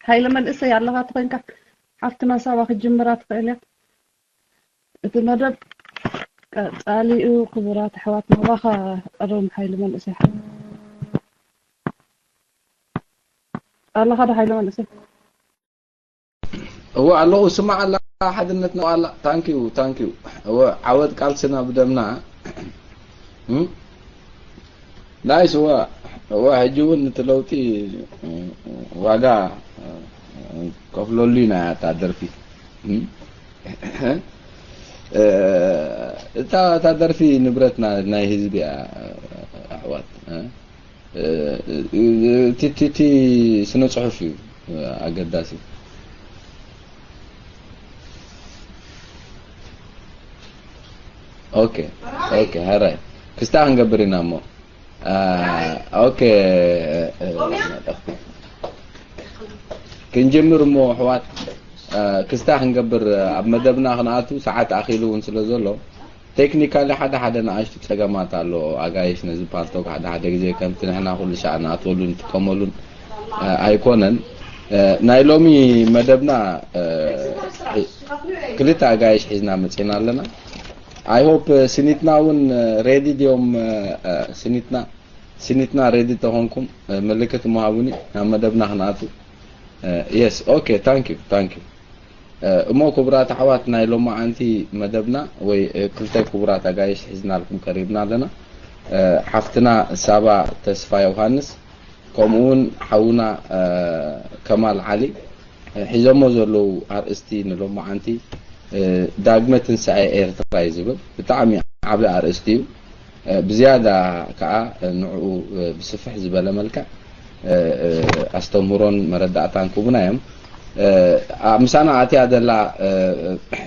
ሓይለ መንእሰይ ኣለኻ ተኾይንካ ሓፍትና ሳባ ክትጅምራ ትኽእል እያ። እቲ መደብ ቀጻሊኡ ክቡራት ኣሕዋት ናባኻ ቀርም ሓይለ መንእሰይ ሓ-፣ ኣለኻ ዶ ሓይለ መንእሰይ? እወ ኣለኹ፣ ስማዕ ኣላ ሓድነት ነው ኣላ። Thank you, thank you። እወ ዓወት ቃልስና ብደምና። እም? ናይስ። እወ እወ ሕጂ እውን እቲ ለውጢ ዋጋ ከፍለሉ ኢና እታ ደርፊ። እም? እታ እታ ደርፊ ንብረትና ናይ ህዝቢ እያ ኣሕዋት። እ? እ፣ እቲ እቲ- እቲ ስነ ጽሑፍ እዩ ኣገዳሲ። ኦኬ ኦኬ፣ ሃራይ ክስታ ክንገብር ኢና እሞ። አ፣ ኦኬ። እ፣ እ፣ ክንጅምር እሞ ኣሕዋት። አ፣ ክስታ ክንገብር ኣብ መደብና ክንኣቱ ሰዓት ኣኺሉ እውን ስለ ዘሎ፣ ቴክኒካሊ ሓደ ሓደ ንኣሽቱ ጸገማት ኣሎ። ኣጋይሽ ነዚ ፓልቶክ ሓደ ሓደ ግዜ ከምቲ ንሕና ኩሉ ሻዕ ንኣትወሉን ንጥቀመሉን አ፣ ኣይኮነን። አ፣ ናይ ሎሚ መደብና አ፣ ክልተ ኣጋይሽ ሒዝና መጺና ኣለና። I hope ስኒትና እውን ሬዲ ድዮም? አ፣ ስኒትና ስኒትና ሬዲ ተኾንኩም አ፣ ምልክት እሞ ሃቡኒ ናብ መደብና ክንኣቱ። የስ ኦኬ። Thank you, thank you። እ፣ እሞ ክቡራት ኣሕዋት ናይ ሎማዓንቲ መደብና ወይ እ፣ ክልተ ክቡራት ኣጋይሽ ሒዝናልኩም ቀሪብና ኣለና። እ፣ ሓፍትና ሳባ ተስፋ ዮሃንስ ከምኡ እውን ሓውና እ፣ ከማል ዓሊ እ፣ ሒዞሞ ዘለዉ ኣርእስቲ ንሎማዓንቲ እ፣ ዳግመ ትንሳኤ ኤርትራ እዩ ዝብል ብጣዕሚ ዓቢ ኣርእስቲ እዩ። ብዝያዳ ከኣ ንዕኡ ብስፍሕ ዝበለ መልክዕ ኣስተምህሮን መረዳእታን ክቡና እዮም። ምሳና ኣትያ ዘላ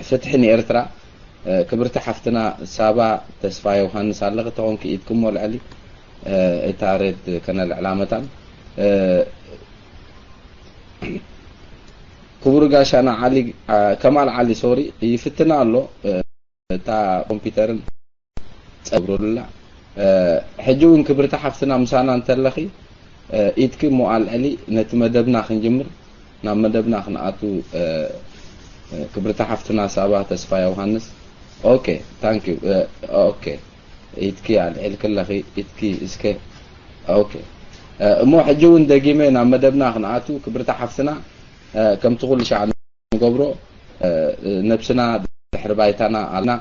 ፍትሒ ንኤርትራ ክብርቲ ሓፍትና ሳባ ተስፋ ዮሃንስ ኣለኺ ተኾንኪ ኢድክሞ ልዕሊ እታ ሬድ ከነልዕላ መታን ክቡር ጋሻና ዓሊ ከማል ዓሊ ሶሪ ይፍትና ኣሎ። እታ ኮምፒተርን ጸብሩላ ሕጂ እውን ክብርቲ ሓፍትና ምሳና እንተለኺ ኢድኪ እሞ ኣልዕሊ ነቲ መደብና ክንጅምር ናብ መደብና ክንኣቱ ክብርቲ ሓፍትና ሳባ ተስፋ ዮሃንስ ኦኬ ታንክ ዩ ኦኬ ኢድኪ ኣልዕልኪ ኣለኺ ኢድኪ እስከ ኦኬ እሞ ሕጂ እውን ደጊመ ናብ መደብና ክንኣቱ ክብርቲ ሓፍትና ከምቲ ኩሉ ሻዕ ንገብሮ ነብስና ድሕሪ ባይታና ኣልና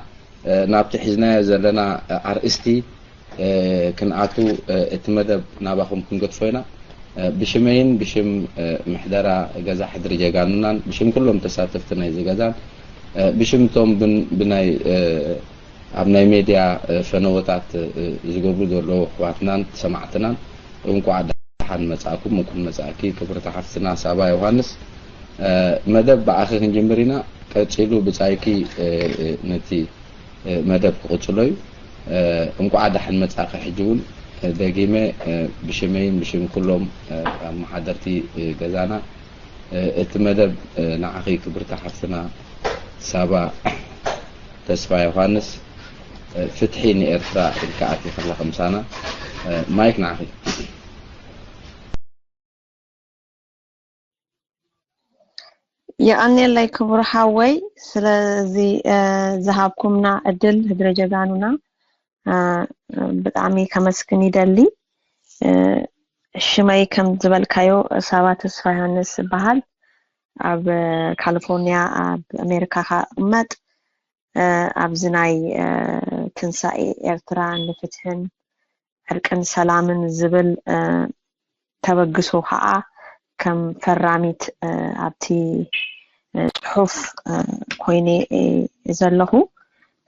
ናብቲ ሒዝናዮ ዘለና ኣርእስቲ ክንኣቱ እቲ መደብ ናባኹም ክንገድፎ ኢና። ብሽመይን ብሽም ምሕደራ ገዛ ሕድሪ ጀጋኑናን ብሽም ኩሎም ተሳተፍቲ ናይዚ ገዛን ብሽም እቶም ብናይ ኣብ ናይ ሜድያ ፈነወታት ዝገብሩ ዘለዉ ኣሕዋትናን ሰማዕትናን እንቋዕ ደሓን መጻእኩም። እንኳን መጻእኪ ክብርቲ ሓፍትና ሳባ ዮሃንስ። መደብ ብኣኺ ክንጅምር ኢና። ቀጺሉ ብጻይኪ ነቲ መደብ ክቕጽሎ እዩ። እንቋዕ ደሓን መጻእኪ። ሕጂ እውን ደጊመ ብሽመይን ብሽም ኩሎም ኣመሓደርቲ ገዛና እቲ መደብ ንዓኺ ክብርቲ ሓፍትና ሳባ ተስፋ ዮሃንስ ፍትሒ ንኤርትራ ኢልካ ኣቲኺ ኣለኺ ምሳና። ማይክ ንዓኺ። የቐንየለይ ክቡር ሓወይ ስለዚ ዝሃብኩምና ዕድል ህድረ ጀጋኑና ብጣዕሚ ከመስግን ይደሊ። ሽመይ ከም ዝበልካዮ ሳባ ተስፋ ዮሃንስ ይበሃል። ኣብ ካሊፎርኒያ ኣብ ኣሜሪካ ከኣ እቕመጥ። ኣብዚ ናይ ትንሳኤ ኤርትራ ንፍትሕን ዕርቅን ሰላምን ዝብል ተበግሶ ከዓ ከም ፈራሚት ኣብቲ ፅሑፍ ኮይነ ዘለኹ።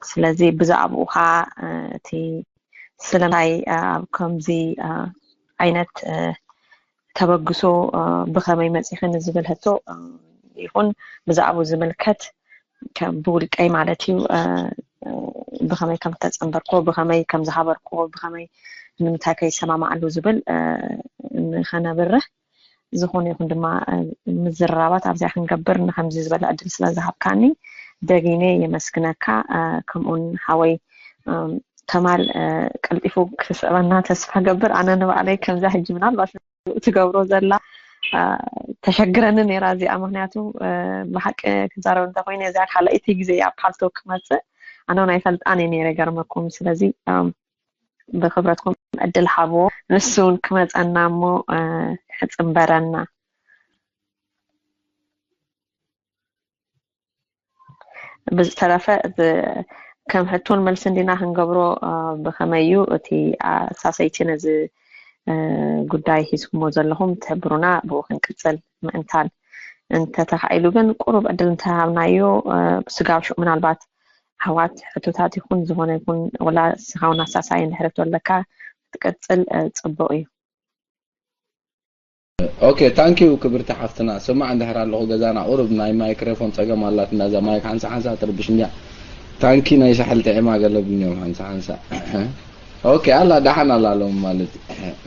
ስለዚ ብዛዕባኡ ከዓ እቲ ስለምንታይ ኣብ ከምዚ ዓይነት ተበግሶ ብኸመይ መፂኺ ንዝብል ሕቶ ይኹን ብዛዕባኡ ዝምልከት ከም ብውልቀይ ማለት እዩ ብኸመይ ከም ዝተፀንበርክዎ ብኸመይ ከም ዝሃበርክዎ ብኸመይ ንምንታይ ከይሰማማዓሉ ዝብል ንኸነብርህ ዝኾነ ይኹን ድማ ምዝርራባት ኣብዚኣ ክንገብር ንከምዚ ዝበለ ዕድል ስለ ዝሃብካኒ ደጊመ የመስግነካ። ከምኡውን ሓወይ ከማል ቀልጢፉ ክስዕበና ተስፋ ገብር። ኣነ ንባዕለይ ከምዛ ሕጂ ምናልባት ትገብሮ ዘላ ተሸግረኒ ነይራ እዚኣ። ምክንያቱ ብሓቂ ክዛረብ እንተኮይነ እዚኣ ካልኣይቲ ግዜ እያ ኣብ ፓልቶክ ክመፅእ። ኣነ ናይ ፈልጣን እየ ነይረ ገርመኩም። ስለዚ ብክብረትኩም ዕድል ሃብዎ፣ ንሱ እውን ክመፀና እሞ ክፅምበረና። ብዝተረፈ ከም ሕቶን መልሲ እንዲና ክንገብሮ ብኸመይ እዩ እቲ ሳሰይቲ ነዚ ጉዳይ ሒዝኩሞ ዘለኹም ትሕብሩና፣ ብኡ ክንቅፅል ምእንታን። እንተተኻኢሉ ግን ቁሩብ ዕድል እንተሃብናዮ ስጋብ ሽዑ ምናልባት ኣሕዋት ሕቶታት ይኹን ዝኾነ ይኹን ወላ ስኻውን ኣሳሳይ እንድሕር ትወለካ ክትቅፅል ፅቡቅ እዩ። ኦኬ ታንኪዩ ክብርቲ ሓፍትና። ስማዕ እንድሕር ኣለኹ ገዛና ቁሩብ ናይ ማይክሮፎን ፀገም ኣላትና። እዛ ማይክ ሓንሳ ሓንሳ ትርብሽ እንዲያ። ታንኪ ናይ ሳሕል ጥዒማ ገለ ብልኛም ሓንሳ ሓንሳ። ኦኬ ኣላ ደሓን ኣላ ሎም ማለት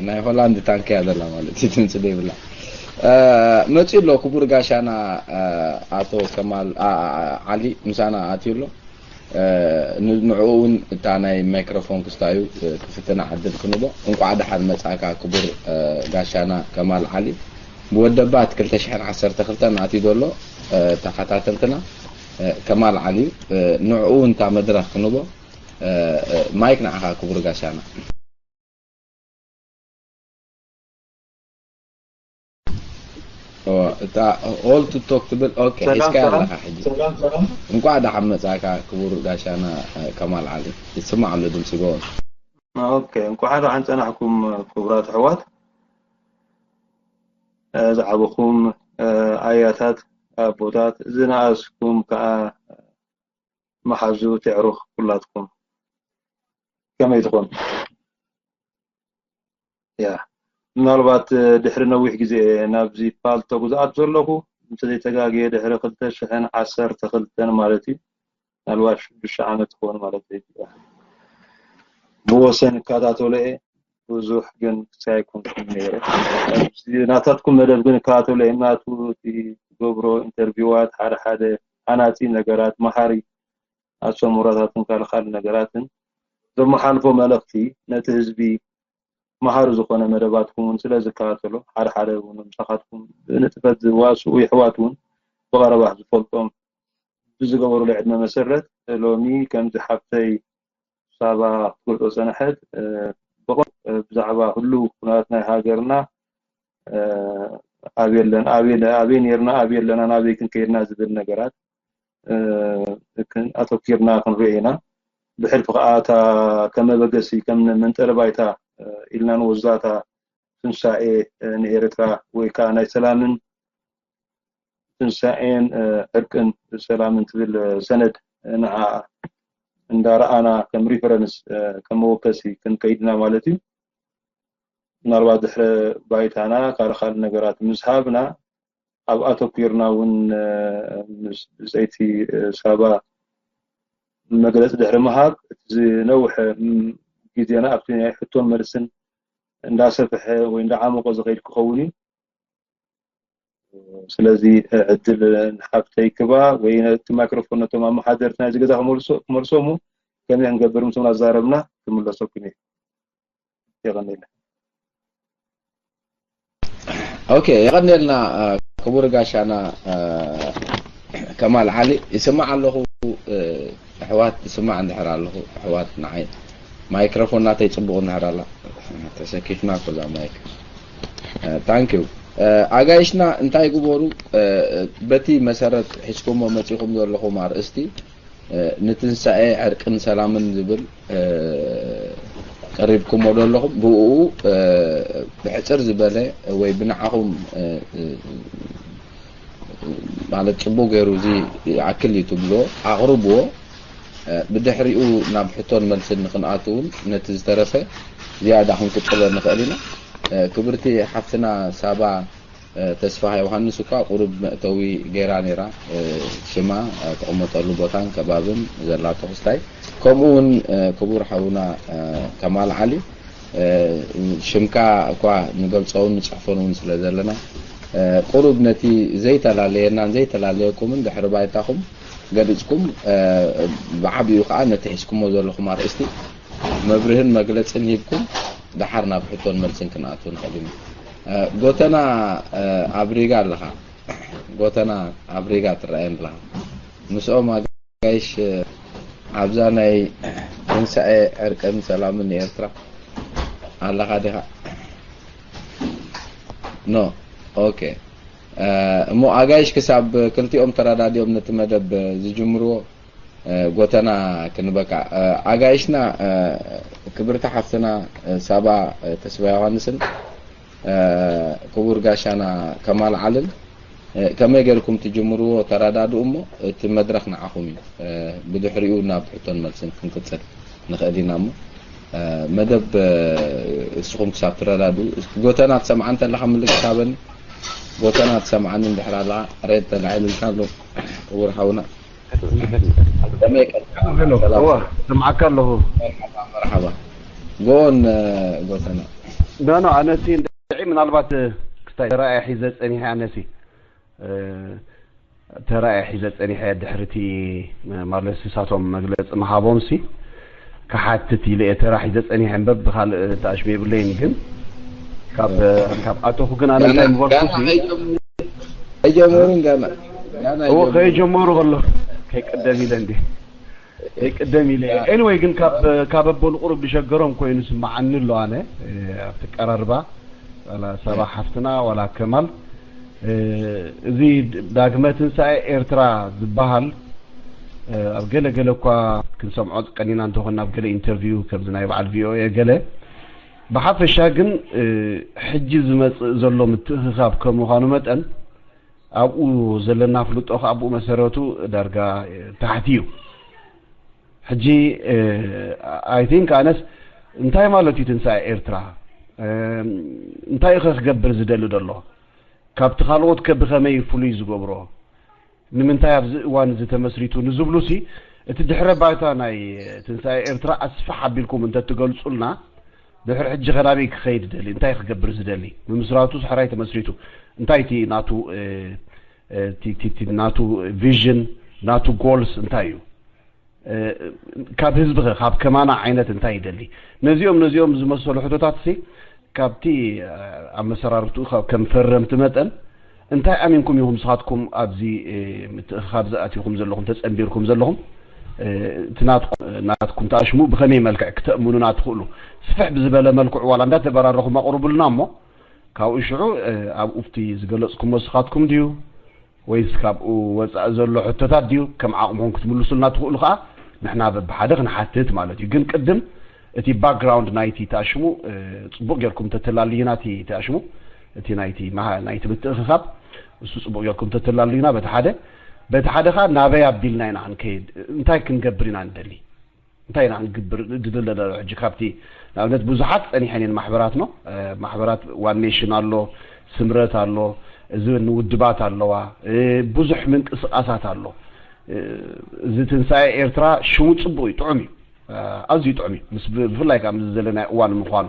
ናይ ሆላንድ ታንኪ እያ ዘላ ማለት እዩ። ድምፂ ዘይብላ። መፂኡ ኣሎ ክቡር ጋሻና ኣቶ ከማል ዓሊ ምሳና ኣትዩ ኣሎ። ንዕኡ እውን እታ ናይ ማይክሮፎን ክስታዩ ክፍትና ዕድል ክንቦ። እንቋዕ ደሓን መጻእካ ክቡር ጋሻና ከማል ዓሊ። ብወደባት ክልተ ሽሕን ዓሰርተ ክልተን ኣትዩ ዘሎ ተኸታተልትና ከማል ዓሊ እዩ። ንዕኡ እውን እታ መድረኽ ክንቦ። ማይክ ንዓኻ ክቡር ጋሻና። እታ ኦል ቱ ቶክ ትብል ኦኬ ሒዝካ ኣለካ ሕጂ። እንኳዕ ደሓን መጻእካ ክቡር ጋሻና ከማል ዓሊ። ይስማዕ ኣሎ ድምፂ ጎበዝ። ኦኬ እንኳዕ ደሓን ጸናሕኩም ክቡራት ኣሕዋት። ዝዓበኹም ኣያታት ኣቦታት ዝነኣስኩም ከዓ መሓዙ ትዕሩኽ ኩላትኩም ከመይ ትኾኑ? ያ ምናልባት ድሕሪ ነዊሕ ግዜ ናብዚ ፓልቶክ ዝኣቱ ዘለኹ እንተዘይተጋግየ ድሕሪ ክልተ ሽሕን ዓሰርተ ክልተን ማለት እዩ። ምናልባት ሽዱሽተ ዓመት ትኾኑ ማለት እዩ። ብወሰን እከታተሎ እየ ብዙሕ ግን ክሳይ ኣይኮንኩን ነይረ። ናታትኩም መደብ ግን እከታተሎ እየ። ናቱ እቲ ትገብሮ ኢንተርቪዋት ሓደ ሓደ ሃናፂ ነገራት መሃሪ ኣሰምሮታትን ካልኻል ነገራትን ዘመሓልፎ መልእኽቲ ነቲ ህዝቢ መሃሪ ዝኾነ መደባትኩም እውን ስለ ዝከታተሎ ሓደ ሓደ እውን ምሳኻትኩም ብንጥፈት ዝዋስኡ የሕዋት እውን ብቐረባ ዝፈልጦም ብዝገበሩሉ ዕድመ መሰረት ሎሚ ከምዚ ሓፍተይ ሳባ ክትገልፆ ዝፀንሐት ብዛዕባ ህሉው ኩነታት ናይ ሃገርና ኣበይ ኣለና ኣበይ ነርና ኣበይ ኣለና ናበይ ክንከይድና ዝብል ነገራት ኣተኪርና ክንሪኦ ኢና። ብሕልፊ ከዓ እታ ከም መበገሲ ከም መንጠሪ ባይታ ኢልና ንወስዳ እታ ትንሳኤ ንኤርትራ ወይ ከዓ ናይ ሰላምን ትንሳኤን ዕርቅን ሰላምን ትብል ሰነድ ንዓ እንዳረኣና ከም ሪፈረንስ ከም መወከሲ ክንከይድና ማለት እዩ። ምናልባት ድሕረ ባይታና ካልእ ካልእ ነገራት ምስ ሃብና ኣብ ኣተኲርና እውን ምስ ብፀይቲ ሳባ መግለፂ ድሕሪ ምሃብ እቲ ዝነውሐ ግዜና ኣብቲ ናይ ሕቶን መልስን እንዳሰፍሐ ወይ እንዳዓመቆ ዝኸይድ ክኸውን እዩ። ስለዚ ዕድል ንሓፍተይ ክባ ወይ ነቲ ማይክሮፎን ነቶም ኣመሓደርቲ ናይዚ ገዛ ክመልሶ ክመልሶ እሞ ከመይ ክንገብር ምስኦም ኣዛረብና ክምለሰኩም እየ። የቐንየለ። ኦኬ የቐንየልና ክቡር ጋሻና ከማል ዓሊ ይስማዕ ኣለኹ። ኣሕዋት ይስማዕ እንድሕር ኣለኹ ኣሕዋት ንዓይ ማይክሮፎን ናተይ ጽቡቕ እንድሕር ኣላ ተሰኪፍና እኮ እዛ ማይክ። ታንክ ዩ። ኣጋይሽና እንታይ ግበሩ፣ በቲ መሰረት ሒዝኩሞ መጺኹም ዘለኹም ኣርእስቲ ንትንሳኤ ዕርቅን ሰላምን ዝብል ቀሪብኩሞ ዘለኹም ብኡ ብሕጽር ዝበለ ወይ ብንዓኹም ማለት ጽቡቅ ገይሩ እዚ ይኣክል እዩ ትብሎ ኣቕርብዎ። ብድሕሪኡ ናብ ሕቶን መልስን ንክንኣቱ እውን ነቲ ዝተረፈ ዝያዳ ክንቅጽሎ ንኽእል ኢና። ክብርቲ ሓፍትና ሳባ ተስፋሃ ዮሃንስ እኳ ቁሩብ መእተዊ ገይራ ነይራ። ሽማ፣ ተቐመጠሉ ቦታን ከባብን ዘላቶ ክስታይ፣ ከምኡ እውን ክቡር ሓውና ከማል ዓሊ ሽምካ እኳ ንገልጾ እውን ንጽሕፎን እውን ስለ ዘለና ቁሩብ ነቲ ዘይተላለየናን ዘይተላለየኩምን ድሕሪ ባይታኹም ገሊጽኩም ብዓቢኡ ከዓ ነቲ ሒዝኩሞ ዘለኹም ኣርእስቲ መብርህን መግለጽን ሂብኩም ደሓር ናብ ሕቶን መልስን ክንኣቱ ንኽእል ኢና። ጎተና ኣብ ሪጋ ኣለኻ። ጎተና ኣብ ሪጋ ትረኣየን ኣለኻ። ምስኦም ኣጋይሽ ኣብዛ ናይ ትንሳኤ ዕርቅን ሰላምን ንኤርትራ ኣለኻ ዲኻ? ኖ። ኦኬ። እሞ ኣጋይሽ ክሳብ ክልቲኦም ተረዳዲኦም ነቲ መደብ ዝጅምርዎ ጎተና ክንበካ። ኣጋይሽና ክብርቲ ሓፍትና ሳባ ተስፋ ዮሃንስን ክቡር ጋሻና ከማል ዓልን ከመይ ገርኩም ትጅምርዎ ተረዳድኡ እሞ እቲ መድረኽ ንዓኹም እዩ። ብድሕሪኡ ናብ ሕቶን መልስን ክንቅጽል ንኽእል ኢና እሞ መደብ እስኹም ክሳብ ትረዳድኡ። ጎተና ትሰምዓ እንተለኻ ምልክት ሃበኒ። ጎተና ትሰምዓኒ እንድሕር ኣለኻ ሬድ ተላዒልልካ ኣሎ። ክቡር ሓውና ከመይ ቀልካ? ሄሎ፣ ሰላም። እዋ፣ ሰምዓካ ኣለኹ። መርሓባ፣ መርሓባ። ጎን ጎተና። ኖ፣ ኖ፣ ኣነሲ እንድዒ ምናልባት ክስታይ ተራእየ ሒዘ ጸኒሐ ኣነሲ፣ እ፣ ተራእየ ሒዘ ጸኒሐ ድሕርቲ ማለት ንሳቶም መግለጺ ምሃቦምሲ ክሓትት ኢለ እየ ተራ ሒዘ ጸኒሐ እምበር ብኻልእ ተኣሽሙ የብለይን። ግን ካብ፣ ካብ ኣተኹ ግን ኣነ እንታይ ምበልኩ ሲ ኣይጀመሩን ገና። ገና እወ፣ ኣይጀመሩን። ከይጀመሩ ከሎ ከይቅደም ኢለ እንዴ? ከይቅደም ኢለ። ኤኒወይ፣ ግን ካብ፣ ካብ ኣቦ ንቁሩብ ዝሸገሮም ኮይኑ ስምዓኒ ኣሎ። ኣነ፣ እ፣ ኣብቲ ቀረርባ ዋላ ሰባ ሓፍትና ዋላ ከማል፣ እ፣ እዚ ዳግመ ትንሳኤ ኤርትራ ዝበሃል፣ እ፣ ኣብ ገለ ገለ እኳ ክንሰምዖ ቀኒና እንተኾንና ኣብ ገለ ኢንተርቪው ከምዚ ናይ በዓል ቪኦኤ ገለ፣ ብሓፈሻ ግን፣ እ፣ ሕጂ ዝመጽእ ዘሎ ምትእኽኻብ ከም ምዃኑ መጠን፣ ኣብኡ ዘለና ፍልጦ ኸኣ ኣብኡ መሰረቱ ዳርጋ ታሕቲ እዩ። ሕጂ፣ እ፣ ኣይ ቲንክ ኣነስ እንታይ ማለት እዩ ትንሳኤ ኤርትራ? እ፣ እንታይ እዩ ኸ ክገብር ዝደሊ ዘሎ? ካብቲ ካልኦት ከ ብኸመይ እዩ ፍሉይ ዝገብሮ? ንምንታይ ኣብዚ እዋን እዚ ተመስሪቱ ንዝብሉሲ፣ እቲ ድሕረ ባይታ ናይ ትንሳኤ ኤርትራ ኣስፍሕ ኣቢልኩም እንተትገልጹልና፣ ድሕሪ ሕጂ ከ ናበይ ክኸይድ ይደሊ? እንታይ ክገብር ዝደሊ? ምምስራቱስ ሕራይ ተመስሪቱ፣ እንታይ እቲ ናቱ፣ እ፣ እ፣ እቲ፣ እቲ፣ እቲ ናቱ ቪዥን፣ ናቱ ጎልስ እንታይ እዩ? እ፣ ካብ ህዝቢ ኸ፣ ካብ ከማና ዓይነት እንታይ ይደሊ? ነዚኦም፣ ነዚኦም ዝመሰሉ ሕቶታት ሲ፣ ካብቲ፣ እ፣ ኣመሰራርትኡ ካብ ከም ፈረምቲ መጠን፣ እንታይ ኣሚንኩም ኢኹም ንስኻትኩም ኣብዚ፣ እ፣ ምትእኽኻብ ዝኣቲኹም ዘለኹም፣ ተጸንቢርኩም ዘለኹም? እ፣ እቲ ናትኩም፣ ናትኩም ተኣሽሙ ብኸመይ መልክዕ ክተእምኑና ትኽእሉ? ስፍሕ ብዝበለ መልክዑ ዋላ እንዳተበራረኹም ኣቕርቡልና እሞ፣ ካብኡ ሽዑ፣ እ፣ ኣብኡ ኣብቲ ዝገለጽኩሞ ንስኻትኩም ድዩ? ወይስ ካብኡ ወጻኢ ዘሎ ሕቶታት ድዩ? ከም ዓቕምኹም ክትምልሱልና ትኽእሉ ከኣ ንሕና በብሓደ ክንሓትት ማለት እዩ። ግን ቅድም እቲ ባክግራውንድ ናይቲ ተኣሽሙ፣ እ፣ ጽቡቕ ጌርኩም ተተላልዩና እቲ ተኣሽሙ፣ እቲ ናይቲ መሃ-፣ ናይቲ ምትእኽኻብ፣ እሱ ጽቡቕ ጌርኩም ተተላልዩና በቲ ሓደ፣ በቲ ሓደ ከኣ ናበይ ኣቢልና ኢና ክንከይድ? እንታይ ክንገብር ኢና ንደሊ? እንታይ ኢና ክንግብር ንድል ዘለና ሕጂ? ካብቲ ንኣብነት ብዙሓት ጸኒሐን እየን ማሕበራት ነው፣ እ፣ ማሕበራት ዋን ኔሽን ኣሎ፣ ስምረት ኣሎ፣ እዚ ንውድባት ኣለዋ፣ እ፣ ብዙሕ ምንቅስቓሳት ኣሎ። እ፣ እዚ ትንሳኤ ኤርትራ ሽሙ ጽቡቕ እዩ፣ ጥዑም እዩ፣ እ፣ ኣዝዩ ጥዑም እዩ፣ ምስ ብ-፣ ብፍላይ ከኣ ምስ ዘለናዮ እዋን ምዃኑ።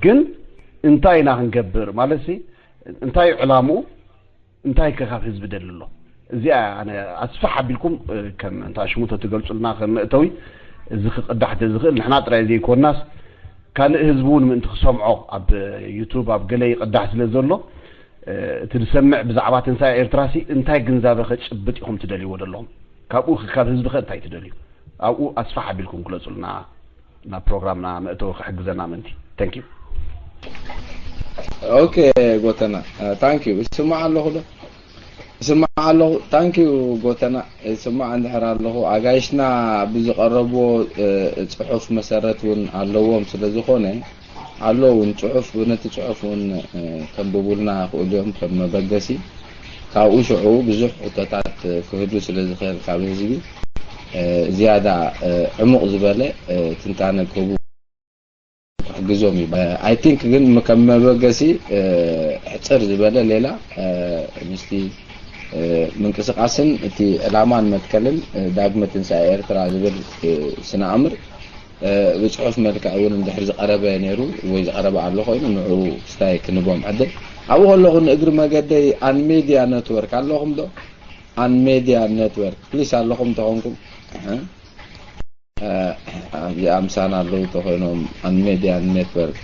ግን እንታይ ኢና ክንገብር? ማለትሲ እንታይ እዩ ዕላምኡ? እንታይ ከ ካብ ህዝቢ ደሊ ኣሎ? እዚኣ ኣነ ኣስፍሕ ኣቢልኩም፣ እ፣ ከም እንታ ሽሙ ተትገልጹልና ከም መእተዊ፣ እዚ ክቕዳሕ ተዝኽእል ንሕና ጥራይ ዘይኮንናስ ካልእ ህዝቢ እውን ምእንቲ ክሰምዖ ኣብ ዩቱብ ኣብ ገለ ይቕዳሕ ስለ ዘሎ፣ እ፣ እቲ ዝሰምዕ ብዛዕባ ትንሳኤ ኤርትራሲ እንታይ ግንዛበ ከጭብጥ ኢኹም ትደልይዎ ዘለኹም? ካብኡ ከ ካብ ህዝቢ ከ እንታይ ትደልዩ? ኣብኡ ኣስፍሕ ኣቢልኩም ግለጹልና። ናብ ፕሮግራምና መእተዊ ክሕግዘና ምእንቲ። Thank you። ኦኬ ጎተና፣ እ፣ ታንክ ዩ። እስማዕ ኣለኹ ዶ? እስማዕ ኣለኹ። ታንክ ዩ ጎተና። እስማዕ እንድሕር ኣለኹ። ኣጋይሽና ብዝቐረብዎ፣ እ፣ ጽሑፍ መሰረት እውን ኣለዎም ስለ ዝኾነ፣ ኣሎ እውን ጽሑፍ፣ ነቲ ጽሑፍ እውን፣ እ፣ ከንብቡልና ይኽእሉ እዮም ከም መበገሲ። ካብኡ ሽዑ ብዙሕ ሕቶታት ክህሉ ስለ ዝኽእል ካብ ህዝቢ፣ እ፣ ዝያዳ፣ እ፣ ዕሙቕ ዝበለ፣ እ፣ ትንታነ ክህቡ ክሕግዞም እዩ። እ፣ I think ግን ከም መበገሲ፣ እ፣ ሕጽር ዝበለ ሌላ፣ እ፣ ምስቲ፣ እ፣ ምንቅስቓስን እቲ ዕላማን መትከልን፣ እ፣ ዳግመ ትንሳኤ ኤርትራ ዝብል፣ እ፣ ስነ ኣምር፣ እ፣ ብጽሑፍ መልክዕ እውን እንድሕር ዝቐረበ ነይሩ ወይ ዝቐረበ ኣሎ ኮይኑ ንዕኡ ክስታይ ክንቦም ዕድል። ኣብኡ ከለኹ ንእግሪ መገደይ ኣን ሜድያ ኔትወርክ ኣለኹም ዶ? ኣን ሜድያ ኔትወርክ ፕሊስ ኣለኹም ተኾንኩም። እ፣ እዚኣ ምሳና ኣለዉ ተኾይኖም ኣን ሜድያ ኔትወርክ።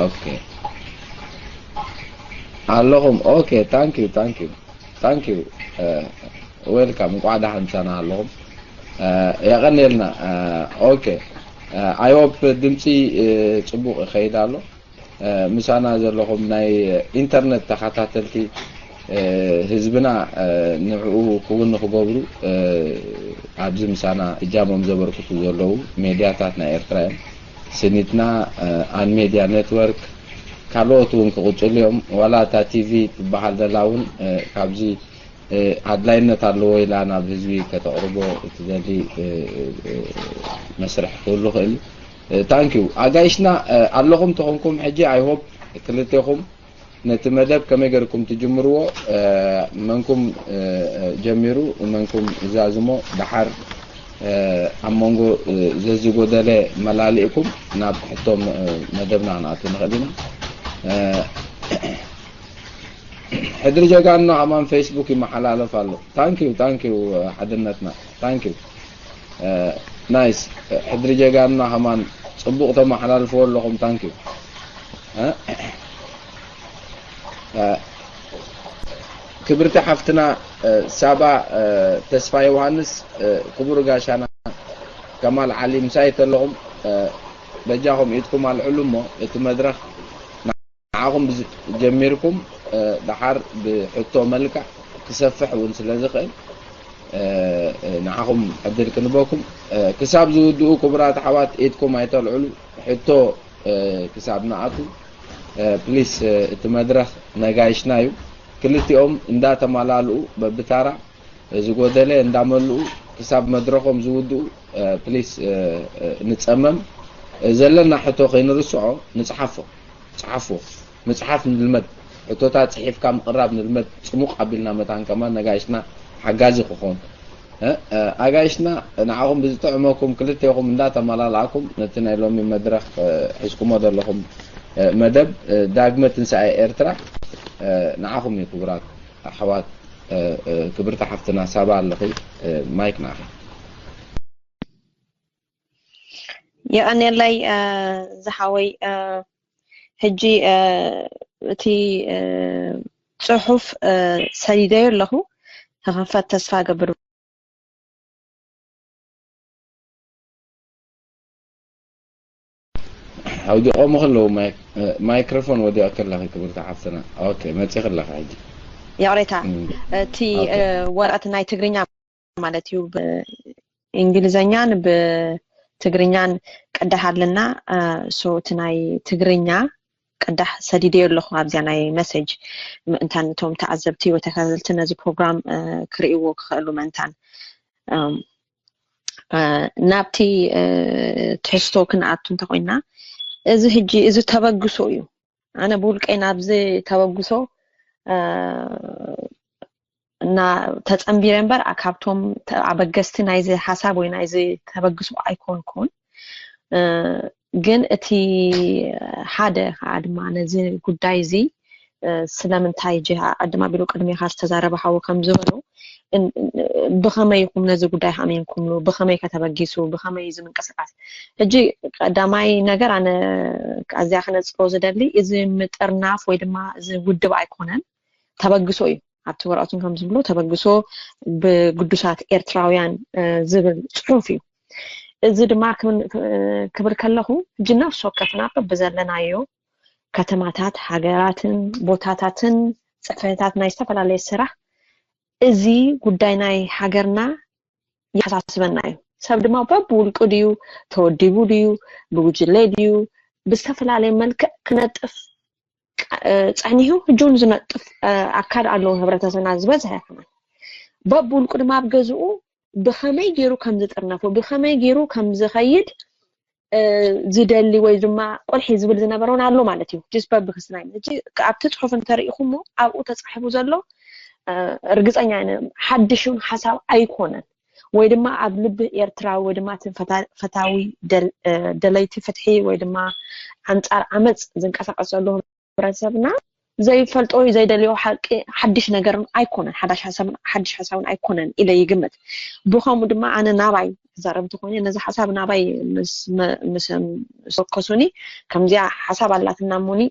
ኦኬ። ኣለኹም። Okay, thank you, thank you, thank you. Welcome፣ እንቋዕ ደሓን ምጻና ኣለኹም። የቐንየልና። Okay, I hope ድምጺ ጽቡቕ ይኸይድ ኣሎ። ምሳና ዘለኹም ናይ ኢንተርነት ተኸታተልቲ ህዝብና፣ ንዕኡ ክውን ንክገብሩ ኣብዚ ምሳና እጃሞም ዘበርክቱ ዘለዉ ሜድያታት ናይ ኤርትራ እዮም። ስኒትና፣ ኣን ሜድያ ኔትወርክ፣ ካልኦት እውን ክቕጽሉ እዮም። ዋላ እታ ቲቪ ትበሃል ዘላ እውን ካብዚ ኣድላይነት ኣለዎ ኢላ ናብ ህዝቢ ከተቕርቦ እትደሊ መስርሕ ክህሉ ክእል። ታንኪዩ ኣጋይሽና። ኣለኹም ተኾንኩም ሕጂ፣ I hope ክልቴኹም ነቲ መደብ ከመይ ገርኩም ትጅምርዎ፣ መንኩም ጀሚሩ፣ መንኩም ዛዝሞ፣ ደሓር ኣብ መንጎ ዘዝጎደለ መላሊእኩም ናብ ሕቶ መደብና ክንኣቱ ንኽእል ኢና። ሕድሪ ጀጋኑ ከማን ፌስቡክ ይመሓላለፍ ኣሎ። ታንኪዩ፣ ታንኪዩ ሓድነትና፣ ታንኪዩ። ናይስ። ሕድሪ ጀጋኑና ከማን ጽቡቕ ተመሓላልፍዎ ኣለኹም። ታንኪዩ። ክብርቲ ሓፍትና ሳባ ተስፋ ዮሃንስ፣ ክቡር ጋሻና ከማል ዓሊ ምሳይ ተለኹም፣ በጃኹም ኢድኩም ኣልዕሉ እሞ እቲ መድረኽ ንዓኹም ጀሚርኩም፣ ደሓር ብሕቶ መልክዕ ክሰፍሕ እውን ስለ ዝኽእል፣ ንዓኹም ዕድል ክንበኩም። ክሳብ ዝውድኡ ክቡራት ኣሕዋት ኢድኩም ኣይተልዕሉ። ሕቶ ክሳብ ንኣቱ ፕሊስ፣ እቲ መድረኽ ነጋይሽና እዩ። ክልቲኦም እንዳተመላልኡ በብታራ ዝጎደለ እንዳመልኡ ክሳብ መድረኾም ዝውድኡ ፕሊስ ንጸመም። ዘለና ሕቶ ከይንርስዖ ንጽሓፎ። ጽሓፎ። ምጽሓፍ ንልመድ። ሕቶታት ጽሒፍካ ምቕራብ ንልመድ። ጽሙቕ ኣቢልና መታን ከማን ነጋይሽና ሓጋዚ ክኾን። ኣጋይሽና ንዓኹም ብዝጥዕመኩም ክልቴኹም እንዳተመላላእኩም ነቲ ናይ ሎሚ መድረኽ ሒዝኩሞ ዘለኹም መደብ ዳግመ ትንሳኤ ኤርትራ ንዓኹም እዩ ክቡራት ኣሕዋት። ክብርቲ ሓፍትና ሳባ ኣለኺ፣ ማይክ ንዓኺ። የቐንየለይ ዝሓወይ። ሕጂ እቲ ጽሑፍ ሰዲደዮ ኣለኹ፣ ክኽፈት ተስፋ እገብር። ኣውዲቖም ከለዉ ማይክሮፎን ወዲቐ ከለኺ ክብርቲ ሓፍትና። ኦኬ፣ መጺኺ ኣለኺ ሕጂ። ይቕሬታ፣ እቲ ወረቐት ናይ ትግርኛ ማለት እዩ፣ ብእንግሊዘኛን ብትግርኛን ቅዳሕ ኣለና። ሶ እቲ ናይ ትግርኛ ቅዳሕ ሰዲደዮ ኣለኹ ኣብዚኣ ናይ መሴጅ፣ ምእንታን እቶም ተዓዘብቲ ወይ ተከታተልቲ ነዚ ፕሮግራም ክርእይዎ ክኽእሉ ምእንታን። ናብቲ ትሕዝቶ ክንኣቱ እንተኮይና፣ እዚ ሕጂ እዚ ተበግሶ እዩ። ኣነ ብውልቀይ ናብዚ ተበግሶ እና ተጸንቢረ እምበር፣ ካብቶም ኣበገስቲ ናይዚ ሓሳብ ወይ ናይዚ ተበግሶ ኣይኮንኩን። ግን እቲ ሓደ ከዓ ድማ ነዚ ጉዳይ እዚ ስለምንታይ ጅሃ ቅድም ኣቢሉ ቅድሜኻ ዝተዛረበ ሓዊ ከም ዝበሎ፣ ብኸመይ ኢኹም ነዚ ጉዳይ ኣሚንኩምሉ? ብኸመይ ከተበጊሱ? ብኸመይ እዚ ምንቅስቃስ? ሕጂ ቀዳማይ ነገር ኣነ ኣዚያ ክነጽሮ ዝደሊ፣ እዚ ምጥርናፍ ወይ ድማ እዚ ውድብ ኣይኮነን፣ ተበግሶ እዩ። ኣብቲ ወረቐቱን ከም ዝብሎ ተበግሶ ብግዱሳት ኤርትራውያን ዝብል ጽሑፍ እዩ። እዚ ድማ ክብል ከለኹ ሕጂ ነፍሲ ወከፍና በብዘለናዮ ከተማታት፣ ሃገራትን ቦታታትን ጽሕፈታት ናይ ዝተፈላለየ ስራሕ እዚ ጉዳይ ናይ ሃገርና ይሓሳስበና እዩ። ሰብ ድማ በብውልቁ ድዩ፣ ተወዲቡ ድዩ፣ ብጉጅለ ድዩ፣ ብዝተፈላለየ መልክዕ ክነጥፍ ጸኒሑ ሕጂ እውን ዝነጥፍ ኣካል ኣለዉ። ህብረተሰብና ዝበዝሐ ከማን በብውልቁ ድማ ኣብ ገዝኡ ብኸመይ ገይሩ ከም ዝጥርነፉ ብኸመይ ገይሩ ከም ዝኸይድ ዝደሊ ወይ ድማ ቁልሒ ዝብል ዝነበረ እውን ኣሎ ማለት እዩ። ጅስ በብክስናይ ሕጂ ኣብቲ ጽሑፍ እንተርኢኹሞ ኣብኡ ተጻሒፉ ዘሎ ርግጸኛ ሓድሽ ሓሳብ ኣይኮነን። ወይ ድማ ኣብ ልቢ ኤርትራዊ ወይ ድማ እቲ ፈታዊ ደለይቲ ፍትሒ ወይ ድማ ኣንጻር ዓመጽ ዝንቀሳቀስ ዘሎ ሕብረተሰብና ዘይፈልጦ ወይ ዘይደልዮ ሓቂ ሓድሽ ነገርን ኣይኮነን፣ ሓዳሽ ሓሳብን ሓድሽ ሓሳብን ኣይኮነን ኢለ ይግምት። ብኸምኡ ድማ ኣነ ናባይ ክዛረብ እንተኾይነ ነዚ ሓሳብ ናባይ ምስ ምስ ምስ ወከሱኒ ከምዚኣ ሓሳብ ኣላትና እሞኒ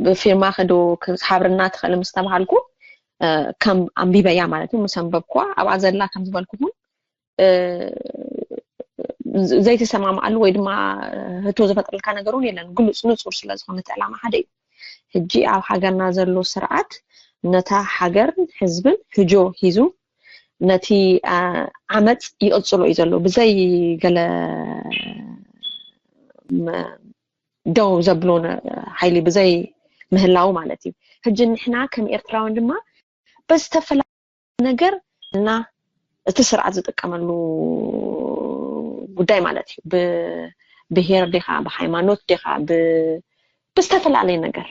ብፊርማ ክዶ ክሓብርና ትኽእል ምስ ተባሃልኩ ከም ኣንቢበያ ማለት እዩ። ምስ ኣንበብኩዋ ኣብኣ ዘላ ከም ዝበልኩኹም ዘይተሰማምኣሉ ወይ ድማ ህቶ ዝፈጥረልካ ነገር እውን የለን። ግሉፅ ንፁር ስለ ዝኾነ እቲ ዕላማ ሓደ እዩ። ሕጂ ኣብ ሃገርና ዘሎ ስርዓት ነታ ሃገርን ህዝብን ህጆ ሂዙ ነቲ ዓመፅ ይቕፅሎ እዩ ዘሎ ብዘይ ገለ ደው ዘብሎ ሓይሊ ብዘይ ምህላው ማለት እዩ። ሕጂ ንሕና ከም ኤርትራውያን ድማ ብዝተፈላለየ ነገር እና እቲ ስርዓት ዝጥቀመሉ ጉዳይ ማለት እዩ። ብብሄር ዲኻ፣ ብሃይማኖት ዲኻ፣ ብዝተፈላለየ ነገር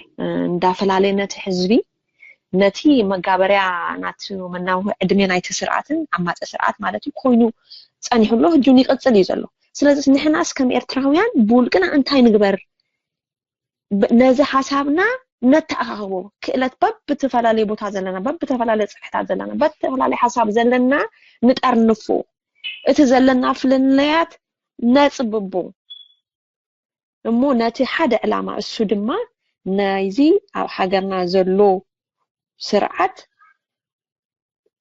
እንዳፈላለየ ነቲ ህዝቢ ነቲ መጋበርያ ናቲ መናውሒ ዕድሜ ናይቲ ስርዓትን ዓማፀ ስርዓት ማለት እዩ ኮይኑ ፀኒሑ ኣሎ፣ ህጂ እውን ይቕፅል እዩ ዘሎ። ስለዚ ንሕናስ ከም ኤርትራውያን ብውልቅና እንታይ ንግበር? ነዚ ሓሳብና ነተኣኻኽቦ፣ ክእለት በብተፈላለየ ቦታ ዘለና፣ በብተፈላለየ ፅፍሕታት ዘለና፣ በብተፈላለየ ሓሳብ ዘለና ንጠርንፎ፣ እቲ ዘለና ፍልልያት ነፅብቦ እሞ ነቲ ሓደ ዕላማ እሱ ድማ ናይዚ ኣብ ሃገርና ዘሎ ስርዓት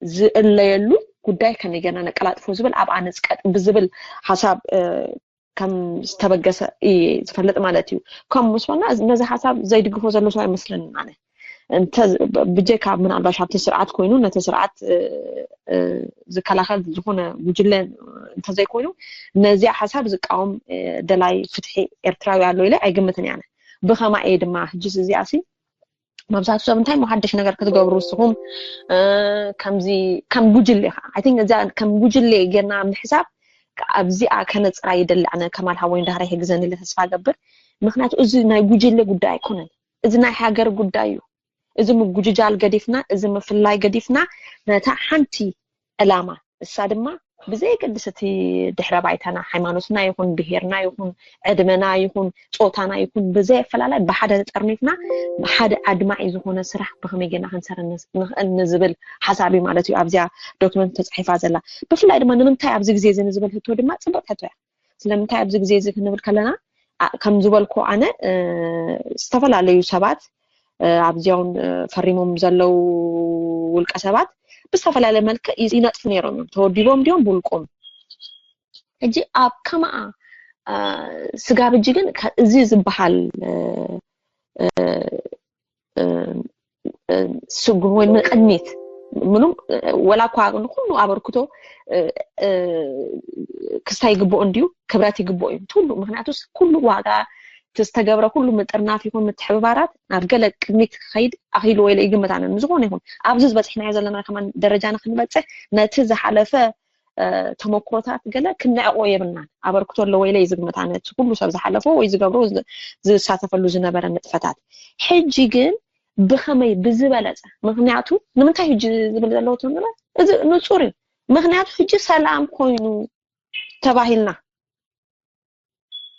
ዝእለየሉ ጉዳይ ከመይ ጌርና ነቀላጥፎ ዝብል ኣብኣ ንፅቀጥ ብዝብል ሓሳብ ከም ዝተበገሰ እየ ዝፈልጥ ማለት እዩ። ከም ምስ በልና ነዚ ሓሳብ ዘይድግፎ ዘሎ ሰብ ኣይመስለንን ኣነ። ብጀካ ምናልባሽ ኣብቲ ስርዓት ኮይኑ ነቲ ስርዓት ዝከላኸል ዝኾነ ጉጅለ እንተዘይኮይኑ ነዚኣ ሓሳብ ዝቃወም ደላይ ፍትሒ ኤርትራዊ ኣሎ ኢለ ኣይግምትን እየ ኣነ። ብኸማ እየ ድማ ሕጅስ እዚኣ ሲ መብዛሕትኡ ሰብ እንታይ እሞ ሓድሽ ነገር ክትገብሩ ንስኹም ከምዚ ከም ጉጅለ ከዓ ኣይ ቲንክ እዚኣ ከም ጉጅለ ጌርና ምሕሳብ ኣብዚኣ ከነፅራ ይደሊ ኣነ ከማል ሓወይ እንዳህራ ይሕግዘኒ ኢለ ተስፋ ገብር። ምክንያቱ እዚ ናይ ጉጅለ ጉዳይ ኣይኮነን፣ እዚ ናይ ሃገር ጉዳይ እዩ። እዚ ምጉጅጃል ገዲፍና፣ እዚ ምፍላይ ገዲፍና ነታ ሓንቲ ዕላማ እሳ ድማ ብዘየገድስ እቲ ድሕረ ባይታና፣ ሃይማኖትና ይኹን፣ ብሄርና ይኹን፣ ዕድመና ይኹን፣ ፆታና ይኹን፣ ብዘየፈላላይ ብሓደ ተጠርኒፍና ብሓደ ኣድማዒ ዝኾነ ስራሕ ብኸመይ ጌርና ክንሰር ንኽእል ንዝብል ሓሳብ እዩ ማለት እዩ ኣብዚኣ ዶክመንት ተፃሒፋ ዘላ። ብፍላይ ድማ ንምንታይ ኣብዚ ግዜ እዚ ንዝብል ህቶ ድማ ፅብቕቲ ሕቶ እያ። ስለምንታይ ኣብዚ ግዜ እዚ ክንብል ከለና ከም ዝበልኩ ኣነ ዝተፈላለዩ ሰባት ኣብዚኦም ፈሪሞም ዘለዉ ውልቀ ሰባት ብዝተፈላለየ መልክዕ ይነጥፉ ነይሮም እዮም። ተወዲቦም ድዮም ብውልቆም? ሕጂ ኣብ ከማኣ ስጋብ ሕጂ ግን እዚ ዝበሃል ስጉም ወይ ንቅድሚት ምሉም ወላ እኳ ንኩሉ ኣበርክቶ ክስታይ ይግብኦ እንድዩ፣ ክብረት ይግብኦ እዩ ትሉ ምክንያቱ ኩሉ ዋጋ ዝተገብረ ኩሉ ምጥርናፍ ይኹን ምትሕብባራት ናብ ገለ ቅድሚት ክኸይድ ኣኽኢሉ ወይ ኢለ ይግምት ኣነ። ንዝኾነ ይኹን ኣብዚ ዝበፅሕናዮ ዘለና ከማን ደረጃ ንክንበፅሕ ነቲ ዝሓለፈ ተመክሮታት ገለ ክንዕቆ የብልናን። ኣበርክቶ ኣለዎ ኢለ እዩ ዝግምት ኣነ እቲ ኩሉ ሰብ ዝሓለፎ ወይ ዝገብሮ ዝሳተፈሉ ዝነበረ ንጥፈታት። ሕጂ ግን ብኸመይ ብዝበለፀ ምክንያቱ ንምንታይ ሕጂ ዝብል ዘለዎ ትንብለ እዚ ንፁር እዩ። ምክንያቱ ሕጂ ሰላም ኮይኑ ተባሂልና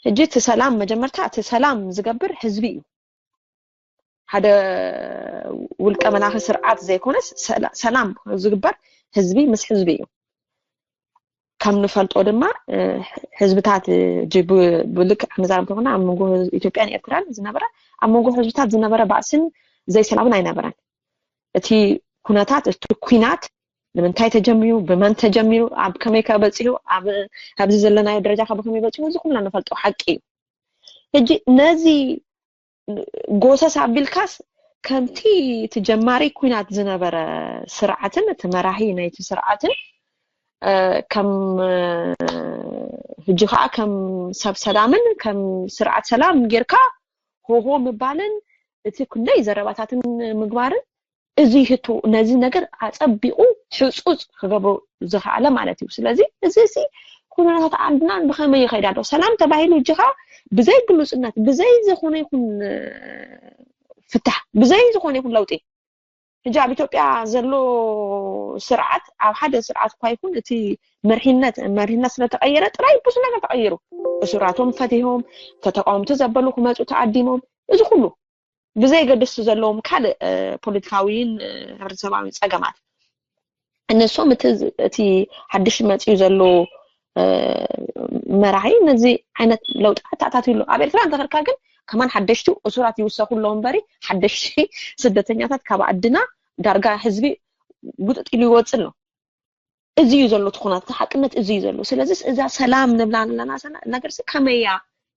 ሕጂ እቲ ሰላም መጀመርታ እቲ ሰላም ዝገብር ህዝቢ እዩ። ሓደ ውልቀ መላኺ ስርዓት ዘይኮነስ ሰላም ዝግበር ህዝቢ ምስ ህዝቢ እዩ። ከም ንፈልጦ ድማ ህዝብታት ብልክዕ መዛረብ ተኾና ኣብ መንጎ ኢትዮጵያን ኤርትራን ዝነበረ ኣብ መንጎ ህዝብታት ዝነበረ ባእስን ዘይሰላምን ኣይነበረን። እቲ ኩነታት እቲ ኩናት ንምንታይ ተጀሚሩ፣ ብመን ተጀሚሩ፣ ኣብ ከመይ ከበፂሑ፣ ኣብዚ ዘለናዮ ደረጃ ከ ብከመይ በፂሑ፣ እዚ ኩልና ንፈልጦ ሓቂ እዩ። ሕጂ ነዚ ጎሰስ ኣቢልካስ ከምቲ እቲ ጀማሪ ኩናት ዝነበረ ስርዓትን እቲ መራሒ ናይቲ ስርዓትን ከም ሕጂ ከዓ ከም ሰብ ሰላምን ከም ስርዓት ሰላም ጌርካ ሆሆ ምባልን እቲ ክንደይ ዘረባታትን ምግባርን እዚ ህቶ ነዚ ነገር ኣፀቢቑ ሕፁፅ ክገብሮ ዝኸኣለ ማለት እዩ። ስለዚ እዚ እዚ ኩነታት ዓድና ብኸመይ ይኸይድ ኣሎ? ሰላም ተባሂሉ እጅኻ ብዘይ ግሉፅነት ብዘይ ዝኾነ ይኹን ፍታሕ ብዘይ ዝኾነ ይኹን ለውጢ ሕጂ ኣብ ኢትዮጵያ ዘሎ ስርዓት ኣብ ሓደ ስርዓት እኳ ይኹን እቲ መርሒነት መርሒነት ስለተቐየረ ጥራይ ብዙ ነገር ተቐይሩ። እሱራቶም ፈቲሆም ተተቃወምቲ ዘበሉ ክመፁ ተዓዲሞም እዚ ኩሉ ብዘየገድስ ዘለዎም ካልእ ፖለቲካዊን ሕብረተሰባዊን ፀገማት እነሶም እቲ ሓድሽ መፅኡ ዘሎ መራሒ ነዚ ዓይነት ለውጢ ኣተኣታትዩ ኣሎ። ኣብ ኤርትራ እንተኸድካ ግን ከማን ሓደሽቲ እሱራት ይውሰኹ ኣለዉ እምበሪ ሓደሽቲ ስደተኛታት ካብ ዓድና ዳርጋ ህዝቢ ውጥጥ ኢሉ ይወፅእ ኣሎ። እዚ እዩ ዘሎ እቲ ኩነት፣ እቲ ሓቅነት እዚ እዩ ዘሎ። ስለዚስ እዛ ሰላም ንብላ ኣለና ሰላ- ነገር ሲ ከመይ እያ፣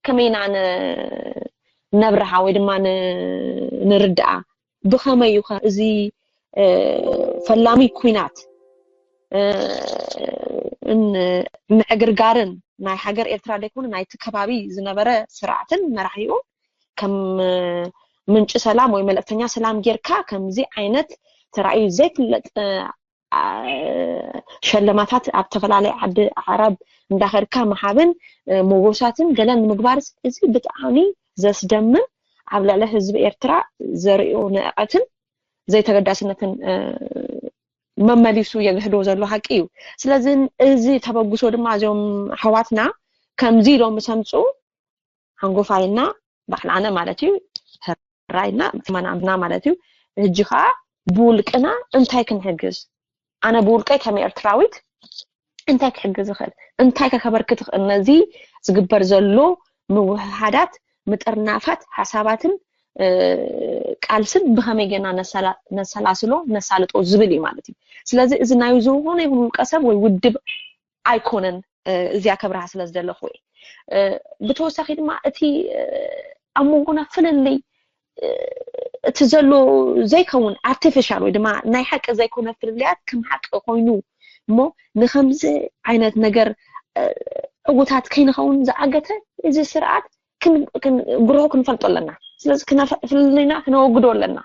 ከመይ ኢና ን- ነብርሃ ወይ ድማ ን- ንርድኣ? ብኸመይ እዩ ኸ እዚ እ፣ ፈላሚ ኲናት እ፣ ን- ምዕግርጋርን ናይ ሃገር ኤርትራ ዘይኮነ ናይቲ ከባቢ ዝነበረ ስርዓትን መራሒኡ ከም ምንጪ ሰላም ወይ መልእክተኛ ሰላም ጌርካ ከምዚ ዓይነት ተራእዩ ዘይፍለጥ ሸለማታት ኣብ ዝተፈላለየ ዓዲ ዓረብ እንዳኸድካ ምሃብን ሞጎሳትን ገለን ንምግባር እዚ ብጣዕሚ ዘስደምም ኣብ ልዕሊ ህዝቢ ኤርትራ ዘርእዮ ንዕቀትን ዘይተገዳስነትን መመሊሱ የግህዶ ዘሎ ሓቂ እዩ። ስለዚ እዚ ተበግሶ ድማ እዚኦም ኣሕዋትና ከምዚ ኢሎም ምስ ኣምፅኡ ሓንጎፋይና ባዕላነ ማለት እዩ፣ ሕራይና ትመናምና ማለት እዩ። ሕጂ ከዓ ብውልቅና እንታይ ክንሕግዝ? ኣነ ብውልቀይ ከም ኤርትራዊት እንታይ ክሕግዝ ይኽእል? እንታይ ከከበርክት ይኽእል? ነዚ ዝግበር ዘሎ ምውህሃዳት፣ ምጥርናፋት፣ ሓሳባትን ቃልስን ብኸመይ ጌና ነሰላስሎ ነሳልጦ ዝብል እዩ ማለት እዩ። ስለዚ እዚ ናይ ዝኾነ ይኹን ውልቀ ሰብ ወይ ውድብ ኣይኮነን። እዚኣ ከብርሃ ስለ ዝደለኹ እየ። ብተወሳኺ ድማ እቲ ኣብ መንጎና ፍልልይ እቲ ዘሎ ዘይከውን ኣርቲፊሻል ወይ ድማ ናይ ሓቂ ዘይኮነ ፍልልያት ከም ሓቂ ኮይኑ እሞ ንከምዚ ዓይነት ነገር ዕዉታት ከይንኸውን ዝዓገተ እዚ ስርዓት ግርሆ ክንፈልጦ ኣለና። ስለዚ ፍልልይና ክነወግዶ ኣለና።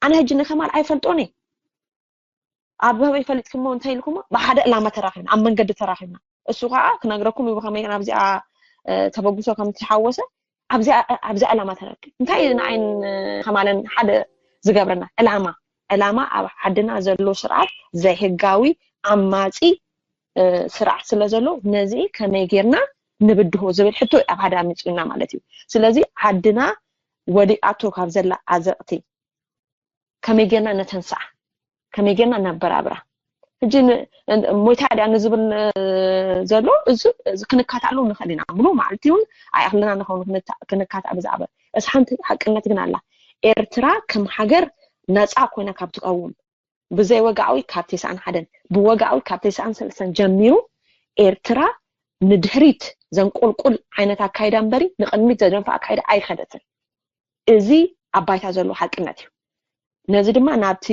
ኣነ ሕጂ ንከማል ኣይፈልጦን እየ። ኣብ በበይ ፈሊጥኩሞ እንታይ ኢልኩሞ? ብሓደ ዕላማ ተራኺብና ኣብ መንገዲ ተራኺብና። እሱ ከዓ ክነግረኩም እዩ ብከመይ ናብዚኣ ተበግሶ ከም ትሓወሰ ኣብዚኣ ዕላማ ተረክብ እንታይ ንዓይን ከማለን ሓደ ዝገብረና ዕላማ ዕላማ ኣብ ዓድና ዘሎ ስርዓት ዘይህጋዊ ዓማፂ ስርዓት ስለ ዘሎ ነዚ ከመይ ጌርና ንብድሆ ዝብል ሕቶ ኣብ ሓደ ኣሚፁና ማለት እዩ። ስለዚ ዓድና ወዲቃቶ ካብ ዘላ ኣዘቅቲ ከመይ ጌርና ነተንስኣ ከመይ ጌርና እናበራብራ ሕጂ ሞይታ ድያ ንዝብል ዘሎ እዚ ክንካትኣሉ ንኽእል ኢና። ሙሉ መዓልቲ እውን ኣይኣኽልና ንኸውን ክንካትኣ ብዛዕባ እስ ሓንቲ ሓቅነት ግን ኣላ። ኤርትራ ከም ሃገር ነፃ ኮይና ካብ ትቀውም ብዘይ ወግዓዊ ካብ ተስዓን ሓደን ብወግዓዊ ካብ ተስዓን ሰለስተን ጀሚሩ ኤርትራ ንድሕሪት ዘንቆልቁል ዓይነት ኣካይዳ እምበሪ ንቅድሚት ዘደንፋ ኣካይዳ ኣይኸደትን። እዚ ኣብ ባይታ ዘሎ ሓቅነት እዩ። ነዚ ድማ ናብቲ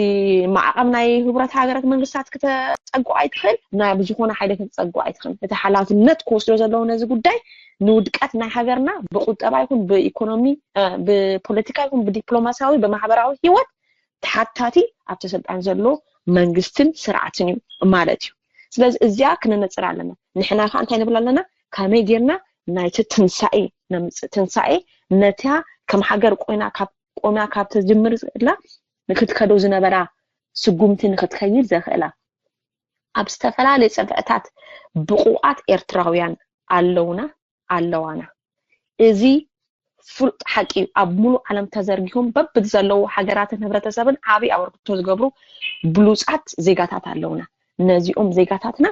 ማዕቐብ ናይ ህቡራት ሃገራት መንግስታት ክተፀግዖ ኣይትኽእል፣ ናብ ዝኾነ ሓይሊ ክተፀግዖ ኣይትኽእል። እቲ ሓላፍነት ክወስዶ ዘለዎ ነዚ ጉዳይ ንውድቀት ናይ ሃገርና ብቁጠባ ይኹን ብኢኮኖሚ ብፖለቲካ ይኹን ብዲፕሎማሲያዊ ብማሕበራዊ ህይወት ተሓታቲ ኣብቲ ስልጣን ዘሎ መንግስትን ስርዓትን እዩ ማለት እዩ። ስለዚ እዚኣ ክነነፅር ኣለና። ንሕና ከዓ እንታይ ንብል ኣለና? ከመይ ጌርና ናይቲ ትንሳኤ ነምፅእ? ትንሳኤ ነታ ከም ሃገር ቆይና ካብ ቆምያ ካብ ተጅምር ዘላ ንክትከዶ ዝነበራ ስጉምቲ ንክትከይድ ዘኽእላ ኣብ ዝተፈላለየ ፅፍዕታት ብቑዓት ኤርትራውያን ኣለውና ኣለዋና። እዚ ፍሉጥ ሓቂ እዩ። ኣብ ሙሉእ ዓለም ተዘርጊሆም በብዘለዉ ሃገራትን ህብረተሰብን ዓብዪ ኣበርክቶ ዝገብሩ ብሉፃት ዜጋታት ኣለውና። ነዚኦም ዜጋታትና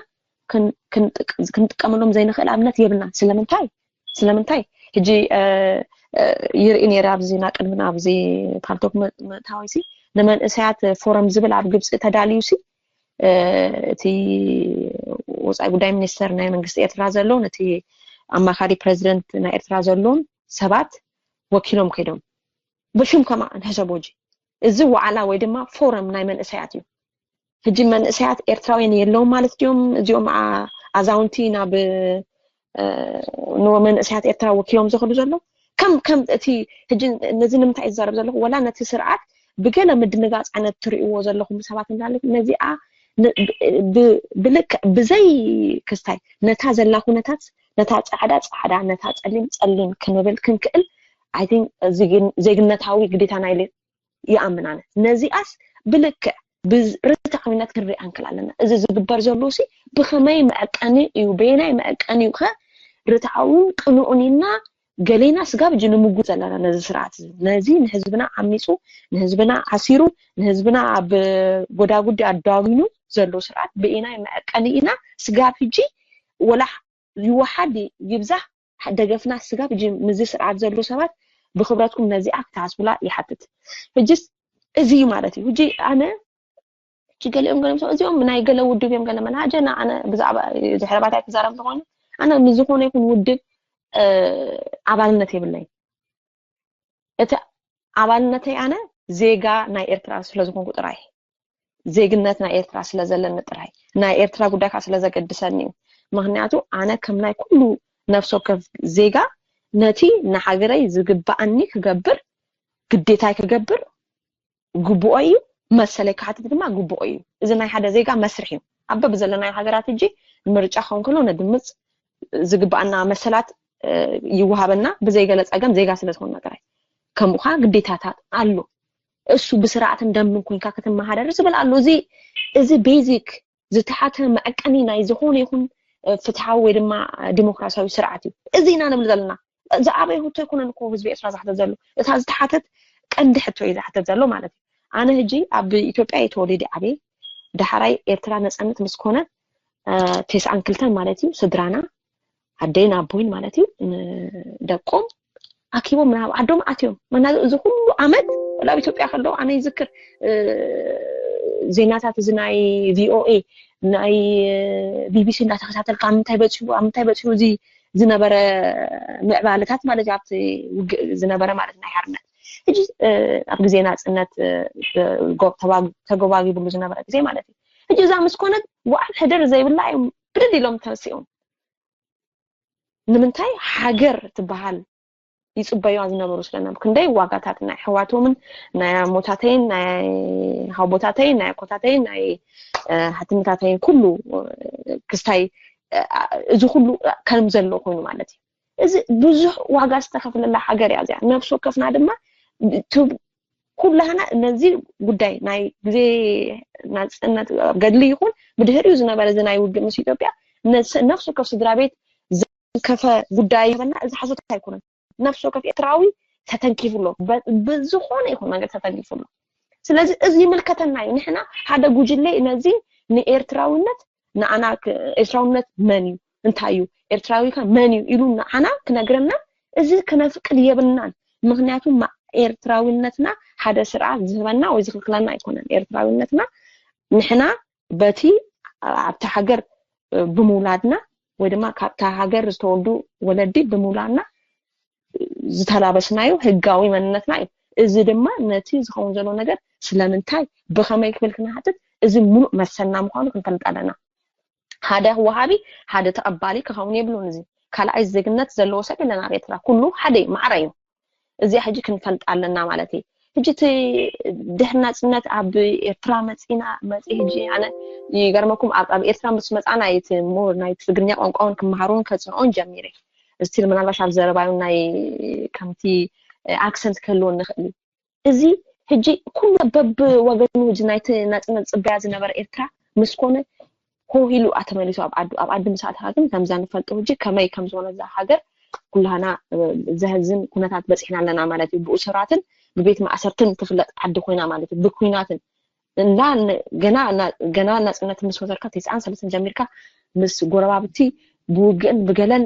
ክንጥቀመሎም ዘይንኽእል ኣብነት የብልና። ስለምንታይ? ስለምንታይ? ሕጂ ይርኢ ነይረ ኣብዚ ና ቅድሚ ኣብዚ ፓልቶክ ምእታወይሲ ንመንእሰያት ፎረም ዝብል ኣብ ግብፂ ተዳልዩሲ እቲ ወፃኢ ጉዳይ ሚኒስተር ናይ መንግስቲ ኤርትራ ዘለውን እቲ ኣማኻሪ ፕረዚደንት ናይ ኤርትራ ዘለውን ሰባት ወኪሎም ከይዶም ብሽም ከማ ንሕሰቦጂ እዚ ዋዕላ ወይ ድማ ፎረም ናይ መንእሰያት እዩ። ሕጂ መንእሰያት ኤርትራውያን የለውም ማለት ድዮም? እዚኦም ኣዛውንቲ ናብ ንመንእሰያት ኤርትራ ወኪሎም ዝኽዱ ዘለዉ ከም ከም እቲ ሕጂ ነዚ ንምንታይ ዝዛረብ ዘለኹ ወላ ነቲ ስርዓት ብገለ ምድንጋፅ ዓይነት ትርእይዎ ዘለኹም ሰባት እንዳለ ነዚኣ ብልክዕ ብዘይ ክስታይ ነታ ዘላ ኩነታት ነታ ፃዕዳ ፃዕዳ ነታ ፀሊም ፀሊም ክንብል ክንክእል ዜግነታዊ ግዴታ ናይ ይኣምን ኣነ ነዚኣስ ብልክዕ ብርትዓዊነት ክንሪኣ ንክእል ኣለና። እዚ ዝግበር ዘሎ ሲ ብኸመይ መዐቀኒ እዩ በየናይ መዐቀኒ እዩ ከ ርትዓውን ቅኑዑን ኢልና ገሌና ስጋብ ሕጂ ንምጉት ዘለና ነዚ ስርዓት እዚ ነዚ ንህዝብና ዓሚፁ ንህዝብና ዓሲሩ ንህዝብና ኣብ ጎዳጉዲ ኣዳዊኑ ዘሎ ስርዓት በየናይ መዐቀኒ ኢና ስጋብ ሕጂ ወላ ይወሓድ ይብዛሕ ደገፍና ስጋብ ሕጂ ምዚ ስርዓት ዘሎ ሰባት ብክብረትኩም ነዚኣ ክትሓስቡላ ይሓትት። ሕጅስ እዚ እዩ ማለት እዩ። ሕጂ ኣነ ሕጂ ገሊኦም ገሊኦም ሰብ እዚኦም ናይ ገለ ውድብ እዮም ገለ መናጀና ኣነ ብዛዕባ ድሕረ ባይታ ክዛረብ እንተኾይኑ ኣነ ንዝኾነ ይኹን ውድብ ኣባልነት የብለይ። እቲ ኣባልነተይ ኣነ ዜጋ ናይ ኤርትራ ስለዝኾንኩ ጥራይ፣ ዜግነት ናይ ኤርትራ ስለዘለኒ ጥራይ፣ ናይ ኤርትራ ጉዳይ ከዓ ስለዘገድሰኒ እዩ። ምክንያቱ ኣነ ከም ናይ ኩሉ ነፍሲ ወከፍ ዜጋ ነቲ ንሃገረይ ዝግባኣኒ ክገብር፣ ግዴታይ ክገብር ግቡኦ እዩ። መሰለይ ክሓትት ድማ ግቡኦ እዩ። እዚ ናይ ሓደ ዜጋ መስርሕ እዩ። ኣብ በብዘለናዮ ሃገራት ሕጂ ምርጫ ክኸውን ከሎ ነድምፅ፣ ዝግባኣና መሰላት ይወሃበና፣ ብዘይገለ ፀገም ዜጋ ስለዝኾንና ጥራይ። ከምኡ ከዓ ግዴታታት ኣሎ። እሱ ብስርዓትን ደንብን ኮይንካ ክትመሃደር ዝብል ኣሎ። እዚ እዚ ቤዚክ ዝተሓተ መዐቀኒ ናይ ዝኾነ ይኹን ፍትሓዊ ወይ ድማ ዲሞክራሲያዊ ስርዓት እዩ። እዚ ኢና ንብል ዘለና። ዝኣበየ ህቶ ኣይኮነን እኮ ህዝቢ ኤርትራ ዝሓተት ዘሎ፣ እታ ዝተሓተት ቀንዲ ሕቶ እዩ ዝሓተት ዘሎ ማለት እዩ። ኣነ ሕጂ ኣብ ኢትዮጵያ እየ ተወሊደ ዓብየ። ዳሕራይ ኤርትራ ነፃነት ምስ ኮነ ተስዓን ክልተን ማለት እዩ ስድራና ኣደይን ኣቦይን ማለት እዩ ደቆም ኣኪቦም ናብ ዓዶም ኣትዮም። ምክንያቱ እዚ ኩሉ ዓመት ኣብ ኢትዮጵያ ከለዉ ኣነ ይዝክር ዜናታት እዚ ናይ ቪኦኤ ናይ ቢቢሲ እንዳተከታተልካ ኣብ ምንታይ በፂሑ ኣብ ምንታይ በፂሑ እዚ ዝነበረ ምዕባለታት ማለት እዩ ኣብቲ ውግእ ዝነበረ ማለት ናይ ሓርነት ሕጂ ኣብ ግዜ ናፅነት ተጎባጊብሉ ዝነበረ ግዜ ማለት እዩ። ሕጂ እዛ ምስ ኮነት ዋዕል ሕደር ዘይብላ እዮም ብድድ ኢሎም ተሲኦም። ንምንታይ ሃገር ትበሃል ይፅበዩዋ ዝነበሩ ስለነበሩ ክንደይ ዋጋታት ናይ ኣሕዋቶምን ናይ ኣሞታተይን ናይ ሃቦታተይን ናይ ኣኮታተይን ናይ ሓትምታተይን ኩሉ ክስታይ እዚ ኩሉ ከም ዘሎ ኮይኑ ማለት እዩ። እዚ ብዙሕ ዋጋ ዝተኸፍለላ ሃገር እያ እዚኣ። ነፍሲ ወከፍና ድማ ኩላህና ነዚ ጉዳይ ናይ ግዜ ናፅነት ገድሊ ይኹን ብድሕሪኡ ዝነበረ እዚ ናይ ውግእ ምስ ኢትዮጵያ ነፍሲ ወከፍ ስድራ ቤት ዘንከፈ ጉዳይ ይበና እዚ ሓሶት ኣይኮነን። ነፍሲ ወከፍ ኤርትራዊ ተተንኪፉ ኣሎ። ብዝኾነ ይኹን መንገዲ ተተንኪፉ ኣሎ። ስለዚ እዚ ይምልከተና እዩ። ንሕና ሓደ ጉጅለ ነዚ ንኤርትራዊነት ንዓና ኤርትራውነት መን እዩ እንታይ እዩ ኤርትራዊ ከ መን እዩ ኢሉ ንዓና ክነግረና እዚ ክነፍቅድ የብልናን። ምክንያቱ ኤርትራዊነትና ሓደ ስርዓት ዝህበና ወይ ዝክልክለና ኣይኮነን። ኤርትራዊነትና ንሕና በቲ ኣብቲ ሃገር ብምውላድና ወይ ድማ ካብታ ሃገር ዝተወልዱ ወለዲ ብምውላድና ዝተላበስናዮ ህጋዊ መንነትና እዩ። እዚ ድማ ነቲ ዝኸውን ዘሎ ነገር ስለምንታይ ብኸመይ ክብል ክንሓትት እዚ ሙሉእ መሰልና ምዃኑ ክንፈልጥ ኣለና። ሓደ ወሃቢ ሓደ ተቐባሊ ክኸውን የብሉን። እዚ ካልኣይ ዜግነት ዘለዎ ሰብ የለን ኣብ ኤርትራ። ኩሉ ሓደ እዩ፣ ማዕረ እዩ። እዚኣ ሕጂ ክንፈልጥ ኣለና ማለት እዩ። ሕጂ እቲ ድሕሪ ናፅነት ኣብ ኤርትራ መፂና መፂ ሕጂ ኣነ ይገርመኩም ኣብ ኣብ ኤርትራ ምስ መፃና እቲ ሞር ናይ ትግርኛ ቋንቋውን ክመሃሩን ከፅንኦን ጀሚረ። ስቲል ምናልባሽ ኣብ ዘረባዩ ናይ ከምቲ ኣክሰንት ክህልዎ ንኽእል እዩ። እዚ ሕጂ ኩሉ በብወገኑ ሕጂ ናይቲ ናፅነት ፅበያ ዝነበረ ኤርትራ ምስ ኮነ ሆ ኢሉ ኣተመሊሱ ኣብ ዓዱ ኣብ ዓዲ ምስ ኣተኻ ግን ከምዛ ንፈልጦ ሕጂ ከመይ ከም ዝኾነ እዛ ሃገር ኩላህና ዘህዝን ኩነታት በፂሕና ኣለና ማለት እዩ። ብእሱራትን ብቤት ማእሰርትን ትፍለጥ ዓዲ ኮይና ማለት እዩ። ብኩናትን እና ገና ገና ናፅነት ምስ ወሰድካ ተስዓን ሰለስተን ጀሚርካ ምስ ጎረባብቲ ብውግእን ብገለን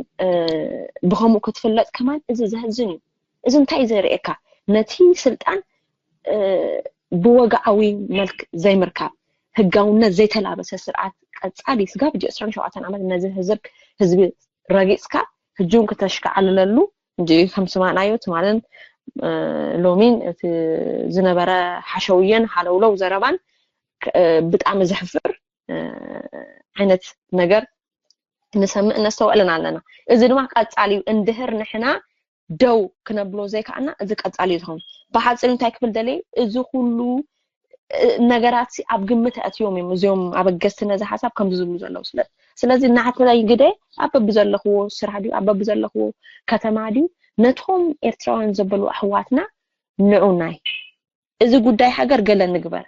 ብኸምኡ ክትፍለጥ ከማን እዚ ዘህዝን እዩ። እዚ እንታይ እዩ ዘርእየካ? ነቲ ስልጣን ብወግዓዊ መልክ ዘይምርካብ፣ ህጋውነት ዘይተላበሰ ስርዓት ቀጻሊ ስጋብ ሕጂ ዕስራን ሸውዓተን ዓመት ነዚ ህዝብ ህዝቢ ረጊጽካ ሕጂ እውን ክተሽካዕልለሉ እንጂ ከም ስማዕናዮ ትማልን ሎሚን እቲ ዝነበረ ሓሸውየን ሃለውለው ዘረባን ብጣዕሚ ዘሕፍር ዓይነት ነገር ንሰምዕ ነስተውዕልን ኣለና። እዚ ድማ ቀጻሊ እዩ። እንድህር ንሕና ደው ክነብሎ ዘይከኣና እዚ ቀጻሊ እዩ ዝኸውን። ብሓፂሩ እንታይ ክብል ደልየ እዚ ኩሉ ነገራት ኣብ ግምት ኣእትዮም እዮም እዚኦም ኣበገዝቲ ነዚ ሓሳብ ከምዚ ዝብሉ ዘለዉ ስለ ስለዚ እናሓተታይ ግደ ኣብ በብዘለኽዎ ስራሕ ድዩ ኣብ በብዘለኽዎ ከተማ ድዩ ነቶም ኤርትራውያን ዘበሉ ኣሕዋትና ንዑናይ እዚ ጉዳይ ሃገር ገለ ንግበር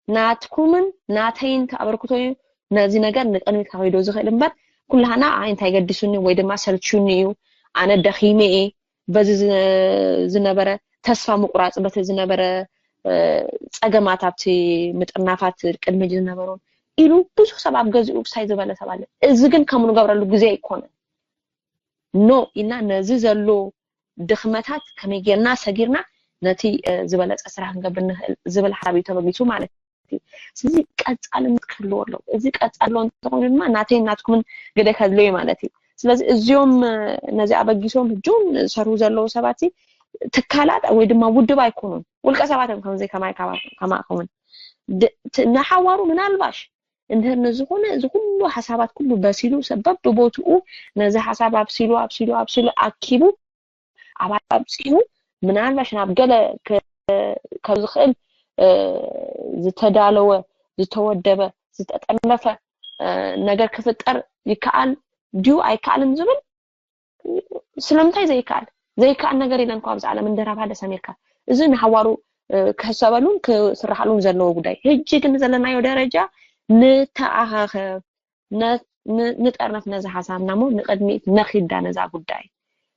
ናትኩምን ናተይን ተኣበርክቶ እዩ ነዚ ነገር ንቅድሚት ከኸይዶ ዝኽእል እምበር ኩላህና ኣይ እንታይ ገዲሱኒ ወይ ድማ ሰልችዩኒ እዩ ኣነ ደኺመ እየ በዚ ዝነበረ ተስፋ ምቁራፅ በቲ ዝነበረ ፀገማት ኣብቲ ምጥርናፋት ቅድሚ ዝነበሩ ኢሉ ብዙሕ ሰብ ኣብ ገዚኡ ክሳይ ዝበለ ሰብ ኣለ። እዚ ግን ከም ንገብረሉ ግዜ ኣይኮነን። ኖ ኢልና ነዚ ዘሎ ድኽመታት ከመይ ጌርና ሰጊርና ነቲ ዝበለፀ ስራሕ ክንገብር ንኽእል ዝብል ሓሳብ እዩ ተበጊሱ ማለት እዩ። ስለዚ ቀፃልነት ክህልዎ ኣለዎ። እዚ ቀፃሎ እንተኾይኑ ድማ ናተይን ናትኩምን ግደ ከድልዮ ማለት እዩ። ስለዚ እዚኦም ነዚ ኣበጊሶም ህጂ እውን ዝሰርሑ ዘለዉ ሰባት ትካላት ወይ ድማ ውድብ ኣይኮኑን፣ ውልቀ ሰባት እዮም። ከምዚ ከማይ ከማእከውን ንሓዋሩ ምናልባሽ እንድህር ንዝኾነ እዚ ኩሉ ሓሳባት ኩሉ በሲሉ ሰብ በብቦትኡ ነዚ ሓሳብ ኣብሲሉ ኣብሲሉ ኣብሲሉ ኣኪቡ ኣባል ኣብፂሑ ምናልባሽ ናብ ገለ ከም ዝኽእል ዝተዳለወ ዝተወደበ ዝተጠለፈ ነገር ክፍጠር ይከኣል ድዩ ኣይከኣልን ዝብል ስለምንታይ ዘይከኣል ዘይከኣል ነገር የለን እኳ ኣብዚ ዓለም እንደራብ ሃደ ሰሚርካ እዚ ንሓዋሩ ክሕሰበሉን ክስራሓሉን ዘለዎ ጉዳይ። ህጂ ግን ዘለናዮ ደረጃ ንተኣኻኸብ፣ ንጠርነፍ ነዚ ሓሳብና እሞ ንቕድሚት ነኺዳ ነዛ ጉዳይ።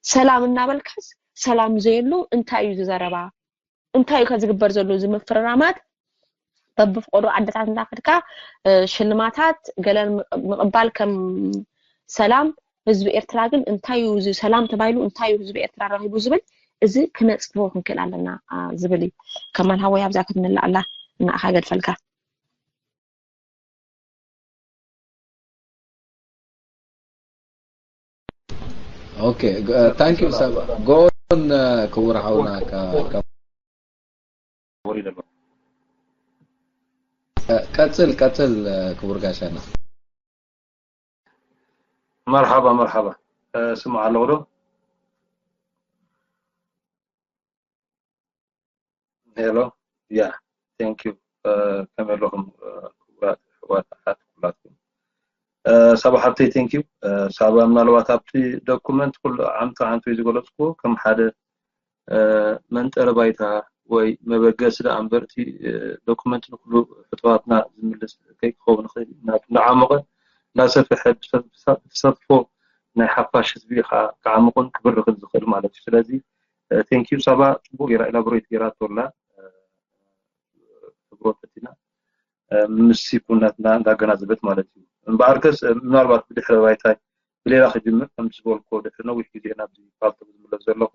ሰላም እናበልካስ ሰላም ዘየሉ እንታይ እዩ ዝዘረባ? እንታይ እዩ ከዝግበር ዘሎ እዚ ምፍርራማት? በብፍቆዶ ዓድታት እንዳኸድካ ሽልማታት ገለን ምቕባል ከም ሰላም ህዝቢ ኤርትራ ግን እንታይ እዩ እዚ ሰላም ተባሂሉ እንታይ እዩ ህዝቢ ኤርትራ ረኺቡ ዝብል እዚ ክነፅቦ ክንክእል ኣለና ዝብል እዩ። ከማል ሃወይ ኣብዛ ክትንላኣላ ንኣኻ ገድፈልካ። Okay, thank you ሰባ ጎን ክቡር ሓውና ቀጽል ቀጽል ክቡር ጋሻና። መርሓባ መርሓባ ስምዓ ኣለኹ ዶ? ሄሎ ያ ቴንክ ዩ ከመይ ኣለኹም ክቡራት ኣሕዋት ኣሓት ኩላትኩም። ሳባ ሓብተይ ቴንክ ዩ። ሳባ ምናልባት ኣብቲ ዶኩመንት ኩሉ ዓምቲ ዓምቲ ዝገለፅኩ ከም ሓደ መንጠረ ባይታ ወይ መበገሲ ደኣ እምበር እቲ ዶኩመንት ንኩሉ ሕቶታትና ዝምልስ ከይክኸውን ይኽእል እዩ። ምክንያቱ እንዳዓሞቐ እንዳሰፍሐ ብተሳትፎ ናይ ሓፋሽ ህዝቢ ከዓ ክዓምቑን ክብርኽን ዝኽእል ማለት እዩ። ስለዚ ቴንክ ዩ ሳባ ፅቡቅ ገይራ ኢላቦሬት ገይራቶ ኣላ ክብሮ ፈቲና ምስ ኩነትና እንዳገናዘበት ማለት እዩ። እምበኣርከስ ምናልባት ብድሕረ ባይታይ ብሌላ ክጅምር ከምቲ ዝበልኮ ድሕሪ ነዊሕ ግዜ ናብዚ ፓልቶክ ዝምለስ ዘለኹ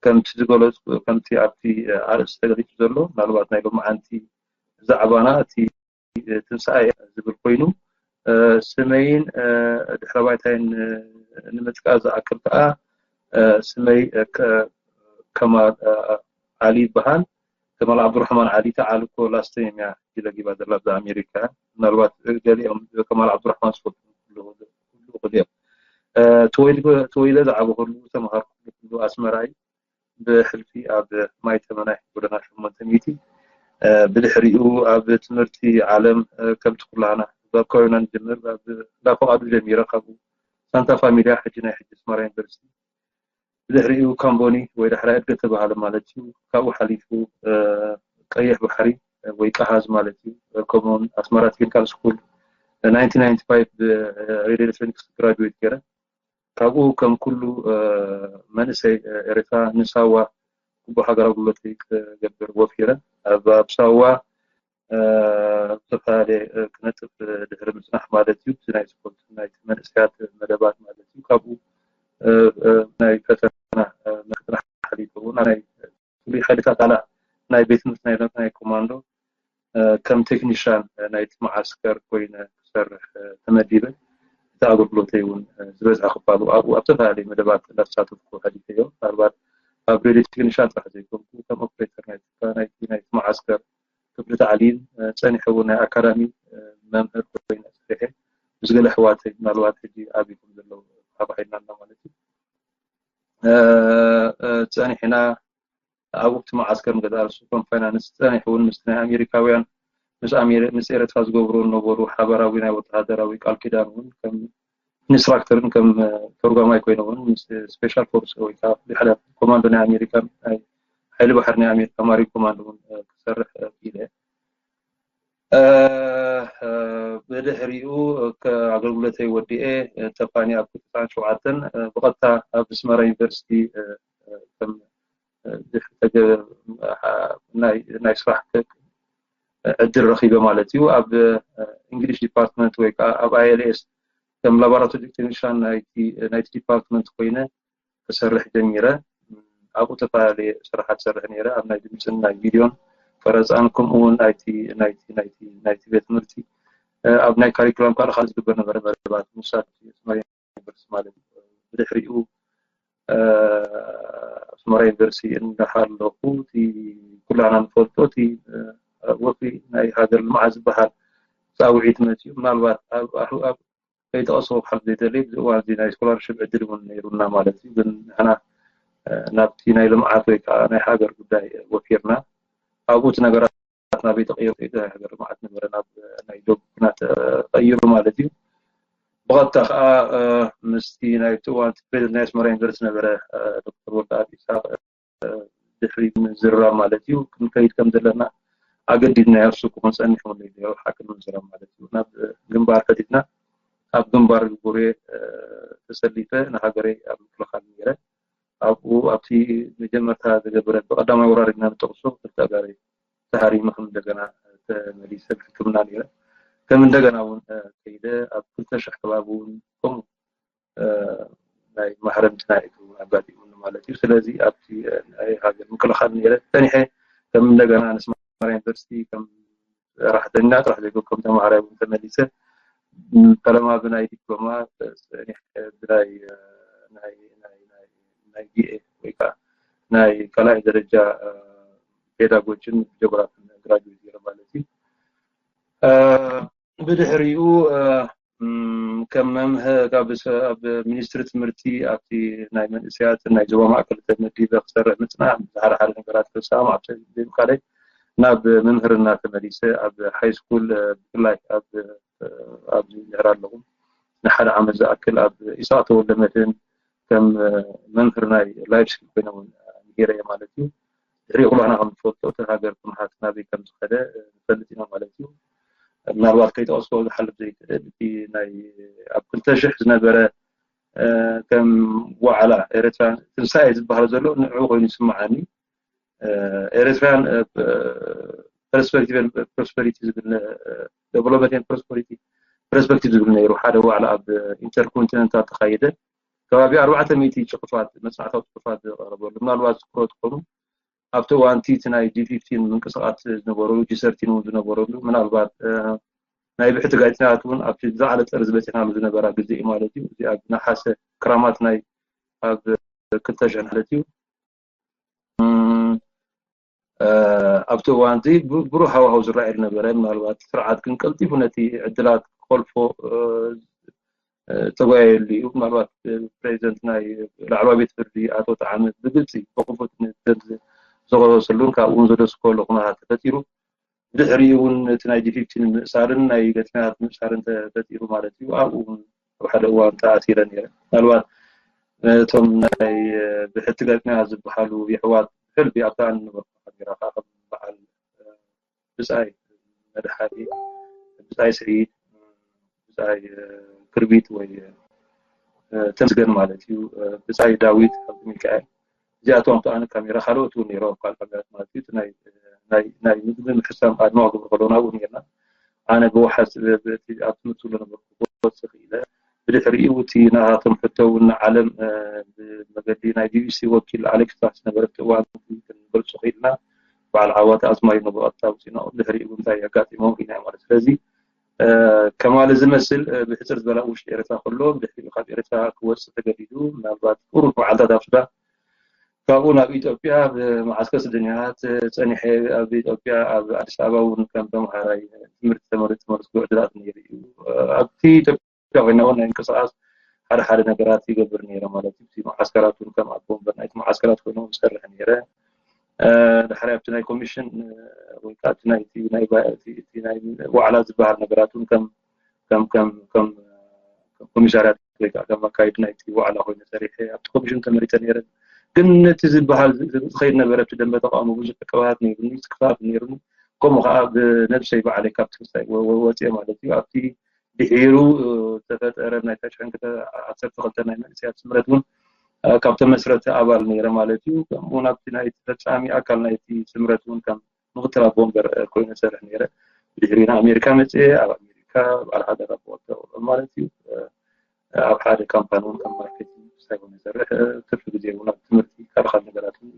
ከምቲ ዝገለጽ ከምቲ ኣብቲ ኣርእስቲ ተገሊጹ ዘሎ ምናልባት ናይ ሎማዓንቲ ዛዕባና እቲ ትንሳኤ ዝብል ኮይኑ ስመይን ድሕረ ባይታይን ንምጥቃስ ዝኣክል ከዓ ስመይ ከማል ዓሊ ይበሃል። ከማል ዓብዱራሕማን ዓሊ ተዓልኮ ላስተ እዮም እያ ጊለጊባ ዘላ ብዛ ኣሜሪካ ምናልባት ገሊኦም ከማል ዓብዱራሕማን ዝፈልጡ ክሉ እዮም ተወይለ ዝዓበኸሉ ዝተምሃርኩሉ ኩሉ ኣስመራ እዩ። ብሕልፊ ኣብ ማይ ተመናይ ጎደና ሸሞንተ ሚእቲ ብድሕሪኡ ኣብ ትምህርቲ ዓለም ከምቲ ኩላና ኣብ ከባቢና ንጅምር እንዳ ፈቓዱ ጀሚረ ካብኡ ሳንታ ፋሚልያ ሕጂ ናይ ሕጂ ኣስመራ ዩኒቨርሲቲ ብድሕሪኡ ካምቦኒ ወይ ዳሕራይ እድገት ተባሃለ ማለት እዩ ካብኡ ሓሊፉ ቀይሕ ባሕሪ ወይ ቀሃዝ ማለት እዩ ከምኡውን ኣስመራ ቴክኒካል ስኩል ናይንቲ ናይንቲ ፋይቭ ብሬድዮ ኤሌክትሮኒክስ ግራጁዌት ገይረ ካብኡ ከም ኩሉ መንእሰይ ኤርትራ ንሳዋ ግቡእ ሃገራዊ ኣገልግሎተይ ክገብር ወፊረ ኣብ ሳዋ ዝተፈላለየ ክነጥፍ ድሕሪ ምፅናሕ ማለት እዩ እቲ ናይ ስፖርት ናይቲ መንእሰያት መደባት ማለት እዩ ካብኡ ናይ ፈተና መክጥራሕ ሓሊፉ እውን ናይ ፍሉይ ሓይልታት ኣላ ናይ ቤት ትምህርቲ ናይ ናይ ኮማንዶ ከም ቴክኒሻን ናይቲ መዓስከር ኮይነ ክሰርሕ ተመዲበ እቲ ኣገልግሎተይ እውን ዝበዝሐ ክፋሉ ኣብኡ ኣብ ዝተፈላለዩ መደባት እንዳተሳተፍኩ ሓሊፈዮ ምናልባት ኣብ ሬድዮ ቴክኒሻን ጥራሕ ዘይኮንኩ ከም ኦፕሬተር ናይቲ ናይቲ መዓስከር ክፍሊ ታዕሊም ፀኒሐ እውን ናይ ኣካዳሚ መምህር ኮይነ ሰሪሐ ምስ ገለ ኣሕዋተይ ምናልባት ሕጂ ኣቢኩም ዘለዉ ተባሂልና ኣሎ ማለት እዩ ፀኒሕና ኣብቲ መዓስከር ንገዛእ ርእሱ ከም ፋይናንስ ፀኒሑ እውን ምስቲ ናይ ኣሜሪካውያን ምስ ኣሜሪ ምስ ኤርትራ ዝገብሩ ዝነበሩ ሓበራዊ ናይ ወተሃደራዊ ቃል ኪዳን እውን ከም ኢንስትራክተርን ከም ተርጓማይ ኮይነ እውን ምስ ስፔሻል ፎርስ ወይ ከዓ ፍሉይ ሓይልታት ኮማንዶ ናይ ኣሜሪካ ናይ ሓይሊ ባሕሪ ናይ ኣሜሪካ ማሪን ኮማንዶ እውን ክሰርሕ ኢለ ብድሕሪኡ ኣገልግሎተይ ወዲኤ ተፋኒ ኣብ ክልተ ሽውዓተን ብቐጥታ ኣብ ኣስመራ ዩኒቨርሲቲ ከም ናይ ስራሕ ዕድል ረኺበ ማለት እዩ ኣብ እንግሊሽ ዲፓርትመንት ወይ ከዓ ኣብ ኣይኤልኤስ ከም ላቦራቶሪ ቴክኒሻን ናይቲ ዲፓርትመንት ኮይነ ክሰርሕ ጀሚረ ኣብኡ ዝተፈላለየ ስራሓት ዝሰርሕ ነይረ። ኣብ ናይ ድምፅን ናይ ቪድዮን ቀረፃን፣ ከምኡ እውን ናይቲ ናይቲ ናይቲ ናይቲ ቤት ትምህርቲ ኣብ ናይ ካሪኩለም ካልእ ካልእ ዝግበር ነበረ። መደባት ምሳሌ ዩኒቨርሲቲ ማለት እዩ። ብድሕሪኡ ኣስመራ ዩኒቨርሲቲ እንዳሃለኹ እቲ ኩላና ንፈልጦ እቲ ወፍሪ ናይ ሃገር ልምዓት ዝበሃል ፃውዒት መፅኡ። ምናልባት ኣብ ከይጠቐስዎ ክሓልፍ ዘይደሊ፣ እዚ እዋን እዚ ናይ ስኮላርሽፕ ዕድል እውን ነይሩና ማለት እዩ። ግን ንሕና ናብቲ ናይ ልምዓት ወይ ከዓ ናይ ሃገር ጉዳይ ወፊርና። ኣብኡ እቲ ነገራት ናበይ ተቐይሩ? ናይ ሃገር ልምዓት ነበረ ናብ ናይ ዶብ ኩናት ተቐይሩ ማለት እዩ። ብቐጥታ ከዓ ምስቲ ናይ እቲ እዋን እቲ ፕሬዚደንት ናይ ኣስመራ ዩኒቨርሲቲ ነበረ ዶክተር ወልደኣብ ኢሳቅ ድሕሪ ምዝራብ ማለት እዩ፣ ክንከይድ ከም ዘለና ኣገዲድናዮ። እሱ ክኾን ጸኒሑ እውን እዩ፣ ሓቂ ንምዝራብ ማለት እዩ። ናብ ግንባር ከዲድና፣ ኣብ ግንባር ጎሬ ተሰሊፈ ንሃገረይ ኣብ ምክልኻል ነይረ። ኣብኡ ኣብቲ መጀመርታ ዝገበረ ብቐዳማይ ወራር ኢና ንጠቕሶ፣ ክልተ ኣጋሪ ተሃሪመ ከም እንደገና ተመሊሰ ብሕክምና ነይረ። ከም እንደገና እውን ከይደ ኣብ ክልተ ሽሕ ከባቢ እውን ከምኡ ናይ ማህረምቲ ናይ እግሪ እውን ኣጋጢሙኒ ማለት እዩ። ስለዚ ኣብቲ ናይ ሃገር ምክልኻል ነይረ ጸኒሐ ከም እንደገና ንስማራ ዩኒቨርሲቲ ከም ሰራሕተኛ ጥራሕ ዘይኮነ ከም ተማሃራይ እውን ተመሊሰ ፈለማ ብናይ ዲፕሎማ ጸኒሐ ብናይ ናይ ናይ ናይ ናይ ቢኤ ወይ ከዓ ናይ ካልኣይ ደረጃ ፔዳጎጂን ጀግራፊን ግራጁዌት ገይረ ማለት እዩ። ብድሕሪኡ ከም መምህር ካብ ኣብ ሚኒስትሪ ትምህርቲ ኣብቲ ናይ መንእሰያት ናይ ዞባ ማእከል ተመዲበ ክሰርሕ ምጽናሕ ሓደ ሓደ ነገራት ክሰማም ኣብቲ ዘይምካለይ ናብ ምምህርና ተመሊሰ ኣብ ሃይ ስኩል ብፍላይ ኣብ ኣብዚ ድሕር ኣለኹ ንሓደ ዓመት ዝኣክል ኣብ ኢሳቅ ተወልደ መድህን ከም መምህር ናይ ላይፍ ስኪል ኮይነ እውን ገይረ ማለት እዩ። ድሕሪ ኩላና ከም ንፈልጦ እቲ ሃገር ኩነታት ናበይ ከም ዝኸደ ንፈልጥ ኢና ማለት እዩ። ምናልባት ከይጠቀስኮ ዝሓልፍ ዘይክእል እቲ ናይ ኣብ ክልተ ሽሕ ዝነበረ ከም ዋዕላ ኤርትራ ትንሳኤ ዝበሃል ዘሎ ንዕኡ ኮይኑ ይስምዓኒ። ኤርትራን ፐርስፐክቲቭ ፕሮስፐሪቲ ዝብል ዴቨሎፕመንት ፕሮስፐሪቲ ፐርስፐክቲቭ ዝብል ነይሩ ሓደ ዋዕላ ኣብ ኢንተርኮንቲነንታል ተኻየደ። ከባቢ ኣርባዕተ ሚእቲ ጽሑፋት መጽናዕታዊ ጽሑፋት ዝቐረበሉ ምናልባት ዝክሮ ትኾኑ ኣብቲ እዋንቲ እቲ ናይ ጂ ፊፍቲን ምንቅስቃት ዝነበረሉ ጂ ሰርቲን እውን ዝነበረሉ ምናልባት ናይ ብሕቲ ጋዜጠኛታት እውን ኣብቲ ዝለዓለ ጥሪ ዝበፅሕናሉ ዝነበራ ግዜ እዩ ማለት እዩ። እዚ ኣብ ነሓሰ ክራማት ናይ ኣብ ክልተ ሽሕ ማለት እዩ። ኣብቲ እዋን እዚ ብሩህ ሃዋህው ዝረኣየሉ ነበረ። ምናልባት ስርዓት ግን ቀልጢፉ ነቲ ዕድላት ክኸልፎ ዝተጓየየሉ እዩ። ምናልባት ፕሬዚደንት ናይ ላዕለዋ ቤት ፍርዲ ኣቶ ጠዓመ ብግልፂ ብክፉት ንፕሬዚደንት ዝኸሰሰሉን ካብኡ እውን ዘደስከሉ ኩነታት ተፈጢሩ። ብድሕሪኡ እውን እቲ ናይ ጂ ፊፍቲን ምእሳርን ናይ ገጽናት ምእሳርን ተፈጢሩ ማለት እዩ። ኣብኡ እውን ኣብ ሓደ እዋን ተኣሲረ ነይረ። ምናልባት እቶም ናይ ብሕቲ ገጽና ዝበሃሉ የሕዋት ሕልፊ ኣብታ ንነበርኩ ካሜራ ከዓ ከም በዓል ብጻይ መድሓኒ፣ ብጻይ ስዒድ፣ ብጻይ ክርቢት ወይ ተመስገን ማለት እዩ። ብጻይ ዳዊት ሃብተሚካኤል እዚኣቶም ኣነ ካሜራ ካልኦት እውን ነይሮም ካል ካሜራት ማለት እዩ። ናይ ናይ ምግቢ ምሕሳም ኣድማ ክገብሩ ከለዉ ናብኡ ነርና። ኣነ ብወሓስ ኣብ ትምህርቲ ዝነበርኩ ክወፅእ ክኢለ ብድሕሪኡ እቲ ናታቶም ሕቶ እውን ንዓለም ብመገዲ ናይ ቢቢሲ ወኪል ኣሌክስ ታክስ ነበረ እቲ እዋን ክንገልፁ ክኢልና በዓል ዓዋተ ኣዝማሪ ነበሩ ኣታውፂና ድሕሪኡ እንታይ ኣጋጢሞም ኢና ማለት ስለዚ ከማል ዝመስል ብሕፅር ዝበላ ውሽጢ ኤርትራ ከሎ ድሕሪኡ ካብ ኤርትራ ክወፅእ ተገዲዱ ምናልባት ቁሩብ መዓልታት ኣብ ሱዳን ካብኡ ናብ ኢትዮጵያ ብመዓስከር ስደተኛታት ፀኒሐ ኣብ ኢትዮጵያ ኣብ ኣዲስ ኣበባ እውን ከም ተምሃራይ ትምህርቲ ተመሪፅ ተመርፅኩ ዕድላት ነይሩ እዩ ኣብቲ ኢትዮጵያ ኮይና እውን ናይ ምንቅስቃስ ሓደ ሓደ ነገራት ይገብር ነይረ ማለት እዩ። መዓስከራት እውን ከም ኣቦ ወንበር ናይቲ መዓስከራት ኮይኑ ዝሰርሕ ነይረ። ድሕሪ ኣብቲ ናይ ኮሚሽን ወይ ከዓ ናይ ዋዕላ ዝበሃል ነገራት እውን ከም ከም ከም ከም ኮሚሳርያት ወይ ከዓ ከም ኣካይድ ናይቲ ዋዕላ ኮይኑ ሰሪሐ ኣብቲ ኮሚሽን ተመሪፀ ነይረ። ግን ነቲ ዝበሃል ዝኸይድ ነበረ ኣብቲ ደንበ ተቃውሞ ብዙሕ ዕቀባታት ነይሩኒ፣ ስክፍታት ነይሩኒ። ከምኡ ከዓ ብነብሰይ ባዕለይ ካብቲ ክሳይ ወፅየ ማለት እዩ። ኣብቲ ድሒሩ ዝተፈጠረ ናይ ተሽሕን ዓሰርተ ክልተ ናይ መንእሰያት ስምረት እውን ካብ ተመስረቲ ኣባል ነይረ ማለት እዩ። ከምኡ እውን ኣብቲ ናይ ፈፃሚ ኣካል ናይቲ ስምረት እውን ከም ምክትል ኣቦ ወንበር ኮይነ ሰርሕ ነይረ። ብድሕሪ ንኣሜሪካ መፅየ ኣብ ኣሜሪካ በዓል ሓደ ኣቦ ወንበር ማለት እዩ። ኣብ ሓደ ካምፓኒ እውን ከም ማርኬቲንግ ሳይኮን ይሰርሕ ትርፊ ግዜ እውን ኣብ ትምህርቲ ካልእ ካልእ ነገራት እውን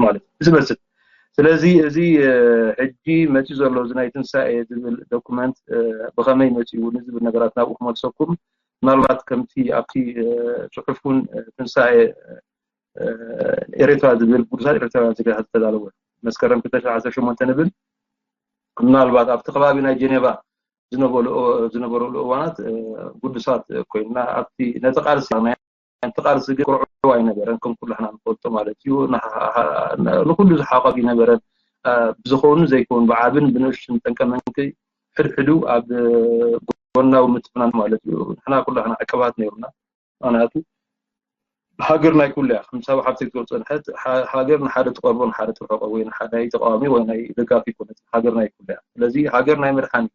ማለት እዩ ዝመስል። ስለዚ እዚ ሕጂ መፂኡ ዘሎ እዚ ናይ ትንሳኤ ዝብል ዶኩመንት ብኸመይ መፂኡ ንዝብል ነገራት ናብኡ ክመልሰኩም። ምናልባት ከምቲ ኣብቲ ፅሑፍ እውን ትንሳኤ ኤርትራ ዝብል ቅዱሳት ኤርትራውያን ዜጋታት ዝተዳለወ መስከረም ክልተ ሺሕ ዓሰርተ ሸሞንተ ንብል። ምናልባት ኣብቲ ከባቢ ናይ ጀኔቫ ዝነበሩ ዝነበረሉ እዋናት ግዱሳት ኮይንና ኣብቲ ነቲ ቃልሲ ናይ እቲ ቃልሲ ግን ቁርዑ ኣይነበረን ከም ኩላሕና ንፈልጦ ማለት እዩ። ንኩሉ ዝሓቋብ ይነበረን ብዝኾኑ ዘይኮኑ ብዓብን ብንእሽቱን ጠንቀመንቂ ሕድሕዱ ኣብ ጎናዊ ምትፍናን ማለት እዩ። ንሕና ኩላሕና ዕቅባት ነይሩና። ምክንያቱ ሃገር ናይ ኩሉ እያ። ከም ሰብ ሓብቲ ክትወፅኦ ንሕት ሃገር ንሓደ ትቐርቦ ንሓደ ትርሕቆ ወይ ናይ ተቃዋሚ ወይ ናይ ደጋፊ ይኮነት። ሃገር ናይ ኩሉ እያ። ስለዚ ሃገር ናይ ምድሓን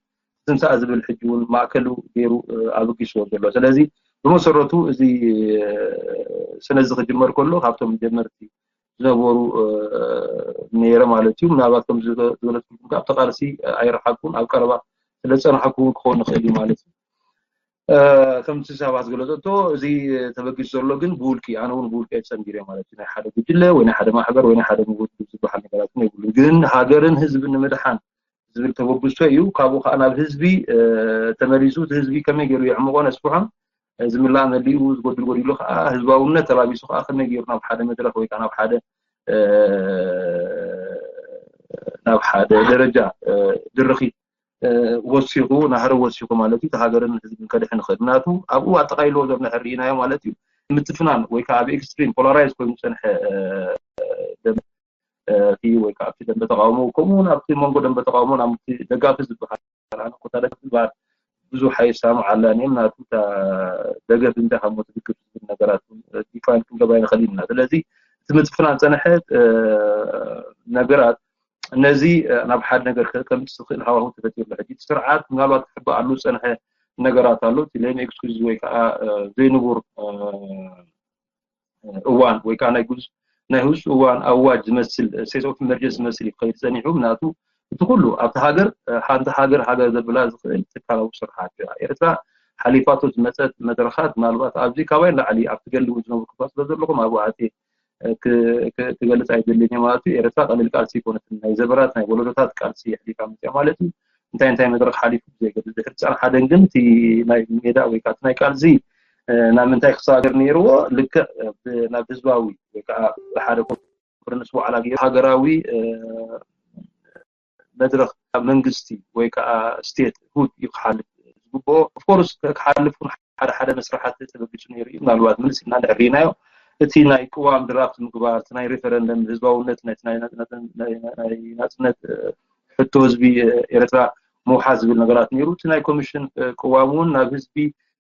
ትንሳእ ዝብል ሕጂ እውን ማእከሉ ገይሩ ኣበጊስዎ ዘሎ። ስለዚ ብመሰረቱ እዚ ሰነዚ ክጅመር ከሎ ካብቶም ጀመርቲ ዝነበሩ ነይረ ማለት እዩ። ምናልባት ከም ዝበለትኩም ካብቲ ቃልሲ ኣይረሓኩም ኣብ ቀረባ ስለዝፀናሕኩም ክኸውን ይኽእል እዩ ማለት እዩ። ከምቲ ሰባት ዝገለፀቶ እዚ ተበጊሱ ዘሎ ግን ብውልቂ ኣነ እውን ብውልቂ ፀንቢረ ማለት እዩ። ናይ ሓደ ጉጅለ ወይ ናይ ሓደ ማሕበር ወይ ናይ ሓደ ውድብ ዝበሃል ነገራት የብሉን። ግን ሃገርን ህዝብን ንምድሓን ዝብል ተበግሶ እዩ። ካብኡ ከዓ ናብ ህዝቢ ተመሊሱ እቲ ህዝቢ ከመይ ገይሩ የዕምቆ ነስፍሖን ዝምላእ መሊኡ ዝጎድል ጎዲሉ ከዓ ህዝባውነት ተላቢሱ ከዓ ከመይ ገይሩ ናብ ሓደ መድረክ ወይ ከዓ ናብ ሓደ ናብ ሓደ ደረጃ ድርኺት ወሲኹ ናህሪ ወሲኹ ማለት እዩ። እቲ ሃገርን ህዝብን ከድሕን ይኽእል ምክንያቱ ኣብኡ ኣጠቃሊልዎ ዘሎ ሕርኢናዮ ማለት እዩ። ምትፍናን ወይ ከዓ ኣብ ኤክስትሪም ፖላራይዝ ኮይኑ ዝፀንሐ ደምበ ወይ ከዓ ኣብቲ ደንበ ተቃውሞ ከምኡ እውን ኣብቲ መንጎ ደንበ ተቃውሞ ናብቲ ደጋፊ ዝበሃል ኣነ ኮታ ደጋፊ ዝበሃል ብዙሕ ኣይሰማማዕን እየ። ምክንያቱ እታ ደገፍ እንታይ ካብ ሞት ዝግብ ዝብል ነገራት ዲፋይን ክንገብራ ንኽእል ኢና። ስለዚ እቲ ምትፍናን ዝፀንሐ ነገራት ነዚ ናብ ሓደ ነገር ከምፅእ ዝኽእል ሃዋሁ ተፈጢሩ ኣሎ። ሕጂ እቲ ስርዓት ምናልባት ክሕባኣሉ ዝፀንሐ ነገራት ኣሎ። እቲ ሌም ኤክስኩዝ ወይ ከዓ ዘይንቡር እዋን ወይ ከዓ ናይ ግዙፍ ናይ ህፁፅ እዋን ኣዋጅ ዝመስል ስቴት ኦፍ ኢመርጀንሲ ዝመስል እዩ ክኸይድ ፀኒሑ። ምክንያቱ እቲ ኩሉ ኣብቲ ሃገር ሓንቲ ሃገር ሃገር ዘብላ ዝኽእል ትካላዊ ስርሓት እያ። ኤርትራ ሓሊፋቶ ዝመፀት መድረኻት ምናልባት ኣብዚ ካባይ ንላዕሊ ኣብቲ ገሊ እውን ዝነብርኩም ስለ ዘለኹም ኣብኡ ኣትየ ክገልፅ ኣይደልን እየ ማለት እዩ። ኤርትራ ቀሊል ቃልሲ ኣይኮነትን። ናይ ዘበናት ናይ ወለዶታት ቃልሲ ኣሕሊፋ መፅያ ማለት እዩ። እንታይ እንታይ መድረኽ ሓሊፉ ብዘይገድስ ድሕሪ ዝፀንሓ ደንግን እቲ ናይ ሜዳ ወይ ከዓ እቲ ናይ ቃልሲ ናብ ምንታይ ክሰጋገር ነይርዎ? ልክዕ ናብ ህዝባዊ ወይ ከዓ ብሓደ ኮንፈረንስ ዋዕላ ገይሩ ሃገራዊ መድረኽ መንግስቲ ወይ ከዓ ስቴት ሁድ እዩ ክሓልፍ ዝግብኦ። ኦፍኮርስ ክሓልፍ እውን ሓደ ሓደ መስራሓት ተበጊሱ ነይሩ እዩ። ምናልባት ምልስ ኢልና እንድሕር ርኢናዮ እቲ ናይ ቅዋም ድራፍት ምግባር፣ እቲ ናይ ሬፈረንደም ህዝባውነት ናይ ናፅነት ሕቶ ህዝቢ ኤርትራ ምውሓስ ዝብል ነገራት ነይሩ። እቲ ናይ ኮሚሽን ቅዋም እውን ናብ ህዝቢ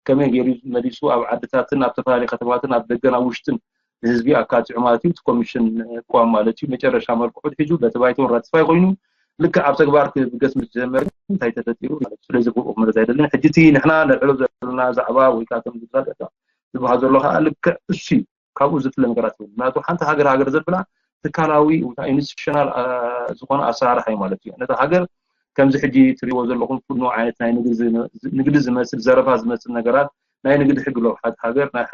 ከመይ ገይሩ መሊሱ ኣብ ዓድታትን ኣብ ዝተፈላለዩ ከተማትን ኣብ ደገን ኣብ ውሽጥን ንህዝቢ ኣካቲዑ ማለት እዩ። እቲ ኮሚሽን ቅዋም ማለት እዩ መጨረሻ መልክዑ ሒዙ በቲ ባይቶን ራቲፋይ ኮይኑ ልክዕ ኣብ ተግባር ክብገስ ምስ ጀመረ እንታይ ተፈጢሩ ማለት እዩ። ስለዚ ክብኡ ክመለስ ኣይደልን። ሕጂ እቲ ንሕና ነልዕሎ ዘለና ዛዕባ ወይ ከዓ ከም ዝብዛት ዝበሃል ዘሎ ከዓ ልክዕ እሱ እዩ። ካብኡ ዝፍለ ነገራት የብሉን። ምክንያቱ ሓንቲ ሃገር ሃገር ዘብላ ትካላዊ ኢንስቲቱሽናል ዝኾነ ኣሰራርሓ እዩ ማለት እዩ። ነታ ሃገር ከምዚ ሕጂ ትሪእዎ ዘለኹም ኩሉ ዓይነት ናይ ንግዲ ዝመስል ዘረፋ ዝመስል ነገራት ናይ ንግዲ ሕጊ ኣሎ። ኣብ ሓደ ሃገር ናይ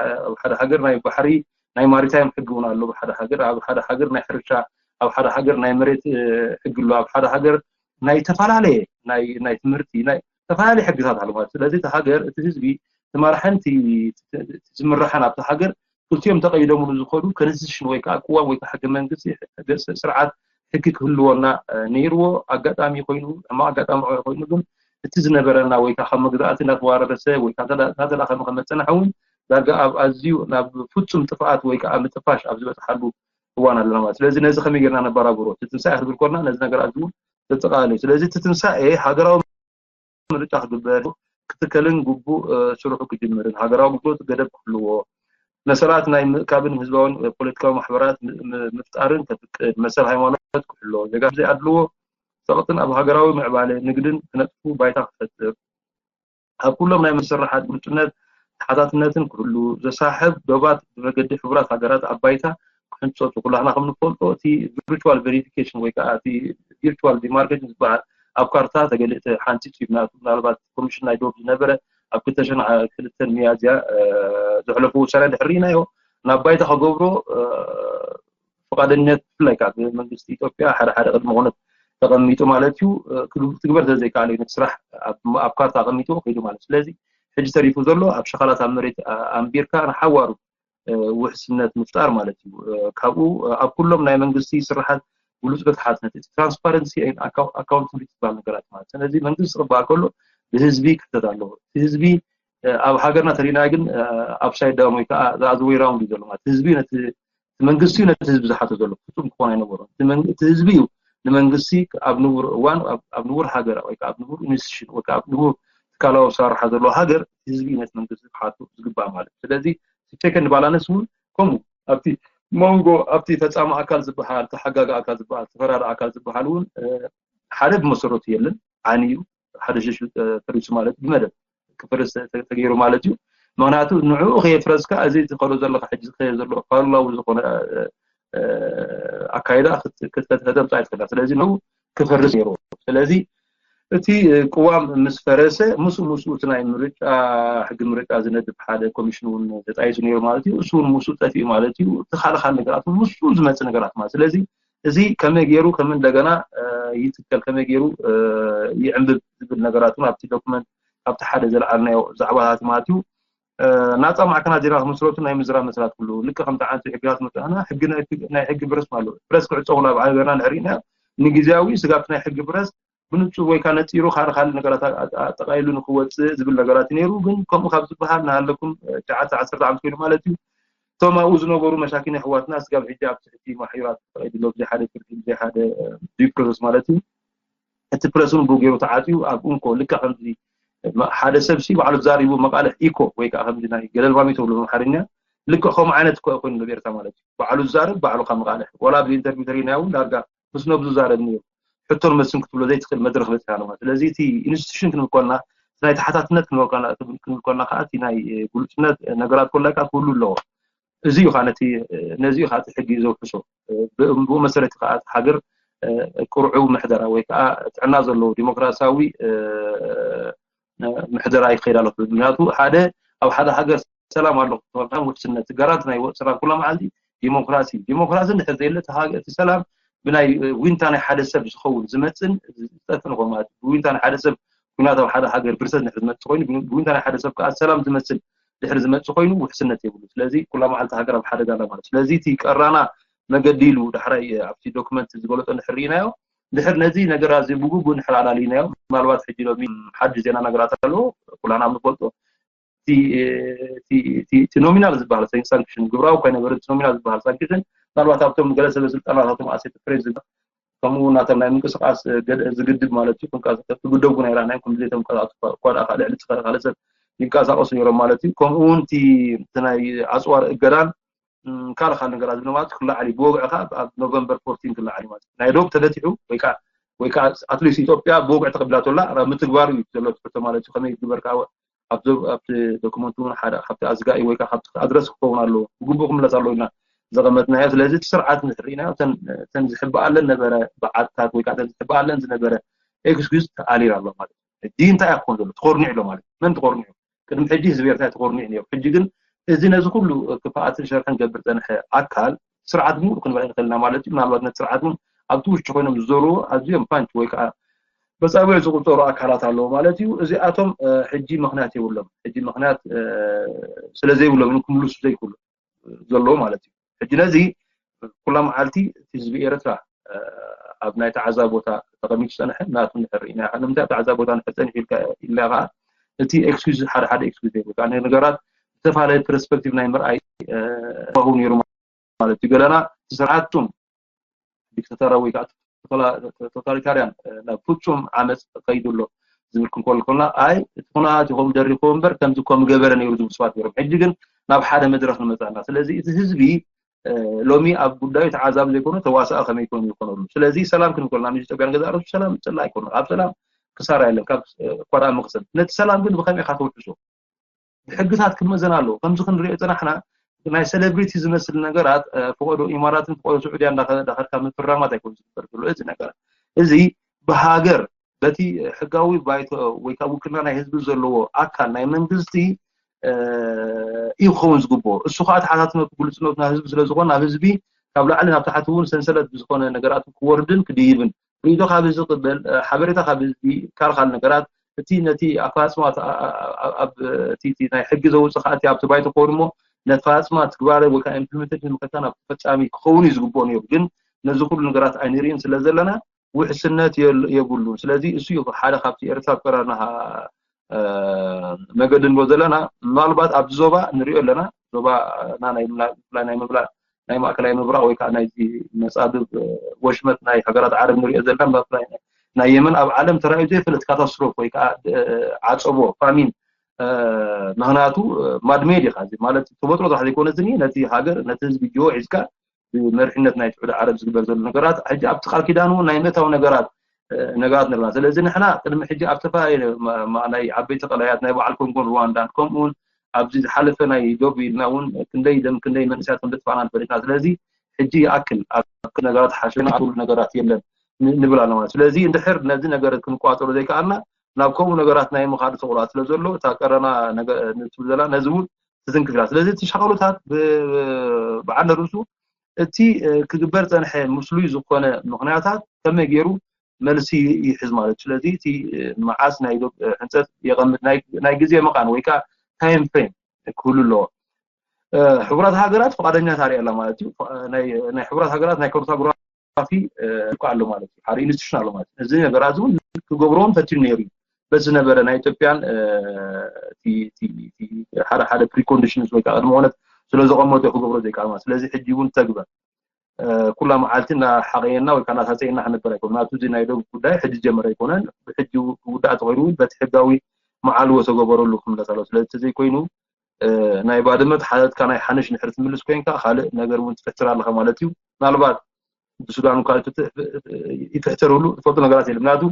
ሓደ ሃገር ናይ ባሕሪ ናይ ማሪታይም ሕጊ እውን ኣሎ። ኣብ ሓደ ሃገር ኣብ ሓደ ሃገር ናይ ሕርሻ ኣብ ሓደ ሃገር ናይ መሬት ሕጊ ኣሎ። ኣብ ሓደ ሃገር ናይ ዝተፈላለየ ናይ ትምህርቲ ናይ ዝተፈላለየ ሕግታት ኣሎ ማለት ስለዚ እቲ ሃገር እቲ ህዝቢ እቲ መራሕን ዝምራሕን ኣብቲ ሃገር ክልቲኦም ተቐይዶምሉ ዝኸዱ ኮንስቲቱሽን ወይ ከዓ ቅዋም ወይ ከዓ ሕገ መንግስቲ ስርዓት ሕጊ ክህልወና ነይርዎ። ኣጋጣሚ ኮይኑ ሕማቕ ኣጋጣሚ ኮይኑ ግን እቲ ዝነበረና ወይ ከዓ ካብ መግዛእቲ እናተዋረረሰ ወይ እናተዳኸመ ከመፀናሕ እውን ዳርጋ ኣብ ኣዝዩ ናብ ፍፁም ጥፍኣት ወይ ከዓ ምጥፋሽ ኣብ ዝበፅሓሉ እዋን ኣለና ማለት ስለዚ ነዚ ከመይ ጌርና ነበራብሮ እቲ ትንሳኤ ክብል ኮልና ነዚ ነገር ኣዝዩ ዘጠቃልል እዩ። ስለዚ እቲ ትንሳኤ ሃገራዊ ምርጫ ክግበር ክትከልን ግቡእ ስርሑ ክጅምርን ሃገራዊ ኣገልግሎት ገደብ ክህልዎ መሰላት ናይ ምእካብን ህዝባውን ፖለቲካዊ ማሕበራት ምፍጣርን ከፍቅድ መሰል ሃይማኖት ክሕሎ ዜጋ ዘይኣድልዎ ፀቕጥን ኣብ ሃገራዊ ምዕባለ ንግድን ክነጥፉ ባይታ ክፈጥር ኣብ ኩሎም ናይ መሰራሓት ግልፅነት ተሓታትነትን ክህሉ ዘሳሕብ ዶባት ብመገዲ ሕቡራት ሃገራት ኣብ ባይታ ክሕንፀፁ ኩላህና ከም ንፈልጦ እቲ ቪርቹዋል ቬሪፊኬሽን ወይ ከዓ እቲ ቪርቹዋል ዲማርኬሽን ዝበሃል ኣብ ካርታ ተገሊፀ ሓንፂፅ እዩ ናቱ ምናልባት ኮሚሽን ናይ ዶብ ዝነበረ ኣብ ክልተ ሸን ክልተን ሚያዝያ ዘሕለፉ ውሳነ ድሕር ርኢናዮ ናብ ባይታ ከገብሮ ፍቓደኛነት ብፍላይ ከዓ ብመንግስቲ ኢትዮጵያ ሓደ ሓደ ቅድመ ኩነት ተቐሚጡ ማለት እዩ። ትግበር ተዘይከኣለ ነቲ ስራሕ ኣብ ካርታ ኣቐሚጥዎ ከይዱ ማለት። ስለዚ ሕጂ ተሪፉ ዘሎ ኣብ ሸኻላት ኣብ መሬት ኣንቢርካ ንሓዋሩ ውሕስነት ምፍጣር ማለት እዩ። ካብኡ ኣብ ኩሎም ናይ መንግስቲ ስራሓት ብሉፅ ተሓትነት፣ ትራንስፓረንሲ፣ ኣካውንታብሊቲ ዝበሃል ነገራት ማለት። ስለዚ መንግስቲ ክበሃል ከሎ ብህዝቢ ክሕተት ኣለዎ። ህዝቢ ኣብ ሃገርና ተሪና ግን ኣፕሳይድ ዳውን ወይ ከዓ ዛዝ ወይ ራውንድ እዩ ዘሎ ማለት። ህዝቢ ነቲ መንግስቲ ነቲ ህዝቢ ዝሓቶ ዘሎ ፍፁም ክኾን ኣይነበሮም። እቲ ህዝቢ እዩ ንመንግስቲ ኣብ ንቡር እዋን ኣብ ንቡር ሃገር ወይ ከዓ ኣብ ንቡር ኢንስቲቱሽን ወይ ከዓ ኣብ ንቡር ትካላዊ ኣሰራርሓ ዘለዎ ሃገር ህዝቢ ነቲ መንግስቲ ክሓቱ ዝግባእ ማለት። ስለዚ ቼክ ኤንድ ባላንስ እውን ከምኡ ኣብቲ መንጎ ኣብቲ ፈፃሚ ኣካል ዝበሃል ተሓጋጊ ኣካል ዝበሃል ተፈራሪ ኣካል ዝበሃል እውን ሓደ ብመሰረቱ የለን። ዓኒ እዩ ሓደ ሽሽ ተሪሱ ማለት ብመደብ ክፈርስ ተገይሩ ማለት እዩ። ምክንያቱ ንዕኡ ከየፍረስካ እዚ ዝኸዶ ዘለካ ሕጂ ዝኸዮ ዘሎ ፋሉላዊ ዝኾነ ኣካይዳ ከተምፃ ይትክእላ። ስለዚ ነው ክፈርስ ነይሩ። ስለዚ እቲ ቅዋም ምስ ፈረሰ ምስ ምስኡ እቲ ናይ ምርጫ ሕጊ ምርጫ ዝነድብ ሓደ ኮሚሽን እውን ተጣይሱ ነይሩ ማለት እዩ። እሱ እውን ምስኡ ጠፊኡ ማለት እዩ። እቲ ካልእ ካልእ ነገራት እውን ምስኡ ዝመፅእ ነገራት ማለት ስለዚ እዚ ከመይ ገይሩ ከም እንደገና ይትከል ከመይ ገይሩ ይዕንብብ ዝብል ነገራት እውን ኣብቲ ዶክመንት ኣብቲ ሓደ ዘልዓልናዮ ዛዕባታት ማለት እዩ። ናፃ ማዕከናት ዜና ክምስረቱ ናይ ምዝራብ መስራት ኩሉ ልክዕ ከምቲ ዓንቱ ሕግታት መፅእና ሕጊ ናይ ሕጊ ፕረስ ኣሎ። ፕረስ ክዕፀው ናብ ሃገርና ንሕሪእና ንግዜያዊ ስጋብቲ ናይ ሕጊ ፕረስ ብንፁር ወይ ከዓ ነፂሩ ካልእ ካልእ ነገራት ኣጠቃሊሉ ንክወፅእ ዝብል ነገራት እዩ ነይሩ። ግን ከምኡ ካብ ዝበሃል ንሃለኩም ትሽዓተ ዓሰርተ ዓመት ኮይኑ ማለት እዩ። እቶም ኣብኡ ዝነበሩ መሻኪን ኣሕዋትና ስጋብ ሕጂ ኣብ ትሕቲ ማሕዩራት ተፈቂድሎም ብዘይ ሓደ ፍርዲ ብዘይ ሓደ ዲው ፕሮሰስ ማለት እዩ። እቲ ፕረስ እውን ብኡ ገይሩ ተዓፅዩ ኣብ እንኮ ልክዕ ከምዚ ሓደ ሰብ ሲ ባዕሉ ተዛሪቡ መቃልሕ ኢኮ ወይ ከዓ ከምዚ ናይ ገለልባሚ ተብሎ ኣምሓርኛ ልክዕ ከምኡ ዓይነት እኮ ኮይኑ ኣብ ኤርትራ ማለት እዩ። ባዕሉ ዝዛረብ ባዕሉ ካብ መቃልሕ ዋላ ኣብ ኢንተርቪው ተሪናዮ እውን ዳርጋ ምስ ነብሱ ዛረብ ነይሩ። ሕቶን መልስን ክትብሎ ዘይትኽእል መድረኽ በፂሕና ኣለና። ስለዚ እቲ ኢንስቲቱሽን ክንብል ኮና ናይ ተሓታትነት ክንብል ኮና ከዓ እቲ ናይ ግሉፅነት ነገራት ኮላይ ከዓ ክህሉ ኣለዎ። እዚ እዩ ከዓ ነቲ ነዚ እዩ ከዓ እቲ ሕጊ ዘውሕሶ። ብኡ መሰረት ከዓ እቲ ሃገር ቅርዑ ምሕደራ ወይ ከዓ ጥዕና ዘለዎ ዲሞክራሲያዊ ምሕደራ ይክኸይድ ኣሎ። ምክንያቱ ሓደ ኣብ ሓደ ሃገር ሰላም ኣሎ ክትበልካን ውሕስነት ጋራንት ናይ ወ- ሰላም ኩላ መዓልቲ ዲሞክራሲ ዲሞክራሲ እንድሕር ዘየለ እቲ ሃገ- እቲ ሰላም ብናይ እ፣ ዊንታ ናይ ሓደ ሰብ ዝኸውን ዝመፅን ዝጠፍን ይኾን ማለት እዩ። ብዊንታ ናይ ሓደ ሰብ ኩናት ኣብ ሓደ ሃገር ብርሰት እንድሕር ዝመፅእ ኮይኑ ብዊንታ ናይ ሓደ ሰብ ከዓ ሰላም ዝመስል ድሕር ዝመፅእ ኮይኑ ውሕስነት የብሉ። ስለዚ ኩላ መዓልቲ ሃገር ኣብ ሓደጋ ኣላ ማለት እዩ። ስለዚ እቲ ቀራና መገዲ ኢሉ ዳሕራይ እ፣ ኣብቲ ዶክመንት ዝገለፆ እንድሕር ርኢናዮ ድሕር ነዚ ነገራት እዚ ብግቡእ እንድሕር ኣላሊናዮ ምናልባት ሕጂ ሎሚ ሓድሽ ዜና ነገራት ኣለዎ ኩላና ንፈልጦ እቲ ኖሚናል ዝበሃል ሳንክሽን ግብራዊ እኳ ይነበረ እቲ ኖሚናል ዝበሃል ሳንክሽን ምናልባት ኣብቶም ገለ ሰበ ስልጣናት ኣቶም ኣሴት ፕሬዚደንት ከምኡ እውን ናቶም ናይ ምንቅስቃስ ዝግድብ ማለት እዩ ክግደቡ ናይ ራእናዮም ከም ድሌቶም እኳ ደኣ ልዕሊ ዝኸረ ካልእ ሰብ ይንቀሳቀሱ ነይሮም ማለት እዩ። ከምኡ እውን እቲ ናይ ኣፅዋር እገዳን ካልእ ካልእ ነገራት ዝብሎ ማለት ክለዓል እዩ። ብወግዒ ከዓ ኣብ ኖቨምበር ፎርቲን ክለዓል እዩ ማለት እዩ። ናይ ዶብ ተበቲሑ ወይ ከዓ ወይ ከዓ ኣትሊስት ኢትዮጵያ ብወግዒ ተቐቢላቶ ኣላ። ኣብ ምትግባሩ እዩ ዘሎ ትሕቶ ማለት እዩ። ከመይ ይግበር ከዓ ኣብቲ ኣብቲ ዶክመንት እውን ሓደ ካብቲ ኣዝጋኢ ወይ ከዓ ካብቲ ኣድረስ ክኸውን ኣለዎ። ብግቡእ ክምለስ ኣለዎ ኢልና ዘቐመጥናዮ። ስለዚ እቲ ስርዓት እንድሕር ርኢናዮ እተን እተን ዝሕበኣለን ነበረ በዓልታት ወይ ከዓ እተን ዝሕበኣለን ዝነበረ ኤክስኪዩዝ ተኣሊር ኣሎ ማለት እዩ። ሕጂ እንታይ እያ ክኾን ዘሎ? ተኾርኒዑ ኣሎ ማለት እዩ። መን ተኾርኒዑ? ቅድሚ ሕጂ ህዝቢ ኤርትራ ተኾርኒዑ ነይሩ። ሕጂ ግን እዚ ነዚ ኩሉ ክፍኣትን ሸርሕን ገብር ፀንሐ ኣካል ስርዓት ሙሉ ክንብል ንኽእል ኢና ማለት እዩ። ምናልባት ነቲ ስርዓት እውን ኣብቲ ውሽጢ ኮይኖም ዝዞርዎ ኣዝዮም ፓንች ወይ ከዓ በፃብዕ ዝቁፀሩ ኣካላት ኣለዎ ማለት እዩ። እዚኣቶም ሕጂ ምኽንያት የብሎም። ሕጂ ምኽንያት ስለዘይብሎም ክምልሱ ዘይክእሉ ዘለዎ ማለት እዩ። ሕጂ ነዚ ኩላ መዓልቲ እቲ ህዝቢ ኤርትራ ኣብ ናይ ተዓዛቢ ቦታ ተቐሚጡ ዝፀንሐ ናቱ እንድሕር ርኢና ኢኻ ንምንታይ ኣብ ተዓዛቢ ቦታ እንድሕር ፀኒሑ ኢልካ ኢልና ከዓ እቲ ኤክስኪዝ ሓደ ሓደ ኤክስኪዝ ዘይብሉ ከዓ ነገራት ዝተፈላለየ ፐርስፐክቲቭ ናይ ምርኣይ ሃዋሁ ነይሩ ማለት እዩ። ገለና እቲ ስርዓት ጡም ዲክታተራዊ ወይ ከዓ ቶታሊታርያን ናብ ፍፁም ዓመፅ ከይዱ ኣሎ ዝብል ክንኮል ከልና ኣይ እቲ ኩነታት ይኸም ደሪኹ እምበር ከምዚ ከም ገበረ ነይሩ ዝብሉ ሰባት ነይሮም። ሕጂ ግን ናብ ሓደ መድረክ ንመፃና። ስለዚ እቲ ህዝቢ ሎሚ ኣብ ጉዳዩ ተዓዛቢ ዘይኮነ ተዋሳኢ ከመይ ኮይኑ ይኮነሉ። ስለዚ ሰላም ክንኮልና ምስ ኢትዮጵያን ገዛ ርእሱ ሰላም ፅላ ኣይኮነ ካብ ሰላም ክሳራ የለን ካብ እኳ ደኣ መክሰብ ነቲ ሰላም ግን ብከመይ ኢካ ተውሕሶ? ብሕግታት ክመዘን ኣለዎ። ከምዚ ክንሪኦ ዝፀናሕና ናይ ሴሌብሪቲ ዝመስል ነገራት ፈቀዶ ኢማራትን ፈቀዶ ስዑድያ እንዳኸድካ ምፍራማት ኣይኮን ዝግበር ዘሎ እዚ ነገር እዚ ብሃገር በቲ ሕጋዊ ባይቶ ወይ ከዓ ውክልና ናይ ህዝቢ ዘለዎ ኣካል ናይ መንግስቲ እዩ ክኸውን ዝግብኦ። እሱ ከዓ ተሓታትነቱ ግልፅነቱ ናይ ህዝቢ ስለዝኾነ ናብ ህዝቢ ካብ ላዕሊ ናብ ታሕቲ እውን ሰንሰለት ብዝኾነ ነገራት ክወርድን ክድይብን ሪኢቶ ካብ ህዝቢ ክቕበል፣ ሓበሬታ ካብ ህዝቢ ካልኻል ነገራት እቲ ነቲ ኣፈፃፅማ እቲ ናይ ሕጊ ዘውፅእ ከዓ ኣብቲ ባይቶ ክወርድ እሞ ነቲ ኣፈፃፅማ ትግባረ ወይ ከዓ ኢምፕሊመንቴሽን ምክታን ኣብ ተፈፃሚ ክኸውን እዩ ዝግብኦ ነይሩ። ግን ነዚ ኩሉ ነገራት ኣይንርእን ስለ ዘለና ውሕስነት የብሉን። ስለዚ እሱ እዩ ሓደ ካብቲ ኤርትራ ኣቀራርና መገዲ ንብሎ ዘለና። ምናልባት ኣብዚ ዞባ ንሪኦ ኣለና። ዞባ ናይ ማእከላይ ምብራቕ ወይ ከዓ ናይዚ መፃብብ ወሽመጥ ናይ ሃገራት ዓረብ ንሪኦ ዘለና ናይ የመን ኣብ ዓለም ተራእዩ ዘይፈልጥ ካታስትሮፍ ወይ ከዓ ዓፀቦ ፋሚን ምክንያቱ ማድሜድ ኢኻ ማለት ተፈጥሮ ጥራሕ ዘይኮነ ነቲ ሃገር ነቲ ህዝቢ ጅሆ ሒዝካ ብመሪሕነት ናይ ስዑዲ ዓረብ ዝግበር ዘሎ ነገራት ሕጂ ኣብቲ ቃል ኪዳን እውን ናይ ምእታው ነገራት ነገራት ንርና ስለዚ ንሕና ቅድሚ ሕጂ ኣብ ተፈላለየ ናይ ዓበይቲ ቀላያት ናይ በዓል ኮንጎን ሩዋንዳን ከምኡውን ኣብዚ ዝሓለፈ ናይ ዶብ ኢልና እውን ክንደይ ደም ክንደይ መንእሰያት ከም ዘጥፋእና ንፈልጥና ስለዚ ሕጂ ይኣክል ኣብ ነገራት ሓሸና ኣትሉ ነገራት የለን ንብል ኣለና ስለዚ እንድሕር ነዚ ነገር ክንቋፀሮ ዘይከኣልና ናብ ከምኡ ነገራት ናይ ምኻድ ተቑራት ስለ ዘሎ እታ ቀረና ንትብል ዘላ ነዚ እውን ትዝንክፍ ኢላ ስለዚ እቲ ሻቐሎታት ብዓንደ ርእሱ እቲ ክግበር ፀንሐ ምስሉይ ዝኾነ ምኽንያታት ከመይ ገይሩ መልሲ ይሕዝ ማለት እዩ ስለዚ እቲ መዓስ ናይ ዶብ ሕንፀት የቐምጥ ናይ ግዜ መቓን ወይ ከዓ ታይም ፍሬም ክህሉ ኣለዎ ሕቡራት ሃገራት ፍቃደኛ ታሪያ ኣላ ማለት እዩ ናይ ሕቡራት ሃገራት ናይ ካርቶግራፊ እኳ ኣሎ ማለት እዩ ሓደ ኢንስቲቱሽን ኣሎ ማለት እዚ ነገራት እውን ክገብርዎም ፈትኑ ነይሩ በዚ ዝነበረ ናይ ኢትዮጵያን ሓደ ሓደ ፕሪኮንዲሽንስ ወይ ከዓ ቅድመ ኩነት ስለ ዘቐመጡ ክገብሮ ዘይከኣል ማለት ስለዚ ሕጂ እውን ተግበር ኩላ መዓልቲ እናሓቐየና ወይ ከዓ እናሳፀየና ክነበር ኣይኮነ ናቱ እዚ ናይ ደቡብ ጉዳይ ሕጂ ጀመረ ኣይኮነን ብሕጂ ክውዳእ ተኸይኑ እውን በቲ ሕጋዊ መዓልዎ ተገበረሉ ክምለስ ኣሎ ስለዚ ተዘይኮይኑ ናይ ባድመ ተሓተትካ ናይ ሓንሽ ንሕሪ ትምልስ ኮይንካ ካልእ ነገር እውን ትፍሕትር ኣለካ ማለት እዩ ምናልባት ብሱዳን እኳ ይፍሕተርሉ ዝፈልጡ ነገራት የለ ምክንያቱ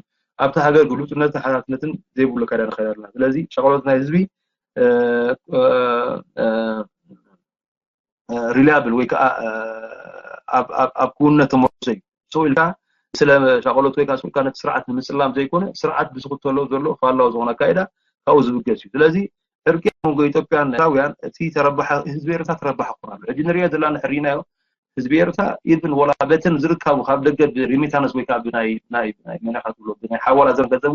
ኣብቲ ሃገር ግሉፅነትን ሓላፍነትን ዘይብሉ ካዳ ንኸዳ ኣለና ስለዚ ሸቐሎት ናይ ህዝቢ ሪላያብል ወይ ከዓ ኣብ ክውነት ተመርኮሰ እዩ ሰው ኢልካ ስለ ሻቀሎት ወይ ከዓ ስልካ ነቲ ስርዓት ንምፅላም ዘይኮነ ስርዓት ብዝኽተሎ ዘሎ ፋላዊ ዝኾነ ኣካይዳ ካብኡ ዝብገስ እዩ ስለዚ ዕርቂ ኣብ መንጎ ኢትዮጵያን ኤርትራውያን እቲ ተረባሒ ህዝቢ ኤርትራ ተረባሒ ክኾን ኣሎ ሕጂ ንሪኦ ዘለና ሕሪናዮ ህዝቢ ኤርትራ ኢቭን ወላ በተን ዝርካቡ ካብ ደገ ብሪሚታንስ ወይ ከዓ ብናይ ናይ ናይ መናኻ ትብሎ ብናይ ሓዋላ ዘም ገንዘቡ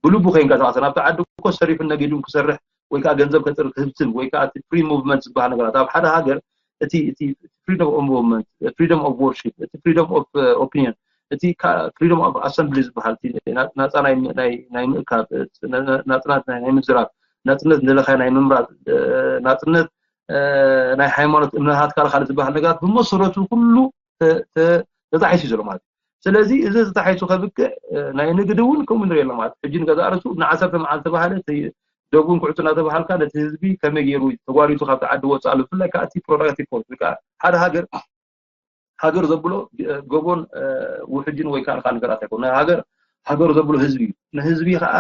ብልቡ ከይንቀሳቀሰ ናብቲ ዓዲ እኮ ሰሪሑ ነጊዱን ክሰርሕ ወይ ከዓ ገንዘብ ከጥር ክህብትም ወይ ከዓ እቲ ፍሪ ሙቭመንት ዝበሃል ነገራት ኣብ ሓደ ሃገር እቲ እቲ ፍሪደም ኦፍ ሙቭመንት ፍሪደም ኦፍ ወርሺፕ እቲ ፍሪደም ኦፍ ኦፒኒየን እቲ ፍሪደም ኦፍ ኣሰምብሊ ዝበሃል ናፃ ናይ ምእካብ ናፅናት ናይ ምዝራብ ናፅነት ንለኻይ ናይ ምምራፅ ናፅነት ናይ ሃይማኖት እምነታት ካልእ ካልእ ዝበሃል ነገራት ብመሰረቱ ኩሉ ተጣሒሱ እዩ ዘሎ ማለት እዩ ስለዚ እዚ ተጣሒሱ ከብቅዕ ናይ ንግዲ እውን ከምኡ ንሪኦ ኣሎ ማለት ሕጂ ንገዛእ ርእሱ ንዓሰርተ መዓልቲ ተባሃለ ደቡን ኩዕቱ እናተባሃልካ ነቲ ህዝቢ ከመይ ገይሩ ተጓሪቱ ካብቲ ዓዲ ወፅእ ኣሎ ብፍላይ ከዓ እቲ ፕሮዳክቲቭ ፎርስ ወይ ከዓ ሓደ ሃገር ሃገር ዘብሎ ጎቦን ውሕጅን ወይ ከዓ ካልእ ነገራት ኣይኮነ ሃገር ሃገር ዘብሎ ህዝቢ እዩ ንህዝቢ ከዓ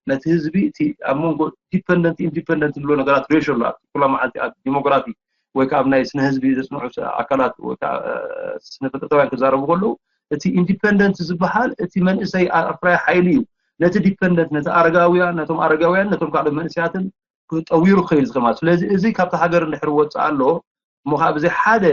ነቲ ህዝቢ እቲ ኣብ መንጎ ዲፐንደንት ኢንዲፐንደንት ዝብሎ ነገራት ሬሾ ኣሎ ኩላ መዓልቲ ኣብ ዲሞግራፊ ወይ ከዓ ኣብ ናይ ስነ ህዝቢ ዘፅንዑ ኣካላት ወይ ከዓ ስነ ፍልጠታውያን ክዛረቡ ከለዉ እቲ ኢንዲፐንደንት ዝበሃል እቲ መንእሰይ ኣፍራይ ሓይሊ እዩ ነቲ ዲፐንደንት ነቲ ኣረጋውያን ነቶም ኣረጋውያን ነቶም ካልኦት መንእሰያትን ጠዊሩ ክኸይድ ዝኸማ ስለዚ እዚ ካብቲ ሃገር እንድሕር ወፅእ ኣሎ እሞ ከዓ ብዘይ ሓደ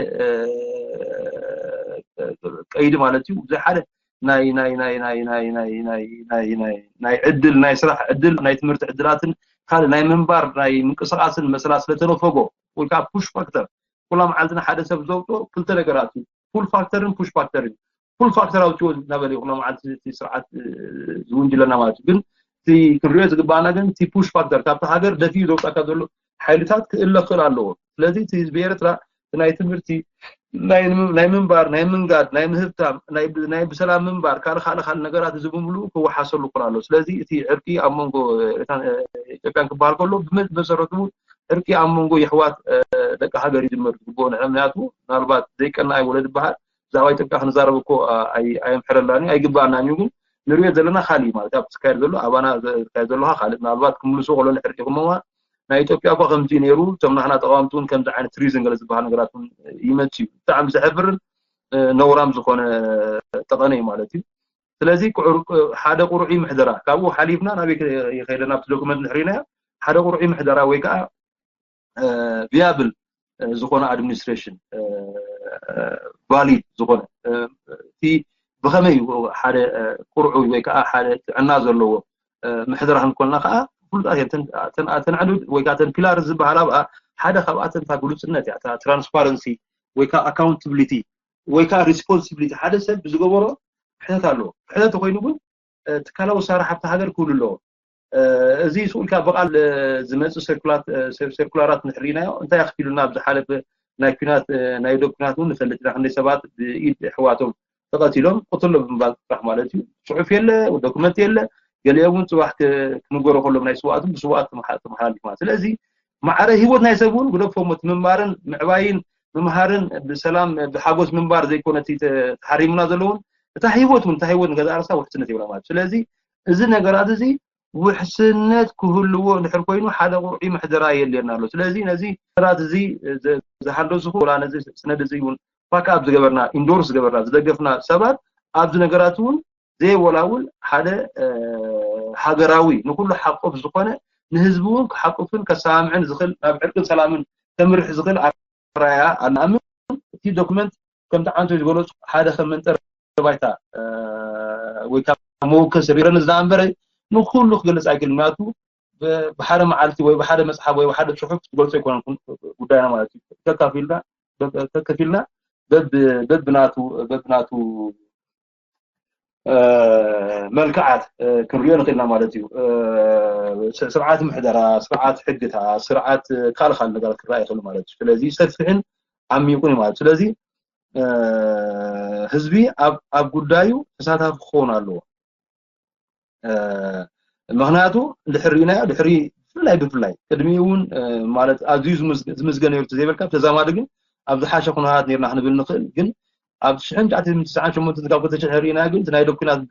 ቀይዲ ማለት እዩ ብዘይ ሓደ ናይ ናይ ናይ ናይ ናይ ናይ ናይ ናይ ናይ ናይ ዕድል ናይ ስራሕ ዕድል ናይ ትምህርቲ ዕድላትን ካልእ ናይ ምንባር ናይ ምንቅስቃስን መስላ ስለተነፈጎ ወይ ከዓ ፑሽ ፋክተር ኩላ መዓልትና ሓደ ሰብ ዘውፅኦ ክልተ ነገራት እዩ ፑል ፋክተርን ፑሽ ፋክተርን ፑል ፋክተር ኣውፅዎ እናበለ እዩ ኩላ መዓልቲ እቲ ስርዓት ዝውንጅለና ማለት እዩ ግን እቲ ክንሪኦ ዝግባኣና ግን እቲ ፑሽ ፋክተር ካብቲ ሃገር ደፊኡ ዘውፃካ ዘሎ ሓይልታት ክእለ ክእል ኣለዎ ስለዚ እቲ ህዝቢ ኤርትራ ናይ ትምህርቲ ናይ ምንባር ናይ ምንጋድ ናይ ምህብታም ናይ ብሰላም ምንባር ካልእ ካልእ ካልእ ነገራት እዚ ብምሉኡ ክወሓሰሉ ክእል ኣሎ ስለዚ እቲ ዕርቂ ኣብ መንጎ ኢትዮጵያን ክበሃል ከሎ ብመሰረቱ ዕርቂ ኣብ መንጎ የሕዋት ደቂ ሃገር ይጅመር ዝግብኦ ንዕምንያቱ ምናልባት ዘይቀናይ ወለድ ይበሃል ብዛዕባ ኢትዮጵያ ክንዛረብ እኮ ኣየምሕረላን እዩ ኣይግባኣናን እዩ ግን ንሪኦ ዘለና ካሊእ ማለት ኣብ ዝካየድ ዘሎ ኣባና ዝካየድ ዘለካ ካልእ ምናልባት ክምልሱ ከሎ ንሕርቂ ክመዋ ናይ ኢትዮጵያ እኳ ከምዚ ነይሩ እቶም ናሕና ተቃወምቲ እውን ከምዚ ዓይነት ሪዝን ገለ ዝበሃል ነገራት እውን ይመፅ እዩ ብጣዕሚ ዘሕፍርን ነውራም ዝኾነ ጠቐነ እዩ ማለት እዩ ስለዚ ሓደ ቁሩዕ ምሕደራ ካብኡ ሓሊፍና ናበይ ይኸይደ ናብቲ ዶክመንት ንሕሪናዮ ሓደ ቁሩዕ ምሕደራ ወይ ከዓ ቪያብል ዝኾነ ኣድሚኒስትሬሽን ቫሊድ ዝኾነ እቲ ብኸመይ ሓደ ቁርዑ ወይ ከዓ ሓደ ጥዕና ዘለዎ ምሕደራ ክንኮልና ከዓ ፍሉጣት እዮም። ተን ዕኑድ ወይ ከዓ ተን ፒላር ዝበሃላ ብኣ ሓደ ካብኣተን እታ ግሉፅነት እያ። ትራንስፓረንሲ ወይ ከዓ ኣካውንታብሊቲ ወይ ከዓ ሪስፖንሲቢሊቲ ሓደ ሰብ ብዝገበሮ ክሕተት ኣለዎ። ክሕተት ተኮይኑ ግን ትካላዊ ኣሰራርሓ ኣብቲ ሃገር ክህሉ ኣለዎ። እዚ ስኡልካ ብቓል ዝመፅእ ሰርኩላራት ንሕርኢናዮ እንታይ ኣኽፊሉና ኣብ ዝሓለፈ ናይ ኩናት ናይ ዶብ ኩናት እውን ንፈልጥ ኢና። ክንደይ ሰባት ብኢድ ኣሕዋቶም ተቐቲሎም ቅትሎ ብምባል ጥራሕ ማለት እዩ። ፅሑፍ የለ፣ ዶክመንት የለ። ገሊኦም እውን ፅባሕ ክንገሮ ከሎም ናይ ስዋኣቶም ብስዋኣት ተመሓላሊፍ ማለት። ስለዚ ማዕረ ህይወት ናይ ሰብ እውን ግደፎ፣ ምምሃርን ምዕባይን ምምሃርን ብሰላም ብሓጎስ ምንባር ዘይኮነ ተሓሪሙና ዘለውን እታ ህይወት እውን እታ ህይወት ንገዛ ርእሳ ውሕስነት ይብላ ማለት። ስለዚ እዚ ነገራት እዚ ውሕስነት ክህልዎ እንድሕር ኮይኑ ሓደ ቁርዒ ምሕደራ የድልየና ኣሎ። ስለዚ ነዚ ነገራት እዚ ዝሃንደስኹ ወላ ነዚ ስነድ እዚ እውን ባክኣፕ ዝገበርና፣ ኢንዶርስ ዝገበርና፣ ዝደገፍና ሰባት ኣብዚ ነገራት እውን ዘይወላውል ሓደ ሃገራዊ ንኩሉ ሓቆፍ ዝኾነ ንህዝቢ እውን ክሓቁፍን ከሰማምዕን ዝኽእል ናብ ዕርቅን ሰላምን ከምርሕ ዝኽእል ኣራያ ኣናኣምን እቲ ዶክመንት ከምቲ ዓንቶ ዝገለፁ ሓደ ከም መንጠር ባይታ ወይ ካብ መወከሲ ሪረን ዝዳ እምበረ ንኩሉ ክገልፅ ኣይክእል ምክንያቱ ብሓደ መዓልቲ ወይ ብሓደ መፅሓፍ ወይ ብሓደ ፅሑፍ ትገልፆ ኣይኮነን ጉዳይና ማለት እዩ። ከካፊልና በብናቱ በብናቱ መልክዓት ክንሪኦ ንኽእልና ማለት እዩ። ስርዓት ምሕደራ፣ ስርዓት ሕግታት፣ ስርዓት ካልእ ካልእ ነገራት ክረኣ ይኽእል ማለት እዩ። ስለዚ ሰፊሕን ዓሚቑን እዩ ማለት እዩ። ስለዚ ህዝቢ ኣብ ጉዳዩ ተሳታፊ ክኸውን ኣለዎ። ምኽንያቱ ድሕሪ ርኢናዮ ድሕሪ ብፍላይ ብፍላይ ቅድሚኡ እውን ማለት ኣዝዩ ዝምዝገ ነይሩ ዘይበልካ ብተዛማዲ ግን ኣብ ዝሓሸ ኩነታት ነርና ክንብል ንኽእል ግን ኣብ ሽሕን ትሽዓን ሸሞንተን ካብ ክልተ ሽሕ ርኢናዮ ግን ናይ ዶብ ኩናት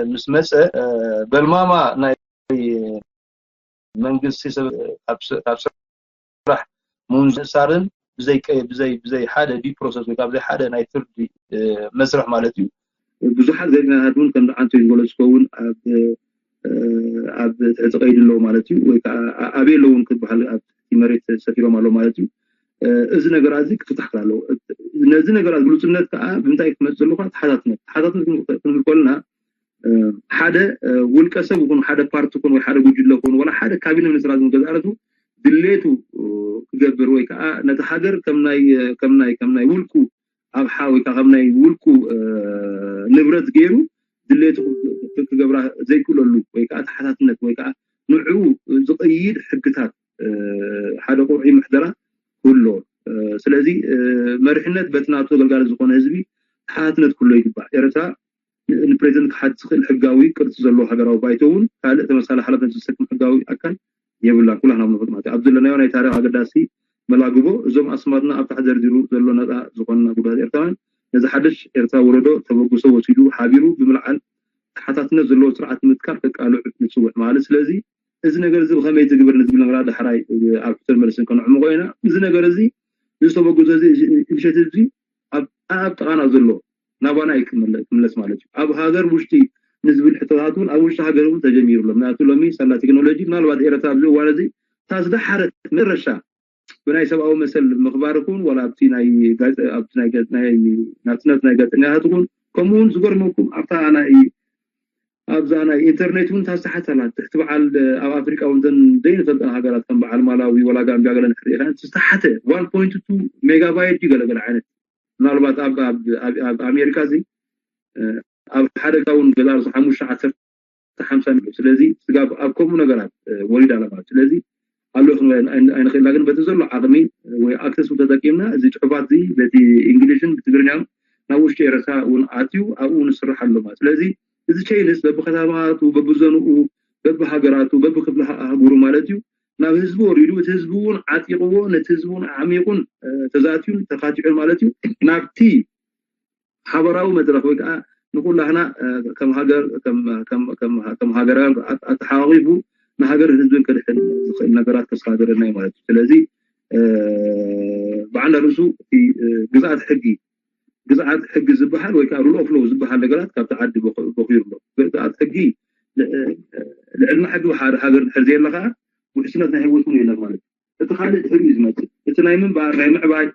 ምስ መፀ በልማማ ናይ መንግስቲ ካብ ስራሕ ምእሳርን ብዘይ ብዘይ ብዘይ ሓደ ዲ ፕሮሰስ ወይ ካብ ዘይ ሓደ ናይ ፍርዲ መስርሕ ማለት እዩ ብዙሓት ዜግናታት እውን ከም ዓንቶ ዝገለፅኮ እውን ኣብ ትሕቲ ቀይዲ ኣለዉ ማለት እዩ ወይ ከዓ ኣበይ ኣለውን ክበሃል ኣብ መሬት ሰፊሮም ኣለዉ ማለት እዩ። እዚ ነገራት እዚ ክፍታሕ ክላለዎ ነዚ ነገራት ግልፅነት ከዓ ብምንታይ ክመፅእ ዘለኳ ተሓታትነት ተሓታትነት ክንብል ከለና ሓደ ውልቀ ሰብ ይኹን ሓደ ፓርቲ ይኹን ወይ ሓደ ጉጅለ ይኹን ወላ ሓደ ካቢነ ሚኒስትራት ገዛእ ርእሱ ድሌቱ ክገብር ወይ ከዓ ነቲ ሃገር ከም ናይ ከም ናይ ከም ናይ ውልቁ ኣቕሓ ወይ ከዓ ከም ናይ ውልቁ ንብረት ገይሩ ድሌቱ ክገብራ ዘይክእለሉ ወይ ከዓ ተሓታትነት ወይ ከዓ ንዕኡ ዝቕይድ ሕግታት ሓደ ቁርዒ ምሕደራ ክህሎ ስለዚ መሪሕነት በቲ ናቱ ተገልጋሊ ዝኾነ ህዝቢ ተሓታትነት ክህሎ ይግባእ። ኤርትራ ንፕሬዚደንት ክሓት ዝኽእል ሕጋዊ ቅርፂ ዘለዎ ሃገራዊ ባይቶ እውን ካልእ ተመሳሳሊ ሓላፍነት ዝሰክም ሕጋዊ ኣካል የብላን። ኩላህና ንፈልጥ ማለት እዩ። ኣብ ዘለናዮ ናይ ታሪኽ ኣገዳሲ መላግቦ እዞም ኣስማትና ኣብ ታሕቲ ዘርዚሩ ዘሎ ነፃ ዝኾንና ጉዳት ኤርትራውያን ነዚ ሓድሽ ኤርትራ ወለዶ ተበግሶ ወሲዱ ሓቢሩ ብምልዓል ተሓታትነት ዘለዎ ስርዓት ንምትካል ከቃልዕ ንፅውዕ ማለት ስለዚ እዚ ነገር እዚ ብኸመይ ትግብር ንዝብል ነገራት ዳሕራይ ኣብ ሕቶን መልስን ከነዕምቆ ኢና። እዚ ነገር እዚ ዝተበገዘ እዚ ኢኒሼቲቭ እዚ ኣብ ኣብ ጥቓና ዘሎ ናባና እዩ ክምለስ ማለት እዩ። ኣብ ሃገር ውሽጢ ንዝብል ሕቶታት እውን ኣብ ውሽጢ ሃገር እውን ተጀሚሩ ኣሎ። ምክንያቱ ሎሚ ሳላ ቴክኖሎጂ ምናልባት ኤረትራ ኣብዚ እዋን እዚ እታ ዝደሓረት መረሻ ብናይ ሰብኣዊ መሰል ምኽባር ይኹን ዋላ ኣብቲ ናይ ናጽነት ናይ ጋዜጠኛታት ይኹን ከምኡ እውን ዝገርመኩም ኣብታ ናይ ኣብዛ ናይ ኢንተርኔት እውን ታስተሓት ኣላ ትሕቲ በዓል ኣብ ኣፍሪቃ እውን ዘን ዘይንፈልጠን ሃገራት ከም በዓል ማላዊ ወላ ጋምቢያ ገለ ንሕሪ ኢኻ ዝተሓተ ዋን ፖይንት ቱ ሜጋባይት ድዩ ገለ ገለ ዓይነት ምናልባት ኣብ ኣሜሪካ እዚ ኣብ ሓደ ጋ እውን ገዛ ርሱ ሓሙሽተ ዓሰርተ ሓምሳ ሚሊዮን ስለዚ ስጋብ ኣብ ከምኡ ነገራት ወሪዳ ኣላ ማለት ስለዚ ኣሎ ክንብል ኣይንኽእልና ግን በቲ ዘሎ ዓቕሚ ወይ ኣክሰስ ተጠቂምና እዚ ፅሑፋት እዚ በቲ እንግሊሽን ብትግርኛን ናብ ውሽጢ ኤረትራ እውን ኣትዩ ኣብኡ ንስራሕ ኣሎ ማለት ስለዚ እዚ ቸይንስ በብከተማቱ በብዞንኡ በብሃገራቱ በብክፍሊ ኣህጉሩ ማለት እዩ ናብ ህዝቢ ወሪዱ እቲ ህዝቢ እውን ዓጢቕዎ ነቲ ህዝቢ እውን ዓሚቑን ተዛትዩን ተኻቲዑን ማለት እዩ ናብቲ ሓበራዊ መድረኽ ወይ ከዓ ንኩላህና ከም ሃገር ከም ሃገራውያን ኣተሓቋቂፉ ንሃገርን ህዝብን ከድሕን ዝኽእል ነገራት ከሰጋገረና እዩ ማለት እዩ። ስለዚ ብዓንዳ ርእሱ እቲ ግዝኣት ሕጊ ግዝኣት ሕጊ ዝበሃል ወይ ከዓ ሩል ኦፍ ሎው ዝበሃል ነገራት ካብቲ ዓዲ በኺሩ ኣሎ። ግዝኣት ሕጊ ልዕልና ሕጊ ሓደ ሃገር ድሕር ዘየለ ከዓ ውሕስነት ናይ ህይወት እውን የለን ማለት እዩ። እቲ ካልእ ድሕሪኡ ዝመፅእ እቲ ናይ ምንባር ናይ ምዕባይ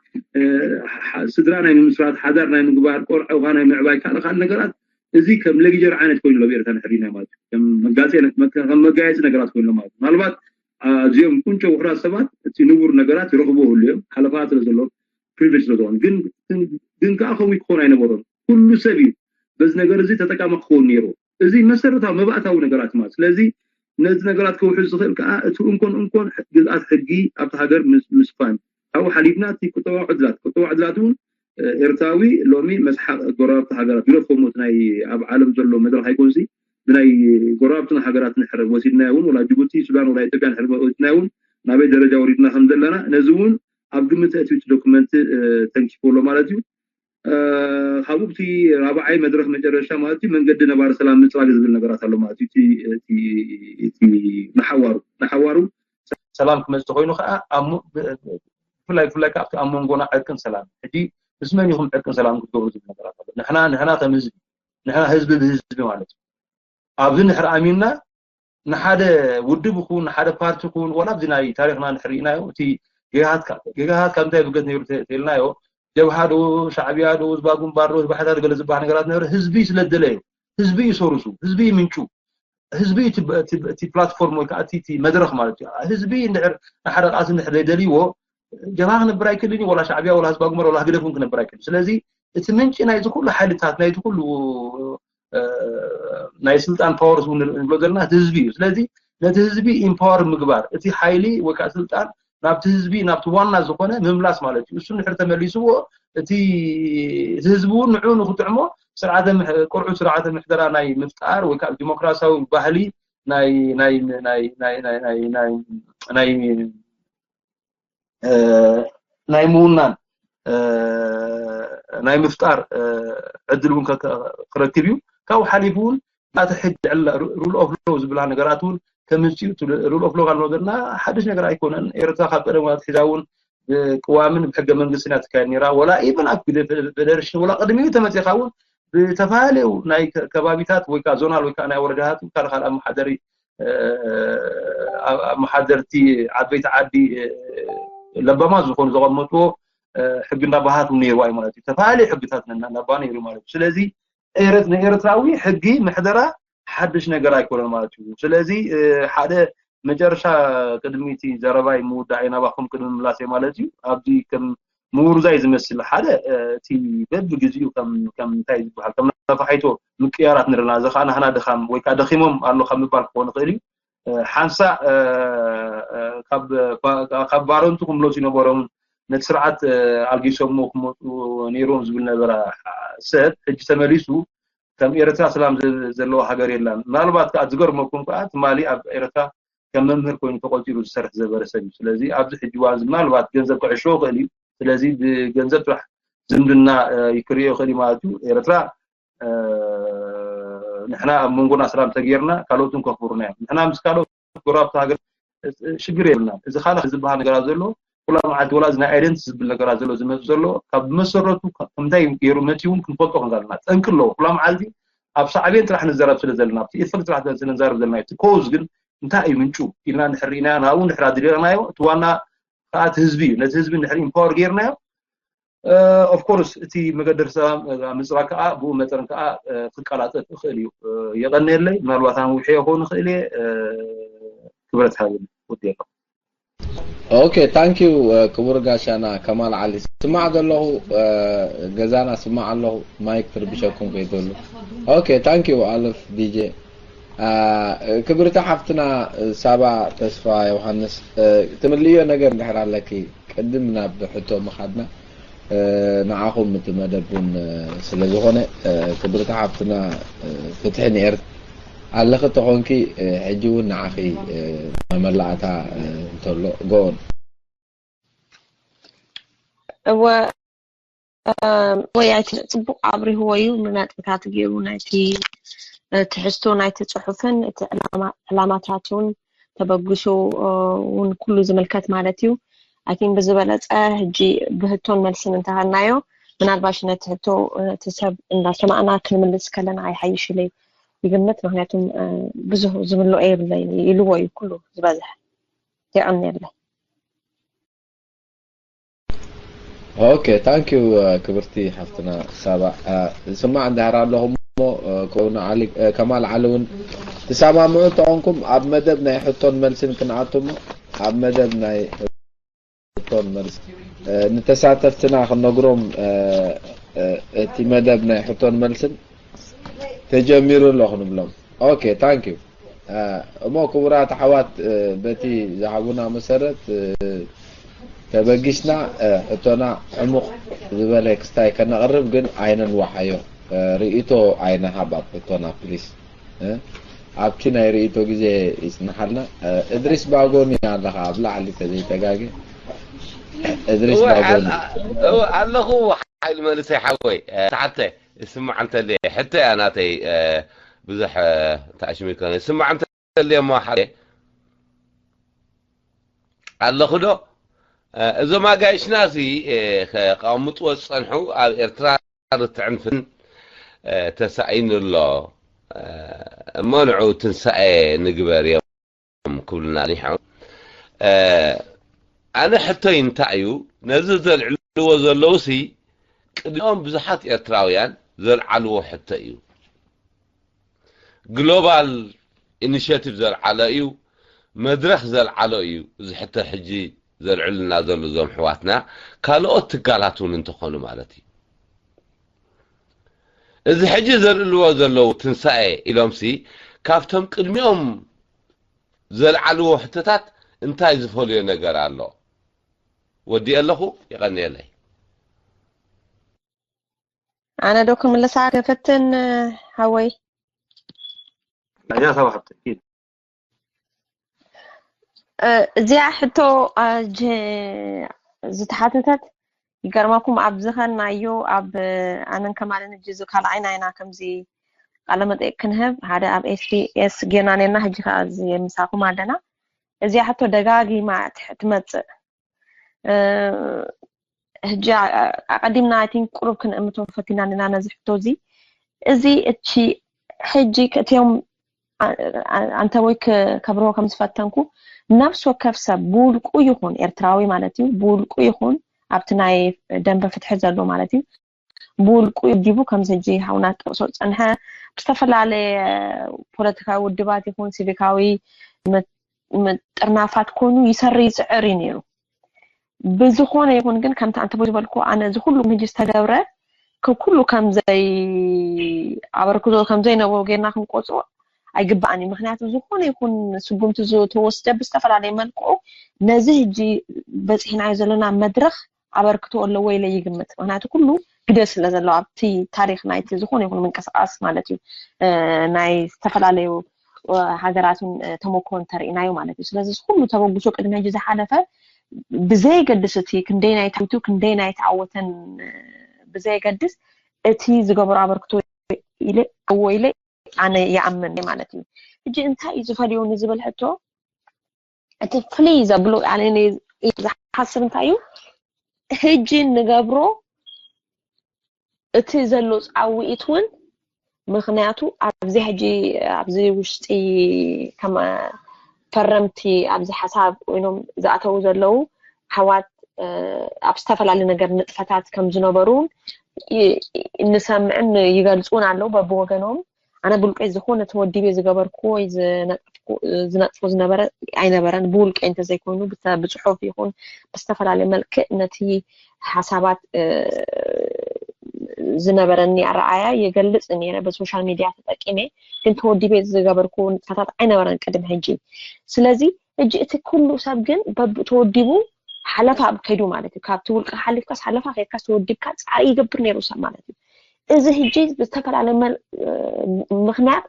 ስድራ ናይ ምምስራት ሓዳር ናይ ምግባር ቆርዐውካ ናይ ምዕባይ ካልእ ካልእ ነገራት እዚ ከም ሌግጀር ዓይነት ኮይኑ ሎ ኤርትራ ንሕሪና ማለት እዩ ከም መጋፀ ከም መጋየፂ ነገራት ኮይኑ ማለት ምናልባት እዚኦም ቁንጮ ውሕዳት ሰባት እቲ ንቡር ነገራት ይረኽብዎ ህሉ እዮም ሓለፋ ስለ ዘሎ ፕሪቪሌጅ ስለ ዝኾኑ ግን ግን ከዓ ከምኡ ክኾን ኣይነበሮም ኩሉ ሰብ እዩ በዚ ነገር እዚ ተጠቃሚ ክኸውን ነይሩ እዚ መሰረታዊ መባእታዊ ነገራት ማለት ስለዚ ነዚ ነገራት ክውሕዝ ዝኽእል ከዓ እቲ እንኮን እንኮን ግዝኣት ሕጊ ኣብቲ ሃገር ምስፋን ካብኡ ሓሊፍና እቲ ቁጠባዊ ዕድላት ቁጠባዊ ዕድላት እውን ኤርትራዊ ሎሚ መስሓቅ ጎረባብቲ ሃገራት ግደፎሞ እቲ ናይ ኣብ ዓለም ዘሎ መድረኽ ኣይኮንሲ ብናይ ጎረባብትና ሃገራት ንሕረብ ወሲድናዮ እውን ወላ ጅቡቲ ሱዳን ወላ ኢትዮጵያ ንሕረብ ወሲድናዮ እውን ናበይ ደረጃ ወሪድና ከም ዘለና ነዚ እውን ኣብ ግምት ኣእትዩ እቲ ዶክመንት ተንኪፎ ኣሎ ማለት እዩ ካብኡ እቲ ራብዓይ መድረኽ መጨረሻ ማለት እዩ መንገዲ ነባሪ ሰላም ምፅራግ ዝብል ነገራት ኣሎ ማለት እዩ እቲ ንሓዋሩ ንሓዋሩ ሰላም ክመፅእ ኮይኑ ከዓ ብፍላይ ብፍላይ ከዓ ኣብቲ ኣብ መንጎና ዕርቅን ሰላም ሕጂ ምስ መን ኢኹም ዕርቅን ሰላም ክትገብሩ ዝብል ነገራት ኣሎ ንሕና ንሕና ከም ህዝቢ ንሕና ህዝቢ ብህዝቢ ማለት እዩ ኣብዚ ንሕር ኣሚንና ንሓደ ውድብ ይኹን ንሓደ ፓርቲ ይኹን ዋላ ኣብዚ ናይ ታሪኽና ንሕርኢናዮ እቲ ጌጋሃት ካብ እንታይ ብገት ነይሩ ተልናዮ ጀብሃ ዶ ሻዕብያ ዶ ህዝባ ግንባር ዶ ህዝባ ሓዳር ገለ ዝበሃል ነገራት ነበረ ህዝቢ ስለ ደለዩ ህዝቢ እዩ ሶርሱ ህዝቢ እዩ ምንጩ ህዝቢ እቲ ፕላትፎርም ወይ ከዓ እቲ መድረክ ማለት እዩ ህዝቢ እንድሕር ንሓደ ቃልሲ እንድሕር ዘይደልይዎ ጀብሃ ክነብር ኣይክእልን እዩ ወላ ሻዕብያ ወላ ህዝባ ግንባር ወላ ህግደፍ እውን ክነብር ኣይክእልን ስለዚ እቲ ምንጪ ናይዚ ኩሉ ሓይልታት ናይቲ ኩሉ ናይ ስልጣን ፓወር ንብሎ ዘለና እቲ ህዝቢ እዩ ስለዚ ነቲ ህዝቢ ኢምፓወር ምግባር እቲ ሓይሊ ወይ ከዓ ስልጣን ናብቲ ህዝቢ ናብቲ ዋና ዝኾነ ምምላስ ማለት እዩ እሱ ንድሕር ተመሊስዎ እቲ ህዝቢ እውን ንዑ ንክጥዕሞ ስርዓተ ቅርዑ ስርዓተ ምሕደራ ናይ ምፍጣር ወይ ከዓ ዲሞክራሲያዊ ባህሊ ናይ ናይ ናይ ናይ ናይ ናይ ናይ ምውናን ናይ ምፍጣር ዕድል እውን ክረክብ እዩ ካብኡ ሓሊፉ እውን ናተ ሕጂ ሩል ኦፍ ሎ ዝብላ ነገራት እውን ከምፅኡ ሩል ኦፍ ሎ ካልኖ ዘለና ሓድሽ ነገር ኣይኮነን ኤርትራ ካብ ቀደም ትሒዛ እውን ብቅዋምን ብሕገ መንግስትን እያ ትካየድ ነራ ወላ ኢቨን ኣብ ፌደሬሽን ወላ ቅድሚኡ ተመፂኻ እውን ብተፈላለዩ ናይ ከባቢታት ወይ ከዓ ዞናል ወይ ከዓ ናይ ወረዳታት ካልእ ካልእ ኣመሓደሪ ኣመሓደርቲ ዓበይቲ ዓዲ ለባማት ዝኾኑ ዘቐመጥዎ ሕጊ እንዳባሃት ነይርዋ እዩ ማለት እዩ ተፈላለዩ ሕግታት ነና እንዳባ ነይሩ ማለት እዩ ስለዚ ንኤርትራዊ ሕጊ ምሕደራ ሓድሽ ነገር ኣይኮነን ማለት እዩ ስለዚ ሓደ መጨረሻ ቅድሚ እቲ ዘረባይ ምውዳእ ናባኹም ቅድሚ ምላሰይ ማለት እዩ ኣብዚ ከም ምውርዛይ ዝመስል ሓደ እቲ በቢ ግዜኡ ከም ከም እንታይ ዝበሃል ከም ነፋሒቶ ምቅያራት ንርና እዚ ከዓ ናህና ድኻም ወይ ከዓ ደኺሞም ኣሎ ካብ ምባል ክኾን ይኽእል እዩ ሓንሳእ ካብ ባረንቱ ክምለሱ ይነበሮም ነቲ ስርዓት ኣልጊሶሞ ክመፁ ነይሮም ዝብል ነበረ ሰብ ሕጂ ተመሊሱ ከም ኤርትራ ሰላም ዘለዋ ሃገር የላን ምናልባት ከዓ ዝገርመኩም ከዓ ትማሊ ኣብ ኤርትራ ከም መምህር ኮይኑ ተቆፂሩ ዝሰርሕ ዘበረ ሰብ እዩ ስለዚ ኣብዚ ሕጂ ዋን ምናልባት ገንዘብ ክዕሾ ይኽእል እዩ ስለዚ ብገንዘብ ጥራሕ ዝምድና ክሪኦ ይኽእል እዩ ማለት እዩ ኤርትራ ንሕና ኣብ መንጎና ሰላም ተገይርና ካልኦትን ከኽብሩና እዮም ንሕና ምስ ካልኦት ጎረባብቲ ሃገር ሽግር የብልና እዚ ካልእ ዝበሃል ነገራት ዘሎ ኩላ መዓልቲ ወላ ናይ ኣይደንቲ ዝብል ነገራት ዘሎ ዝመፅ ዘሎ ካብ መሰረቱ ከምታይ ገይሩ መፂ እውን ክንፈልጦ ክንዛልና ጠንቂ ኣለዎ ኩላ መዓልቲ ኣብ ሳዕቤን ጥራሕ ንዘረብ ስለ ዘለና እቲ ኢፈክት ጥራሕ ስለ ንዛረብ ዘለና እቲ ኮዝ ግን እንታይ እዩ ምንጩ ኢልና ንሕር ኢና ናብኡ ንሕር ኣድሪቕናዮ እቲ ዋና ከኣቲ ህዝቢ እዩ ነቲ ህዝቢ ንሕር ኢምፓወር ገይርናዮ ኦፍኮርስ እቲ መገደር ሰላም ምፅራግ ከዓ ብኡ መጠን ከዓ ክቀላጠፍ ይኽእል እዩ የቐንየለይ ምናልባት ኣነ ውሕዮ ክኸውን ይኽእል እየ ክብረት ሃብኒ ወዲ ኣለኹ ኦኬ ታንኪዩ ክቡር ጋሻና ከማል ዓሊ ስማዕ ዘለኹ ገዛና ስማዕ ኣለኹ ማይክ ትርብሸኩም ከይትብሉ ኦኬ ታንኪዩ ኣለፍ ዲጄ ክብርቲ ሓፍትና ሳባ ተስፋ ዮሃንስ ትምልዮ ነገር እንድሕር ኣለኪ ቅድም ናብ ሕቶ ምኻድና ንዓኹም እቲ መደብ እውን ስለ ዝኾነ ክብርቲ ሓፍትና ፍትሒ ንኤርትራ ኣለኺ ተኾንኪ ሕጂ እውን ንዓኺ መመላእታ እንተሎ ጎኦን እወ ወያይት ጽቡቕ ኣብሪህዎ እዩ ንነጥብታት ገይሩ ናይቲ ትሕዝቶ ናይቲ ጽሑፍን እቲ ዕላማታቱን ተበግሱ እውን ኩሉ ዝምልከት ማለት እዩ I think ብዝበለፀ ሕጂ ብህቶን መልስን እንተሃናዮ ምናልባሽ ነቲ ህቶ እቲ ሰብ እንዳሰማዕና ክንምልስ ከለና ኣይሓይሽ ኢለ ይግምት ምክንያቱም ብዙ ዝምልኦ የብለይ ኢልዎ እዩ ኩሉ ዝበዝሕ የቐንየለይ ኦኬ፣ ታንክ ዩ ክብርቲ ሓፍትና ሳባ። ዝስማዕ እንድሕር ኣለኹም እሞ፣ ከምኡ ንዓሊ ከማል ዓሊ እውን ትሰማምዑ እንተኾንኩም፣ ኣብ መደብ ናይ ሕቶን መልስን ክንኣቱ እሞ፣ ኣብ መደብ ናይ ሕቶን መልስን ንተሳተፍትና ክነግሮም፣ እቲ መደብ ናይ ሕቶን መልስን ተጀሚሩ ኣሎ ክንብሎም። ኦኬ፣ ታንክ ዩ። እሞ ክቡራት ኣሕዋት፣ በቲ ዝሃቡና መሰረት ተበጊስና፣ ሕቶና ዕሙቕ ዝበለ ክስታይ ከነቕርብ ግን ኣይነንዋሓዮ። ርእይቶ ኣይነሃብ ኣብ ሕቶና ፕሊስ። ኣብቲ ናይ ርእይቶ ግዜ ይጽንሓልና። እድሪስ ባጎኒ ኣለኻ ኣብ ላዕሊ ተዘይተጋገ። እድሪስ ባጎኒ ኣለኹ። ሓይል መንእሰይ ሓወይ፣ ተሓተ ይስማዕ እንተልየ፣ ሕቶ እያ ናተይ። ብዙሕ ተኣሽሚት ኮነ ይስማዕ እንተልየ እሞ ሓደ ኣለኹ ዶ? እዞም ኣጋይሽና እዚ ከቐምጥዎ ዝጸንሑ ኣብ ኤርትራ ርትዕን ፍን ተሳኢኑ ኣሎ እሞ ንዑ ትንሳኤ ንግበር እዮም ክብሉና ኒሖም። ኣነ ሕቶይ እንታይ እዩ፣ ነዚ ዘልዕልዎ ዘለዉ ሲ ቅድሚኦም ብዙሓት ኤርትራውያን ዘልዓልዎ ሕቶ እዩ። ግሎባል ኢኒሽቲቭ ዘልዓሎ እዩ፣ መድረኽ ዘልዓሎ እዩ። እዚ ሕቶ ሕጂ ዘልዕሉና ዘሎ እዞም ኣሕዋትና ካልኦት ትካላት እውን እንተኾኑ ማለት እዩ። እዚ ሕጂ ዘልዕልዎ ዘለዉ ትንሳኤ ኢሎምሲ ካብቶም ቅድሚኦም ዘልዓልዎ ሕቶታት እንታይ ዝፈልዮ ነገር ኣሎ? ወዲኤ ኣለኹ። የቐንየለይ። ኣነ ዶ ክምልሳ ክፍትን ሓወይ? ኣያ ሳባ ሓብተይ ኪድ። እዚኣ ሕቶ ዝተሓተተት ይገርመኩም፣ ኣብ ዝኸናዮ ኣብ ኣነን ከማልን ሕጂ እዚ ካልኣይ ናይና ከምዚ ቃለ መጠይቅ ክንህብ ሓደ ኣብ ኤስቢኤስ ጌና ኔና፣ ሕጂ ከዓ እዚ ምሳኹም ኣለና። እዚኣ ሕቶ ደጋጊማ ትመፅእ። ሕጂ ኣቐዲምና ኣይ ቲንክ ቁሩብ ክንእምቶ ፈቲና ኔና ነዚ ሕቶ እዚ። እዚ እቺ ሕጂ እቲኦም ኣንተ ወይ ከብርሆ ከም ዝፈተንኩ፣ ነፍሲ ወከፍ ሰብ ብውልቁ ይኹን ኤርትራዊ ማለት እዩ፣ ብውልቁ ይኹን ኣብቲ ናይ ደንበ ፍትሒ ዘሎ ማለት እዩ፣ ብውልቁ ዲቡ ከምዚ ሕጂ ሓውና ጠቅሶ ዝጸንሐ ብዝተፈላለየ ፖለቲካዊ ውድባት ይኹን ሲቪካዊ ጥርናፋት ኮይኑ ይሰሪ ይጽዕር እዩ ነይሩ። ብዝኾነ ይኹን ግን ከምቲ ኣንተ ዝበልኩ ኣነ እዚ ኩሉ ምህጂ ዝተገብረ ከኩሉ ከምዘይ ኣበርክቶ ከምዘይ ነበሩ ጌርና ክንቆጽሮ ኣይግባእን እዩ። ምክንያቱ ዝኾነ ይኹን ስጉምቲ ዝተወስደ ብዝተፈላለየ መልክዑ ነዚ ሕጂ በፂሕናዮ ዘለና መድረኽ ኣበርክቶ ኣለዎ ኢለ ይግምት። ምክንያቱ ኩሉ ግደ ስለ ዘለዎ ኣብቲ ታሪኽ ናይቲ ዝኾነ ይኹን ምንቅስቃስ ማለት እዩ ናይ ዝተፈላለዩ ሃገራትን ተሞክሮ እንተርኢናዮ ማለት እዩ። ስለዚ እዚ ኩሉ ተበግሶ ቅድሚ ሕጂ ዝሓለፈ ብዘየገድስ እቲ ክንደይ ናይ ታዊቱ ክንደይ ናይ ተዓወተን ብዘየገድስ እቲ ዝገበሮ ኣበርክቶ ኢለ እዎ ኢለ ኣነ ይኣምን ማለት እዩ። ሕጂ እንታይ እዩ ዝፈልዮ ንዝብል ሕቶ እቲ ፍልይ ዘብሎ ዝሓስብ እንታይ እዩ ሕጂ ንገብሮ እቲ ዘሎ ፃውዒት እውን ምክንያቱ ኣብዚ ሕጂ ኣብዚ ውሽጢ ከም ፈረምቲ ኣብዚ ሓሳብ ኮይኖም ዝኣተዉ ዘለዉ ኣሕዋት ኣብ ዝተፈላለዩ ነገር ንጥፈታት ከም ዝነበሩ ንሰምዕን ይገልፁን ኣለዉ በብወገኖም። ኣነ ብውልቀይ ዝኾነ ተወዲበ ዝገበርኩዎ ወይ ዝነጥፎ ዝነበረ ኣይነበረን። ብውልቀይ እንተዘይኮይኑ ብፅሑፍ ይኹን ብዝተፈላለየ መልክዕ ነቲ ሓሳባት ዝነበረኒ ኣረኣያ የገልፅ ነይረ ብሶሻል ሚድያ ተጠቂመ። ግን ተወዲበ ዝገበርኩዎ ንጥፈታት ኣይነበረን ቅድሚ ሕጂ። ስለዚ ሕጂ እቲ ኩሉ ሰብ ግን በብኡ ተወዲቡ ሓለፋ ኣብ ከይዱ ማለት እዩ። ካብቲ ውልቀ ሓሊፍካስ ሓለፋ ከይድካስ ተወዲብካ ፃዕሪ ይገብር ነይሩ ሰብ ማለት እዩ። እዚ ሕጂ ብዝተፈላለየ ምክንያት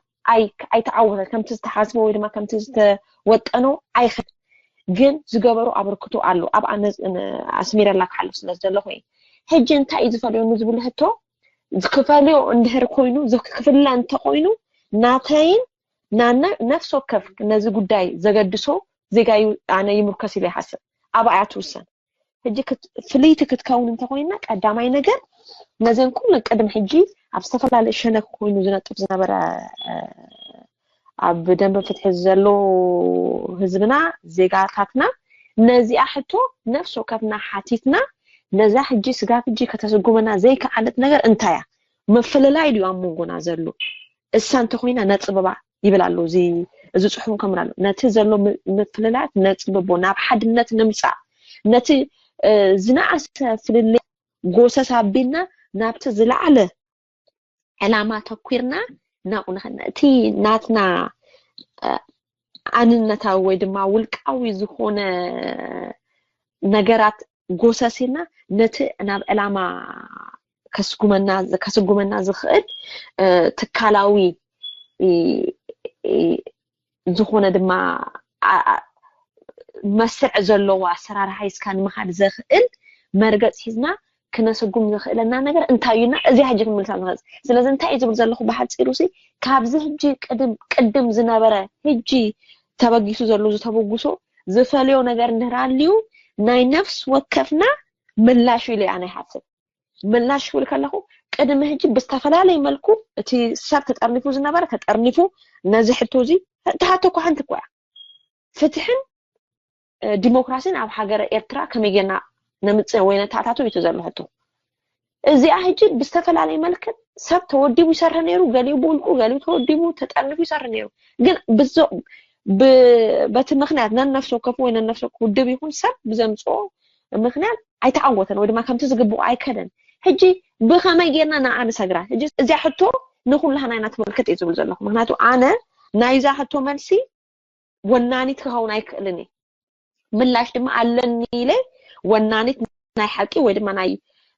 ኣይተዓወተን። ከምቲ ዝተሓስቦ ወይ ድማ ከምቲ ዝተወጠኖ ኣይኸ ግን ዝገበሮ ኣበርክቶ ኣሎ። ኣብኣ ኣስሚረላ ክሓልፍ ስለ ዝደለኹ እየ። ሕጂ እንታይ እዩ ዝፈልዮ ንዝብል ሕቶ ክፈልዮ እንድሕር ኮይኑ ክፍለ እንተኮይኑ ናተይን ናና ነፍሲ ወከፍ ነዚ ጉዳይ ዘገድሶ ዜጋ እዩ ኣነ ይምርኮስ ኢለ ይሓስብ። ኣብኣ እያ ትውሰን። ሕጂ ፍልይቲ ክትከውን እንተኮይና ቀዳማይ ነገር ነዘን ኩለን ቅድሚ ሕጂ ኣብ ዝተፈላለየ ሸነክ ኮይኑ ዝነጥፍ ዝነበረ ኣብ ደንበ ፍትሒ ዘሎ ህዝብና ዜጋታትና ነዚኣ ሕቶ ነፍሲ ወከፍና ሓቲትና ነዛ ሕጂ ስጋብ ሕጂ ከተስጉመና ዘይከኣለት ነገር እንታይ እያ? ምፍልላይ ድዩ ኣብ መንጎና ዘሎ? እሳ እንተኮይና ነጽብባ ይብል ኣሎ። እዚ እዚ ጽሑፍ ከምር ኣሎ። ነቲ ዘሎ ም- ምፍልላያት ነጽብቦ፣ ናብ ሓድነት ንምጻእ፣ ነቲ እ፣ ዝነኣሰ ፍልልይ ጎሰስ ኣቢልና ናብቲ ዝለዓለ ዕላማ ተኩርና ናብኡ ንኸና። እቲ ናትና እ፣ ኣንነታዊ ወይ ድማ ውልቃዊ ዝኾነ ነገራት ጎሰስ ኢልና ነቲ ናብ ዕላማ ከስጉመና ከስጉመና ዝኽእል እ፣ ትካላዊ እ፣ እ፣ ዝኾነ ድማ ኣ- ኣ- መስርዕ ዘለዎ ኣሰራርሓ ሒዝካ ንምኻድ ዘኽእል መርገፅ ሒዝና ክነሰጉም ዘኽእለና ነገር እንታይ እዩና? እዚኣ ሕጂ ክንምልሳ ንኽእል። ስለዚ እንታይ እዩ ዝብል ዘለኹ ብሓፂሩ ሲ ካብዚ ሕጂ ቅድም ቅድም ዝነበረ ሕጂ ተበጊሱ ዘሎ ዝተበጉሶ ዝፈልዮ ነገር እንድህር ኣልዩ ናይ ነፍስ ወከፍና ምላሽ ኢሉ እያ ናይ ሓስብ ምላሽ ክብል ከለኹ ቅድሚ ሕጂ ብዝተፈላለየ መልኩ እቲ ሰብ ተጠርኒፉ ዝነበረ ተጠርኒፉ ነዚ ሕቶ እዚ ተሓቶ እኮ ሓንቲ እኮ እያ ፍትሕን እ፣ ዲሞክራሲን ኣብ ሃገረ ኤርትራ ከመይ ጌርና ነምፅእ ወይ ነተኣታቶ እዩ ዘሎ ሕቶ እዚኣ ሕጂ ብዝተፈላለየ መልክዕ ሰብ ተወዲቡ ይሰርሕ ነይሩ ገሊኡ ብውልቁ ገሊኡ ተወዲቡ ተጠርኒፉ ይሰርሕ ነይሩ ግን ብዞ ብ- በቲ ምክንያት ነነፍሲ ወከፉ ወይ ነነፍሲ ወከፍ ውድብ ይኹን ሰብ ብዘምፅኦ ምክንያት ኣይተዓወተን ወይ ድማ ከምቲ ዝግብኦ ኣይከደን ሕጂ ብኸመይ ጌርና ንኣ ንሰግራ ሕጂ እዚኣ ሕቶ ንኩላህና ኢና ትምልከት እየ ዝብል ዘለኹ ምክንያቱ ኣነ ናይዛ ሕቶ መልሲ ወናኒት ክኸውን ኣይክእልን እየ ምላሽ ድማ ኣለኒ ኢለ ወናኒት ናይ ሓቂ ወይ ድማ ናይ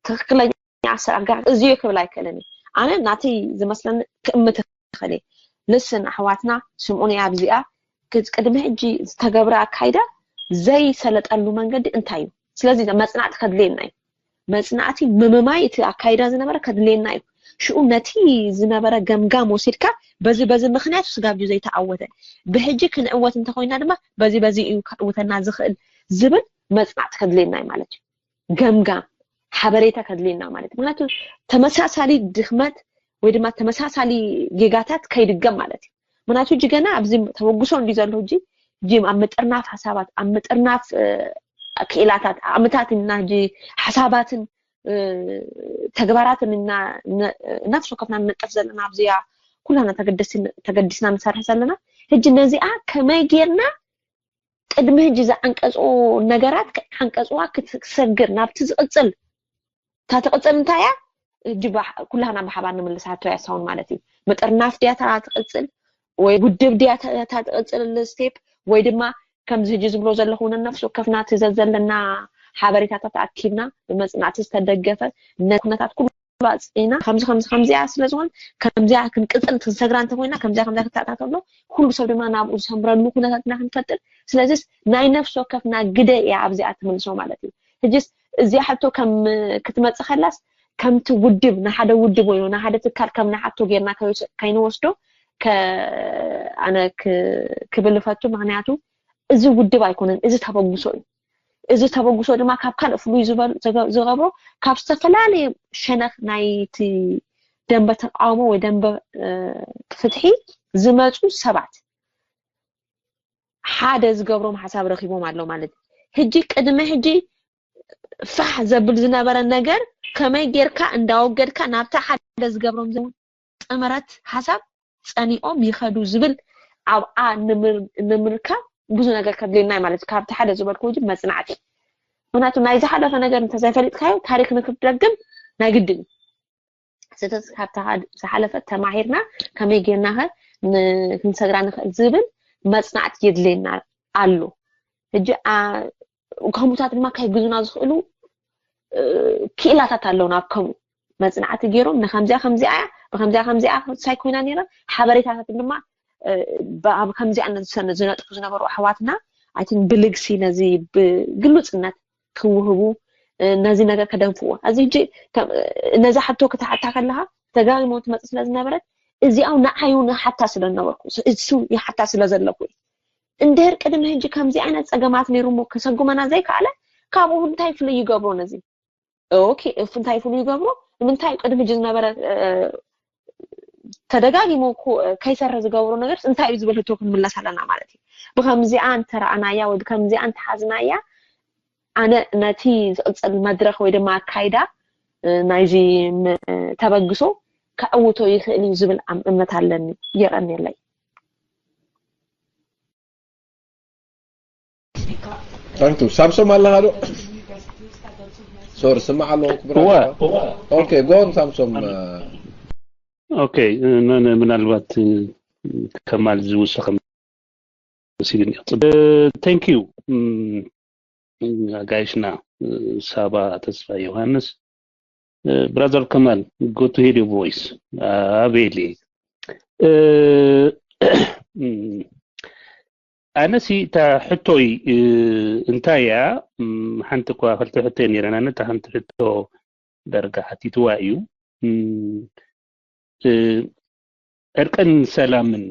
ትክክለኛ ኣሰራርጋ እዚ እዩ ክብል ኣይክእልን እየ ኣነ ናተይ ዝመስለኒ ክእምት ይኽእል እየ ልስን ኣሕዋትና ስምዑኒ ኣብዚኣ ቅድሚ ሕጂ ዝተገብረ ኣካይዳ ዘይሰለጠሉ መንገዲ እንታይ እዩ ስለዚ መፅናዕቲ ከድልየና እዩ መፅናዕቲ ምምማይ እቲ ኣካይዳ ዝነበረ ከድልየና እዩ ሽኡ ነቲ ዝነበረ ገምጋም ወሲድካ በዚ በዚ ምክንያት ስጋብ ድዩ ዘይተዓወተ ብሕጂ ክንዕወት እንተኮይና ድማ በዚ በዚ እዩ ክዕውተና ዝኽእል ዝብል መፅናዕቲ ከድልየና እዩ ማለት እዩ ገምጋም ሓበሬታ ከድልየና ማለት እዩ ምክንያቱ ተመሳሳሊ ድክመት ወይ ድማ ተመሳሳሊ ጌጋታት ከይድገም ማለት እዩ ምክንያቱ ሕጂ ገና ኣብዚ ተበግሶ እንዲ ዘሎ ሕጂ ሕጂ ኣብ ምጥርናፍ ሓሳባት ኣብ ምጥርናፍ ክኢላታት ኣምታት እና ሕጂ ሓሳባትን ተግባራትን እና ነፍሲ ወከፍና ንነጥፍ ዘለና ኣብዚኣ ኩላና ተገዲስና ንሰርሕ ዘለና ሕጂ ነዚኣ ከመይ ጌርና ቅድሚ ሕጂ ዝዓንቀፅኡ ነገራት ዓንቀፅዋ ክትሰግር ናብቲ ዝቕፅል እታ ትቕፅል እንታይ እያ ሕጂ ኩላህና ብሓባር ንምልስ ሕቶ እያ ሳውን ማለት እዩ ምጥርናፍ ድያ እታ ትቕፅል ወይ ውድብ ድያ እታ ትቕፅል ስቴፕ ወይ ድማ ከምዚ ሕጂ ዝብሎ ዘለኹ ነነፍሲ ወከፍና እቲ ዘዘለና ሓበሬታታት ኣኪብና ብመፅናዕቲ ዝተደገፈ ነቲ ኩነታት ኩሉ ኣፅኒዕና ከምዚ ከምዚ ከምዚኣ ስለ ዝኾን ከምዚኣ ክንቅፅል ክንሰግራ እንተኮይና ከምዚኣ ከምዚኣ ክትተኣታተሎ ኩሉ ሰብ ድማ ናብኡ ዝሰምረሉ ኩነታት ኢና ክንፈጥር ስለዚስ ናይ ነፍሲ ወከፍና ግደ እያ ኣብዚኣ ትምልሶ ማለት እዩ ሕጅስ እዚኣ ሕቶ ከም ክትመፅእ ከላስ ከምቲ ውድብ ንሓደ ውድብ ወይ ንሓደ ትካል ከም ንሓቶ ጌርና ከይንወስዶ ኣነ ክብል እፈቱ ምክንያቱ እዚ ውድብ ኣይኮነን እዚ ተበግሶ እዩ እዚ ተበግሶ ድማ ካብ ካልእ ፍሉይ ዝገብሮ ካብ ዝተፈላለየ ሸነኽ ናይቲ ደንበ ተቃውሞ ወይ ደንበ ፍትሒ ዝመፁ ሰባት ሓደ ዝገብሮም ሓሳብ ረኪቦም ኣሎ ማለት እዩ ሕጂ ቅድሚ ሕጂ ፋሕ ዘብል ዝነበረ ነገር ከመይ ጌርካ እንዳወገድካ ናብታ ሓደ ዝገብሮም ዘ ጥምረት ሓሳብ ፀኒኦም ይኸዱ ዝብል ኣብኣ ንምርካብ ብዙ ነገር ከድልየና ማለት ካብቲ ሓደ ዝበልኩ ጂ መፅናዕቲ ምክንያቱ ናይ ዝሓለፈ ነገር እንተዘይፈሊጥካዮ ታሪክ ንክትደግም ናይ ግድን እዩ ስለዚ ካብታ ዝሓለፈ ተማሂርና ከመይ ጌርና ከ ክንሰግራ ንኽእል ዝብል መፅናዕቲ የድልየና ኣሎ ሕጂ ከምኡታት ድማ ከይግዙና ዝኽእሉ ክኢላታት ኣለውና ኣብ ከምኡ መፅናዕቲ ገይሮም ንከምዚኣ ከምዚኣ ብከምዚኣ ከምዚኣ ሳይ ኮይና ነይራ ሓበሬታታት ድማ ኣብ ከምዚኣ ዝነጥፉ ዝነበሩ ኣሕዋትና ኣይን ብልግሲ ነዚ ብግሉፅነት ክውህቡ ነዚ ነገር ከደንፍዎ እዚ ሕጂ ነዚ ሕቶ ክትሓታ ከለካ ተጋሪሞ ትመፅእ ስለ ዝነበረት እዚኣው ንዓዩ ንሓታ ስለ ዝነበርኩ እሱ ይሓታ ስለ ዘለኩ እንድህር ቅድሚ ሕጂ ከምዚ ዓይነት ፀገማት ነይሩ ሞ ከሰጉመና ዘይከኣለ ካብኡ እንታይ ፍሉይ ይገብሮ ነዚ እንታይ ፍሉይ ይገብሮ ንምንታይ ቅድሚ ሕጂ ዝነበረ ተደጋጊሙ ከይሰርሕ ዝገብሮ ነገር እንታይ እዩ ዝብል ህቶ ክንምለስ ኣለና ማለት እዩ ብከምዚኣ እንተረኣናያ ወይ ብከምዚኣ እንተሓዝናያ ኣነ ነቲ ዝቕፅል መድረኽ ወይ ድማ ኣካይዳ ናይዚ ተበግሶ ከዕውቶ ይኽእል እዩ ዝብል እምነት ኣለኒ። የቐንየለይ። ታንክ ዩ። ሳምሶም ኣለኻ ዶ? ሶሪ፣ ስማዕ ኣለኹ። ክብራ ኦኬ፣ ጎን ሳምሶም። ኦኬ፣ ምናልባት ከማል ዝውሰኸ መሲልኒ። ታንክ ዩ ጋይሽና ሳባ ተስፋ ዮሃንስ። ብራዘር ከማል፣ good to hear your voice። ኣቤሊ፣ ኣነሲ እታ ሕቶይ እንታይ እያ? ሓንቲ እኳ ክልተ ሕቶ ነይረን። ኣነ እታ ሓንቲ ሕቶ ዳርጋ ሓቲትዋ እዩ። ዕርቅን ሰላምን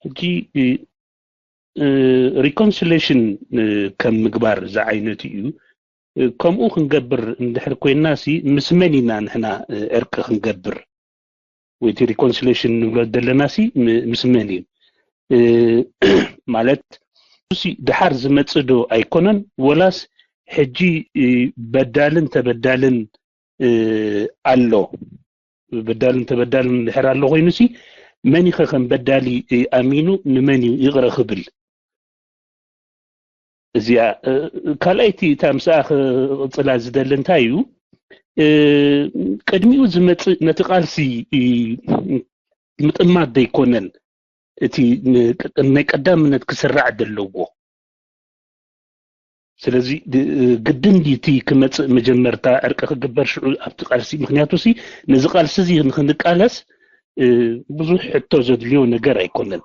ሕጂ reconciliation ከም ምግባር ዝዓይነቱ እዩ። ከምኡ ክንገብር እንድሕር ኮይና ሲ ምስ መን ኢና ንሕና ዕርቂ ክንገብር? ወይ እቲ reconciliation ንብሎ ዘለና ሲ ምስ መን እዩ? ማለት ሲ ድሓር ዝመጽእ ዶ ኣይኮነን? ወላስ ሕጂ በዳልን ተበዳልን ኣሎ? በዳልን ተበዳልን ድሕር ኣሎ ኮይኑ ሲ መን ይኸ ከም በዳሊ ኣሚኑ ንመን እዩ ይቕረ ክብል? እዚኣ ካልኣይቲ እታ ምስኣ ክቕፅላ ዝደሊ እንታይ እዩ፣ ቅድሚኡ ዝመፅእ ነቲ ቃልሲ ምጥማት ዘይኮነን እቲ ናይ ቀዳምነት ክስራዕ ዘለዎ። ስለዚ ግድን ድዩ እቲ ክመፅእ መጀመርታ ዕርቂ ክግበር ሽዑ ኣብቲ ቃልሲ? ምክንያቱ ሲ ነዚ ቃልሲ እዚ ንክንቃለስ ብዙሕ ሕቶ ዘድልዮ ነገር ኣይኮነን።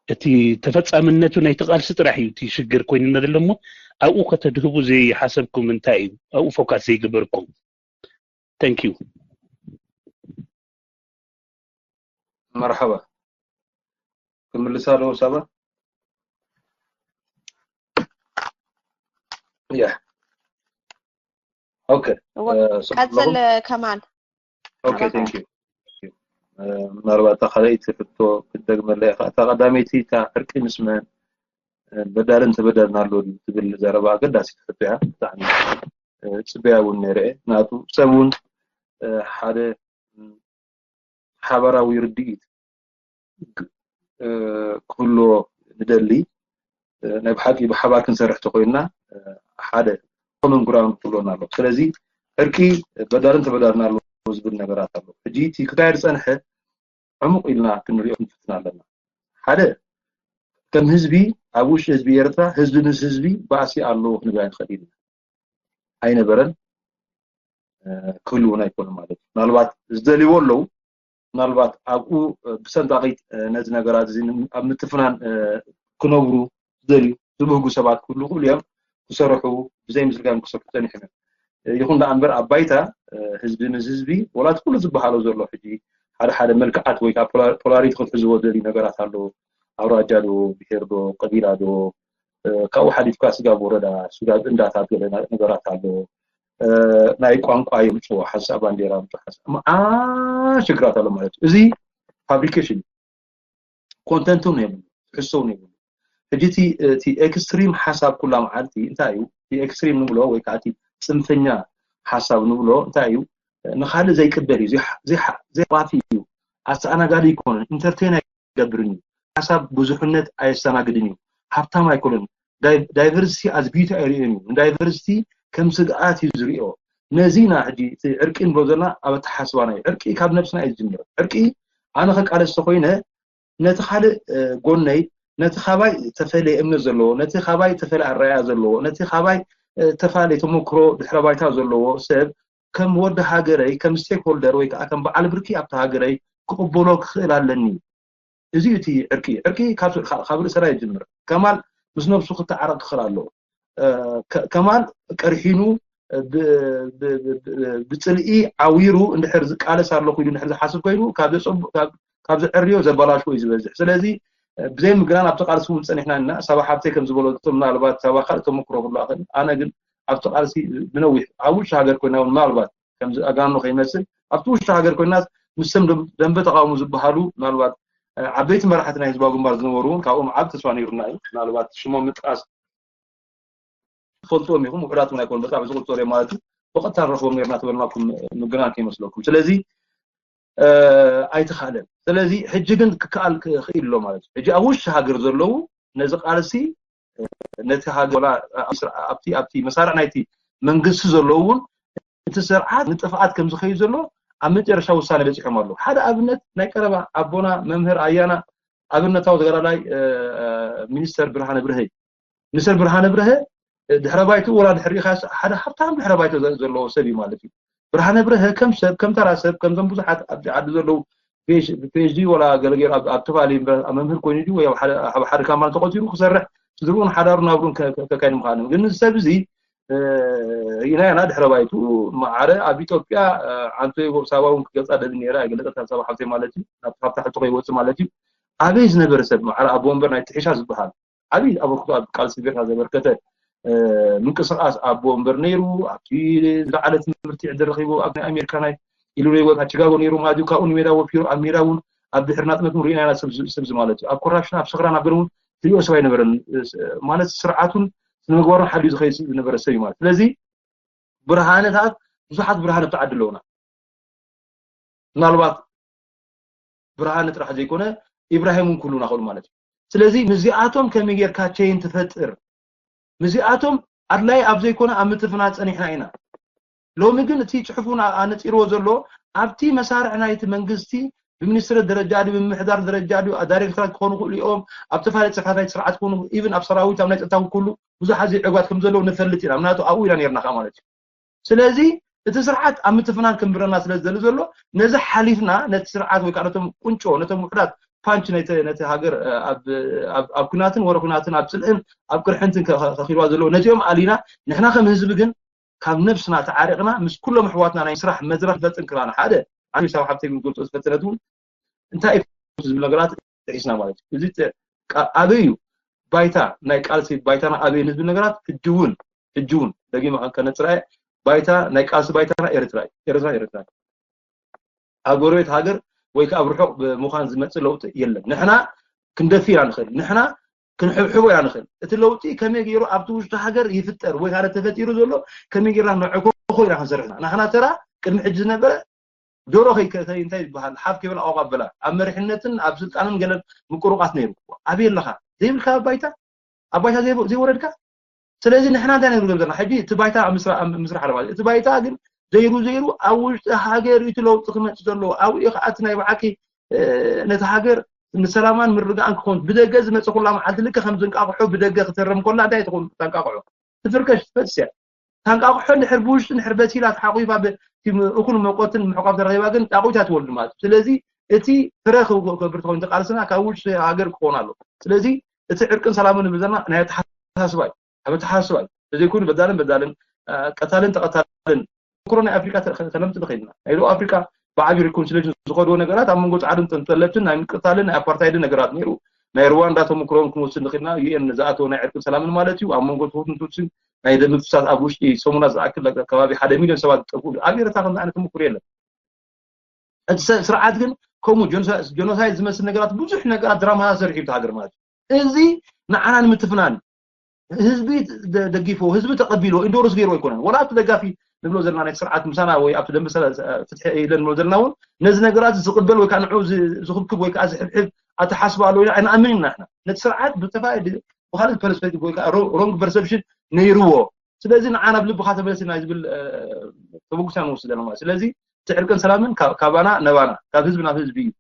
እቲ ተፈፃምነቱ ናይቲ ቃልሲ ጥራሕ እዩ እቲ ሽግር ኮይኑና ዘሎ እሞ ኣብኡ ከተድህቡ ዘይሓሰብኩም እንታይ እዩ? ኣብኡ ፎካስ ዘይገበርኩም? Thank you። መርሓባ። ክምልሳ ዶ ሳባ? ያ ኦኬ። ቀፅል ከማል። ኦኬ፣ thank you። ምናልባት እታ ካልኣይቲ ሕቶ ክትደግመለይ ኢኻ። እታ ቀዳመይቲ እታ ዕርቂ ምስ መን በዳልን ተበዳልን ኣሎ ድዩ ትብል ዘረባ ኣገዳሲት ሕቶ እያ። ብጣዕሚ ፅበያ እውን ነይረ እየ። ምክንያቱ ሰብ እውን ሓደ ሓባራዊ ርድኢት ክህልዎ ንደሊ። ናይ ብሓቂ ብሓባር ክንሰርሕ ተኮይንና ሓደ ኮመን ግራውንድ ክህልወና ኣሎ። ስለዚ ዕርቂ በዳልን ተበዳልን ኣሎ ዝብል ነገራት ኣሎ። ሕጂ እቲ ክካየድ ዝፀንሐ ዕሙቕ ኢልና ክንሪኦ ክንፍትን ኣለና። ሓደ ከም ህዝቢ ኣብ ውሽጢ ህዝቢ ኤርትራ ህዝቢ ምስ ህዝቢ ባእሲ ኣሎ ክንብል ኣይንኽእል ኢና። ኣይነበረን ክህልውን ኣይኮነ ማለት እዩ። ምናልባት ዝደልይዎ ኣለዉ። ምናልባት ኣብኡ ብሰንጣቂት ነዚ ነገራት እዚ ኣብ ምትፍናን ክነብሩ ዝደልዩ ዝብህጉ ሰባት ክህሉ ክእሉ እዮም። ክሰርሑ ብዘይ ምስልጋም ክሰርሑ ጸኒሖም እዮም። ይኹን ደኣ እምበር ኣብ ባይታ ህዝቢ ምስ ህዝቢ ወላ እቲ ኩሉ ዝበሃሎ ዘሎ ሕጂ ሓደ ሓደ መልክዓት ወይ ከዓ ፖላሪቲ ክትሕዝዎ ዝደልዩ ነገራት ኣለዉ። ኣውራጃ ዶ ብሄር ዶ ቀቢላ ዶ ካብኡ ሓሊፍካ ስጋብ ወረዳ ስጋብ እንዳታት ገለ ነገራት ኣለዎ። ናይ ቋንቋ የምፅዎ ሓንሳእ ባንዴራ ምፅዎ ሓንሳእ መዓት ሽግራት ኣሎ ማለት እዩ። እዚ ፋብሪኬሽን እዩ። ኮንተንት እውን የብሉ፣ ትሕዝቶ እውን የብሉ። ሕጂ እቲ ኤክስትሪም ሓሳብ ኩላ መዓልቲ እንታይ እዩ? እቲ ኤክስትሪም ንብሎ ወይ ከዓ እቲ ፅንፈኛ ሓሳብ ንብሎ እንታይ እዩ? ንካልእ ዘይቅበል እዩ፣ ዘይሓቋፊ እዩ፣ ኣስተኣናጋዲ ኣይኮነን፣ ኢንተርቴን ኣይገብርን እዩ። ሓሳብ ብዙሕነት ኣየስተናግድን እዩ። ሃብታም ኣይኮነን። ዳይቨርሲቲ ኣዝ ቢዩቲ ኣይርእዮን እዩ። ንዳይቨርሲቲ ከም ስግኣት እዩ ዝርእዮ። ነዚ ኢና ሕጂ እቲ ዕርቂ ንብሎ ዘለና ኣብ ኣተሓስባና እዩ። ዕርቂ ካብ ነብስና እዩ ዝጅምር። ዕርቂ ኣነ ከቃለስ ተኮይነ ነቲ ካልእ ጎነይ ነቲ ካባይ ተፈለየ እምነት ዘለዎ፣ ነቲ ካባይ ተፈለየ ኣረኣያ ዘለዎ፣ ነቲ ካባይ ተፈላለየ ተመክሮ ድሕረ ባይታ ዘለዎ ሰብ ከም ወዲ ሃገረይ ከም ስቴክ ሆልደር ወይ ከዓ ከም በዓል ብርኪ ኣብቲ ሃገረይ ክቕበሎ ክኽእል ኣለኒ። እዚ እዩ እቲ ዕርቂ። ዕርቂ ካብ ርእሰና ይጅምር። ከማል ምስ ነብሱ ክተዓረቕ ክኽእል ኣለዎ። ከማል ቀርሒኑ ብፅልኢ ዓዊሩ እንድሕር ዝቃለስ ኣለኹ ኢሉ እንድሕር ዝሓስብ ኮይኑ ካብ ዘዕርዮ ዘበላሽዎ እዩ ዝበዝሕ። ስለዚ ብዘይ ምግናን ኣብቲ ቃልሲ እውን ፀኒሕና ኢና። ሳባ ሓብተይ ከም ዝበለቶ ምናልባት ሳባ ካልእ ተመክሮ ክህልዋ ይኽእል። ኣነ ግን ኣብቲ ቃልሲ ብነዊሕ ኣብ ውሽጢ ሃገር ኮይና እውን ምናልባት ከምዚ ኣጋንኖ ከይመስል ኣብቲ ውሽጢ ሃገር ኮይና ምስ ሰም ደንበ ተቃውሞ ዝበሃሉ ምናልባት ዓበይቲ መራሕቲ ናይ ህዝባዊ ግንባር ዝነበሩ እውን ካብኦም ዓብ ተስፋ ነይሩና እዩ። ምናልባት ሽሞም ምጥቃስ ትፈልጥዎም ኢኹም፣ ውሑዳት እውን ኣይኮኑ፣ በጣም ዝቁጸሩ እዮም ማለት እዩ። ብቐጥታ ንረኽቦም ነርና ተበልናኩም ምግናን ከይመስለኩም። ስለዚ ኣይተኻእለን። ስለዚ ሕጂ ግን ክከኣል ክእል ኣሎ ማለት እዩ። ሕጂ ኣብ ውሽጢ ሃገር ዘለዉ ነዚ ቃልሲ ነቲ ሃገር ኣብቲ ኣብቲ መሳርዕ ናይቲ መንግስቲ ዘለዉ እውን እቲ ስርዓት ንጥፍኣት ከም ዝኸዩ ዘሎ ኣብ መጨረሻ ውሳነ በፂሖም ኣለዉ። ሓደ ኣብነት ናይ ቀረባ ኣቦና መምህር ኣያና ኣብነታዊ ተጋዳላይ ሚኒስተር ብርሃነ ብርሀ እዩ። ሚኒስተር ብርሃነ ብርሀ ድሕረ ባይትኡ ወላ ድሕር ኢኻ ሓደ ሃብታም ድሕረ ባይቶ ዘለዎ ሰብ እዩ ማለት እዩ። ብርሃነ ብርሀ ከም ሰብ ከም ተራ ሰብ ከምዞም ብዙሓት ኣብዚ ዓዲ ዘለዉ ፒኤችዲ ወላ ገለገሉ ኣብ ትፋል መምህር ኮይኑ ድዩ ወይ ኣብ ሓደ ካምፓኒ ተቆፂሩ ክሰርሕ ስድርኡን ሓዳሩ ናብሩን ከካይድ ምዃኑ ግን እዚ ሰብ እዚ ርኢናዮ ኢና። ድሕረ ባይትኡ ማዕረ ኣብ ኢትዮጵያ ዓንቶ ሳባ እውን ክገልፃ ደሊ ነይረ ኣይገለፀት ሳባ ሓብተይ ማለት እዩ። ናብቲ ካብ ታሕቲ ከይወፅእ ማለት እዩ። ኣበይ ዝነበረ ሰብ ማዕረ ኣቦ ወንበር ናይ ትሒሻ ዝበሃል ዓብዪ ኣበርክቶ ኣብ ቃልሲ ኤርትራ ዘበርከተ ምንቅስቃስ ኣቦ ወንበር ነይሩ። ኣብቲ ዝለዓለ ትምህርቲ ዕድል ረኺቡ ኣብ ናይ ኣሜሪካ ናይ ኢሉኖይ ወይ ቺካጎ ነይሩ ማለት እዩ። ካብኡ ንሜዳ ወፊሩ ኣብ ሜዳ እውን ኣብ ድሕሪ ናፅነት እውን ርኢና ኢና። ሰብዚ ማለት እዩ ኣብ ኮራፕሽን ኣብ ስኽራን ኣብ ገለ እውን ትሪኦ ሰብ ኣይነበረን ማለት ስርዓቱን ስነምግባሩን ሓልዩ ዝኸይድ ዝነበረ ሰብ እዩ ማለት ስለዚ ብርሃነታት ብዙሓት ብርሃነ ኣብቲ ዓዲ ኣለውና። ምናልባት ብርሃነ ጥራሕ ዘይኮነ ኢብራሂም እውን ክህሉና ክእሉ ማለት እዩ። ስለዚ ምስዚኣቶም ከመይ ጌርካ ቸይን ትፈጥር? ምስዚኣቶም ኣድላይ ኣብ ዘይኮነ ኣብ ምትፍና ጸኒሕና ኢና። ሎሚ ግን እቲ ጽሑፉ ኣነጺርዎ ዘሎ ኣብቲ መሳርዕ ናይቲ መንግስቲ ብሚኒስትሪ ደረጃ ድዩ ብምምሕዳር ደረጃ ድዩ ዳይሬክተራት ክኾኑ ክእሉ እዮም ኣብ ተፈላለየ ጽሕፈታት ናይ ስርዓት ክኾኑ ኢቭን ኣብ ሰራዊት ኣብ ናይ ጸጥታ ኩሉ ብዙሓት ዘይዕጓት ከም ዘለዉ ንፈልጥ ኢና ምክንያቱ ኣብኡ ኢና ነርና ከዓ ማለት እዩ ስለዚ እቲ ስርዓት ኣብ ምትፍናን ክምብረና ስለ ዝደሊ ዘሎ ነዚ ሓሊፍና ነቲ ስርዓት ወይ ከዓ ነቶም ቁንጮ ነቶም ውሕዳት ፓንች ነቲ ሃገር ኣብ ኩናትን ወረ ኩናትን ኣብ ፅልእን ኣብ ቅርሕንትን ከኪልዋ ዘለዎ ነዚኦም ኣሊና ንሕና ከም ህዝቢ ግን ካብ ነብስና ተዓሪቕና ምስ ኩሎም ኣሕዋትና ናይ ስራሕ መድረክ ዘጥንክራና ሓደ ዓብዪ ሳብ ሓብተይ ዝገልፆ ዝፈተነት እውን እንታይ ዝብል ነገራት ጥሒስና ማለት እዩ። እዚ ኣበይ እዩ ባይታ ናይ ቃልሲ ባይታና ኣበይ ንዝብል ነገራት ሕጂ እውን ሕጂ እውን ደጊመ ከነፅራ ባይታ ናይ ቃልሲ ባይታና ኤርትራ ኤርትራ ኤርትራ ኣብ ጎረቤት ሃገር ወይ ከዓ ኣብ ርሑቕ ብምዃን ዝመፅእ ለውጢ የለን። ንሕና ክንደፊ ኢና ንኽእል፣ ንሕና ክንሕብሕቦ ኢና ንኽእል። እቲ ለውጢ ከመይ ገይሩ ኣብቲ ውሽጢ ሃገር ይፍጠር ወይ ከዓ ተፈጢሩ ዘሎ ከመይ ገይርና ነዕኮኾ ኢና ክንሰርሕ ኢና። ናትና ተራ ቅድሚ ሕጂ ዝነበረ ዶሮ እንታይ ዝበሃል ሓፍ ከይበላ ኣቋበላ ኣብ መሪሕነትን ኣብ ስልጣንን ገለን ምቁሩቃት ነይሩ ኣበይ ኣለኻ ዘይብልካ ባይታ ኣብ ባይታ ዘይወረድካ ስለዚ ንሕና እንታይ ነግርገም ዘለና ሕጂ እቲ ባይታ ምስራሕ ኣለባ እቲ ባይታ ግን ዘይሩ ዘይሩ ኣብ ውሽጢ ሃገር እቲ ለውጢ ክመፅእ ዘለዎ ኣብኡ ከዓ እቲ ናይ ብሓቂ ነቲ ሃገር ንሰላማን ምርግኣን ክኸውን ብደገ ዝመፀ ኩላ መዓልቲ ልክዕ ከም ዝንቃቕሖ ብደገ ክተረም ከላ እንታይ ትኸውን ተንቃቕሖ ትፍርከሽ ትፈስያ ታንቃቕሖ እንድሕር ብውሽጢ እንድሕር በሲላ ተሓቂፋ እኹል መቆትን ምሕቋፍ ተረኺባ ግን ጣቑት እያ ትወልድ ማለት እዩ። ስለዚ እቲ ፍረ ክገብር ተኮይኑ ተቃልስና ካብ ውሽጢ ሃገር ክኸውን ኣሎ። ስለዚ እቲ ዕርቅን ሰላምን ንብል ዘለና ናይ ኣተሓሳስባ እዩ። ኣብ ኣተሓሳስባ እዩ። ተዘይኮይኑ በዳልን በዳልን ቀታልን ተቐታልን ተመክሮ ናይ ኣፍሪካ ተለምቲ ንኸይድና ናይ ደቡብ ኣፍሪካ ብዓብዩ ሪኮንሲሌሽን ዝኸድዎ ነገራት ኣብ መንጎ ፃዕድን ጠለብትን ናይ ምቅታልን ናይ ኣፓርታይድን ነገራት ነይሩ ናይ ሩዋንዳ ተመክሮን ክንወስድ ንኽእልና ዩኤን ዝኣተወ ናይ ዕርቅን ሰላምን ማለት እዩ ኣብ መንጎ ትሁትን ቱትስን ናይ ደም ፍሳት ኣብ ውሽጢ ሰሙናት ዝኣክል ከባቢ ሓደ ሚሊዮን ሰባት ዝጠፍኡ ኣብ ኤርትራ ከምዚ ዓይነት ተመክሮ የለን እቲ ስርዓት ግን ከምኡ ጀኖሳይድ ዝመስል ነገራት ብዙሕ ነገራት ድራማ ሰሪሑ እቲ ሃገር ማለት እዩ እዚ ንዓና ንምትፍናን ህዝቢ ደጊፎ ህዝቢ ተቀቢሎ ኢንዶርስ ገይሩ ኣይኮነን ወላ ኣብቲ ደጋፊ ንብሎ ዘለና ናይ ስርዓት ምሳና ወይ ኣብቲ ደንበ ፍትሒ ኢለ ንብሎ ዘለና እውን ነዚ ነገራት ዝቅበል ወይ ከዓ ንዑ ዝክብክብ ወይ ከዓ ዝሕብሕብ ኣተሓስባ ኣሎ ኢና ኣይንኣምን ኢና ንሕና ነቲ ስርዓት ብተፋ ብካልእ ፐርስፔክቲቭ ወይ ከዓ ሮንግ ፐርሰፕሽን ነይርዎ ስለዚ ንዓና ኣብ ልብካ ተመለስ ኢና ዝብል ተበጉሳ ንወስድ ኣለና ስለዚ እቲ ዕርቅን ሰላምን ካባና ነባና ካብ ህዝቢ ናብ ህዝቢ እዩ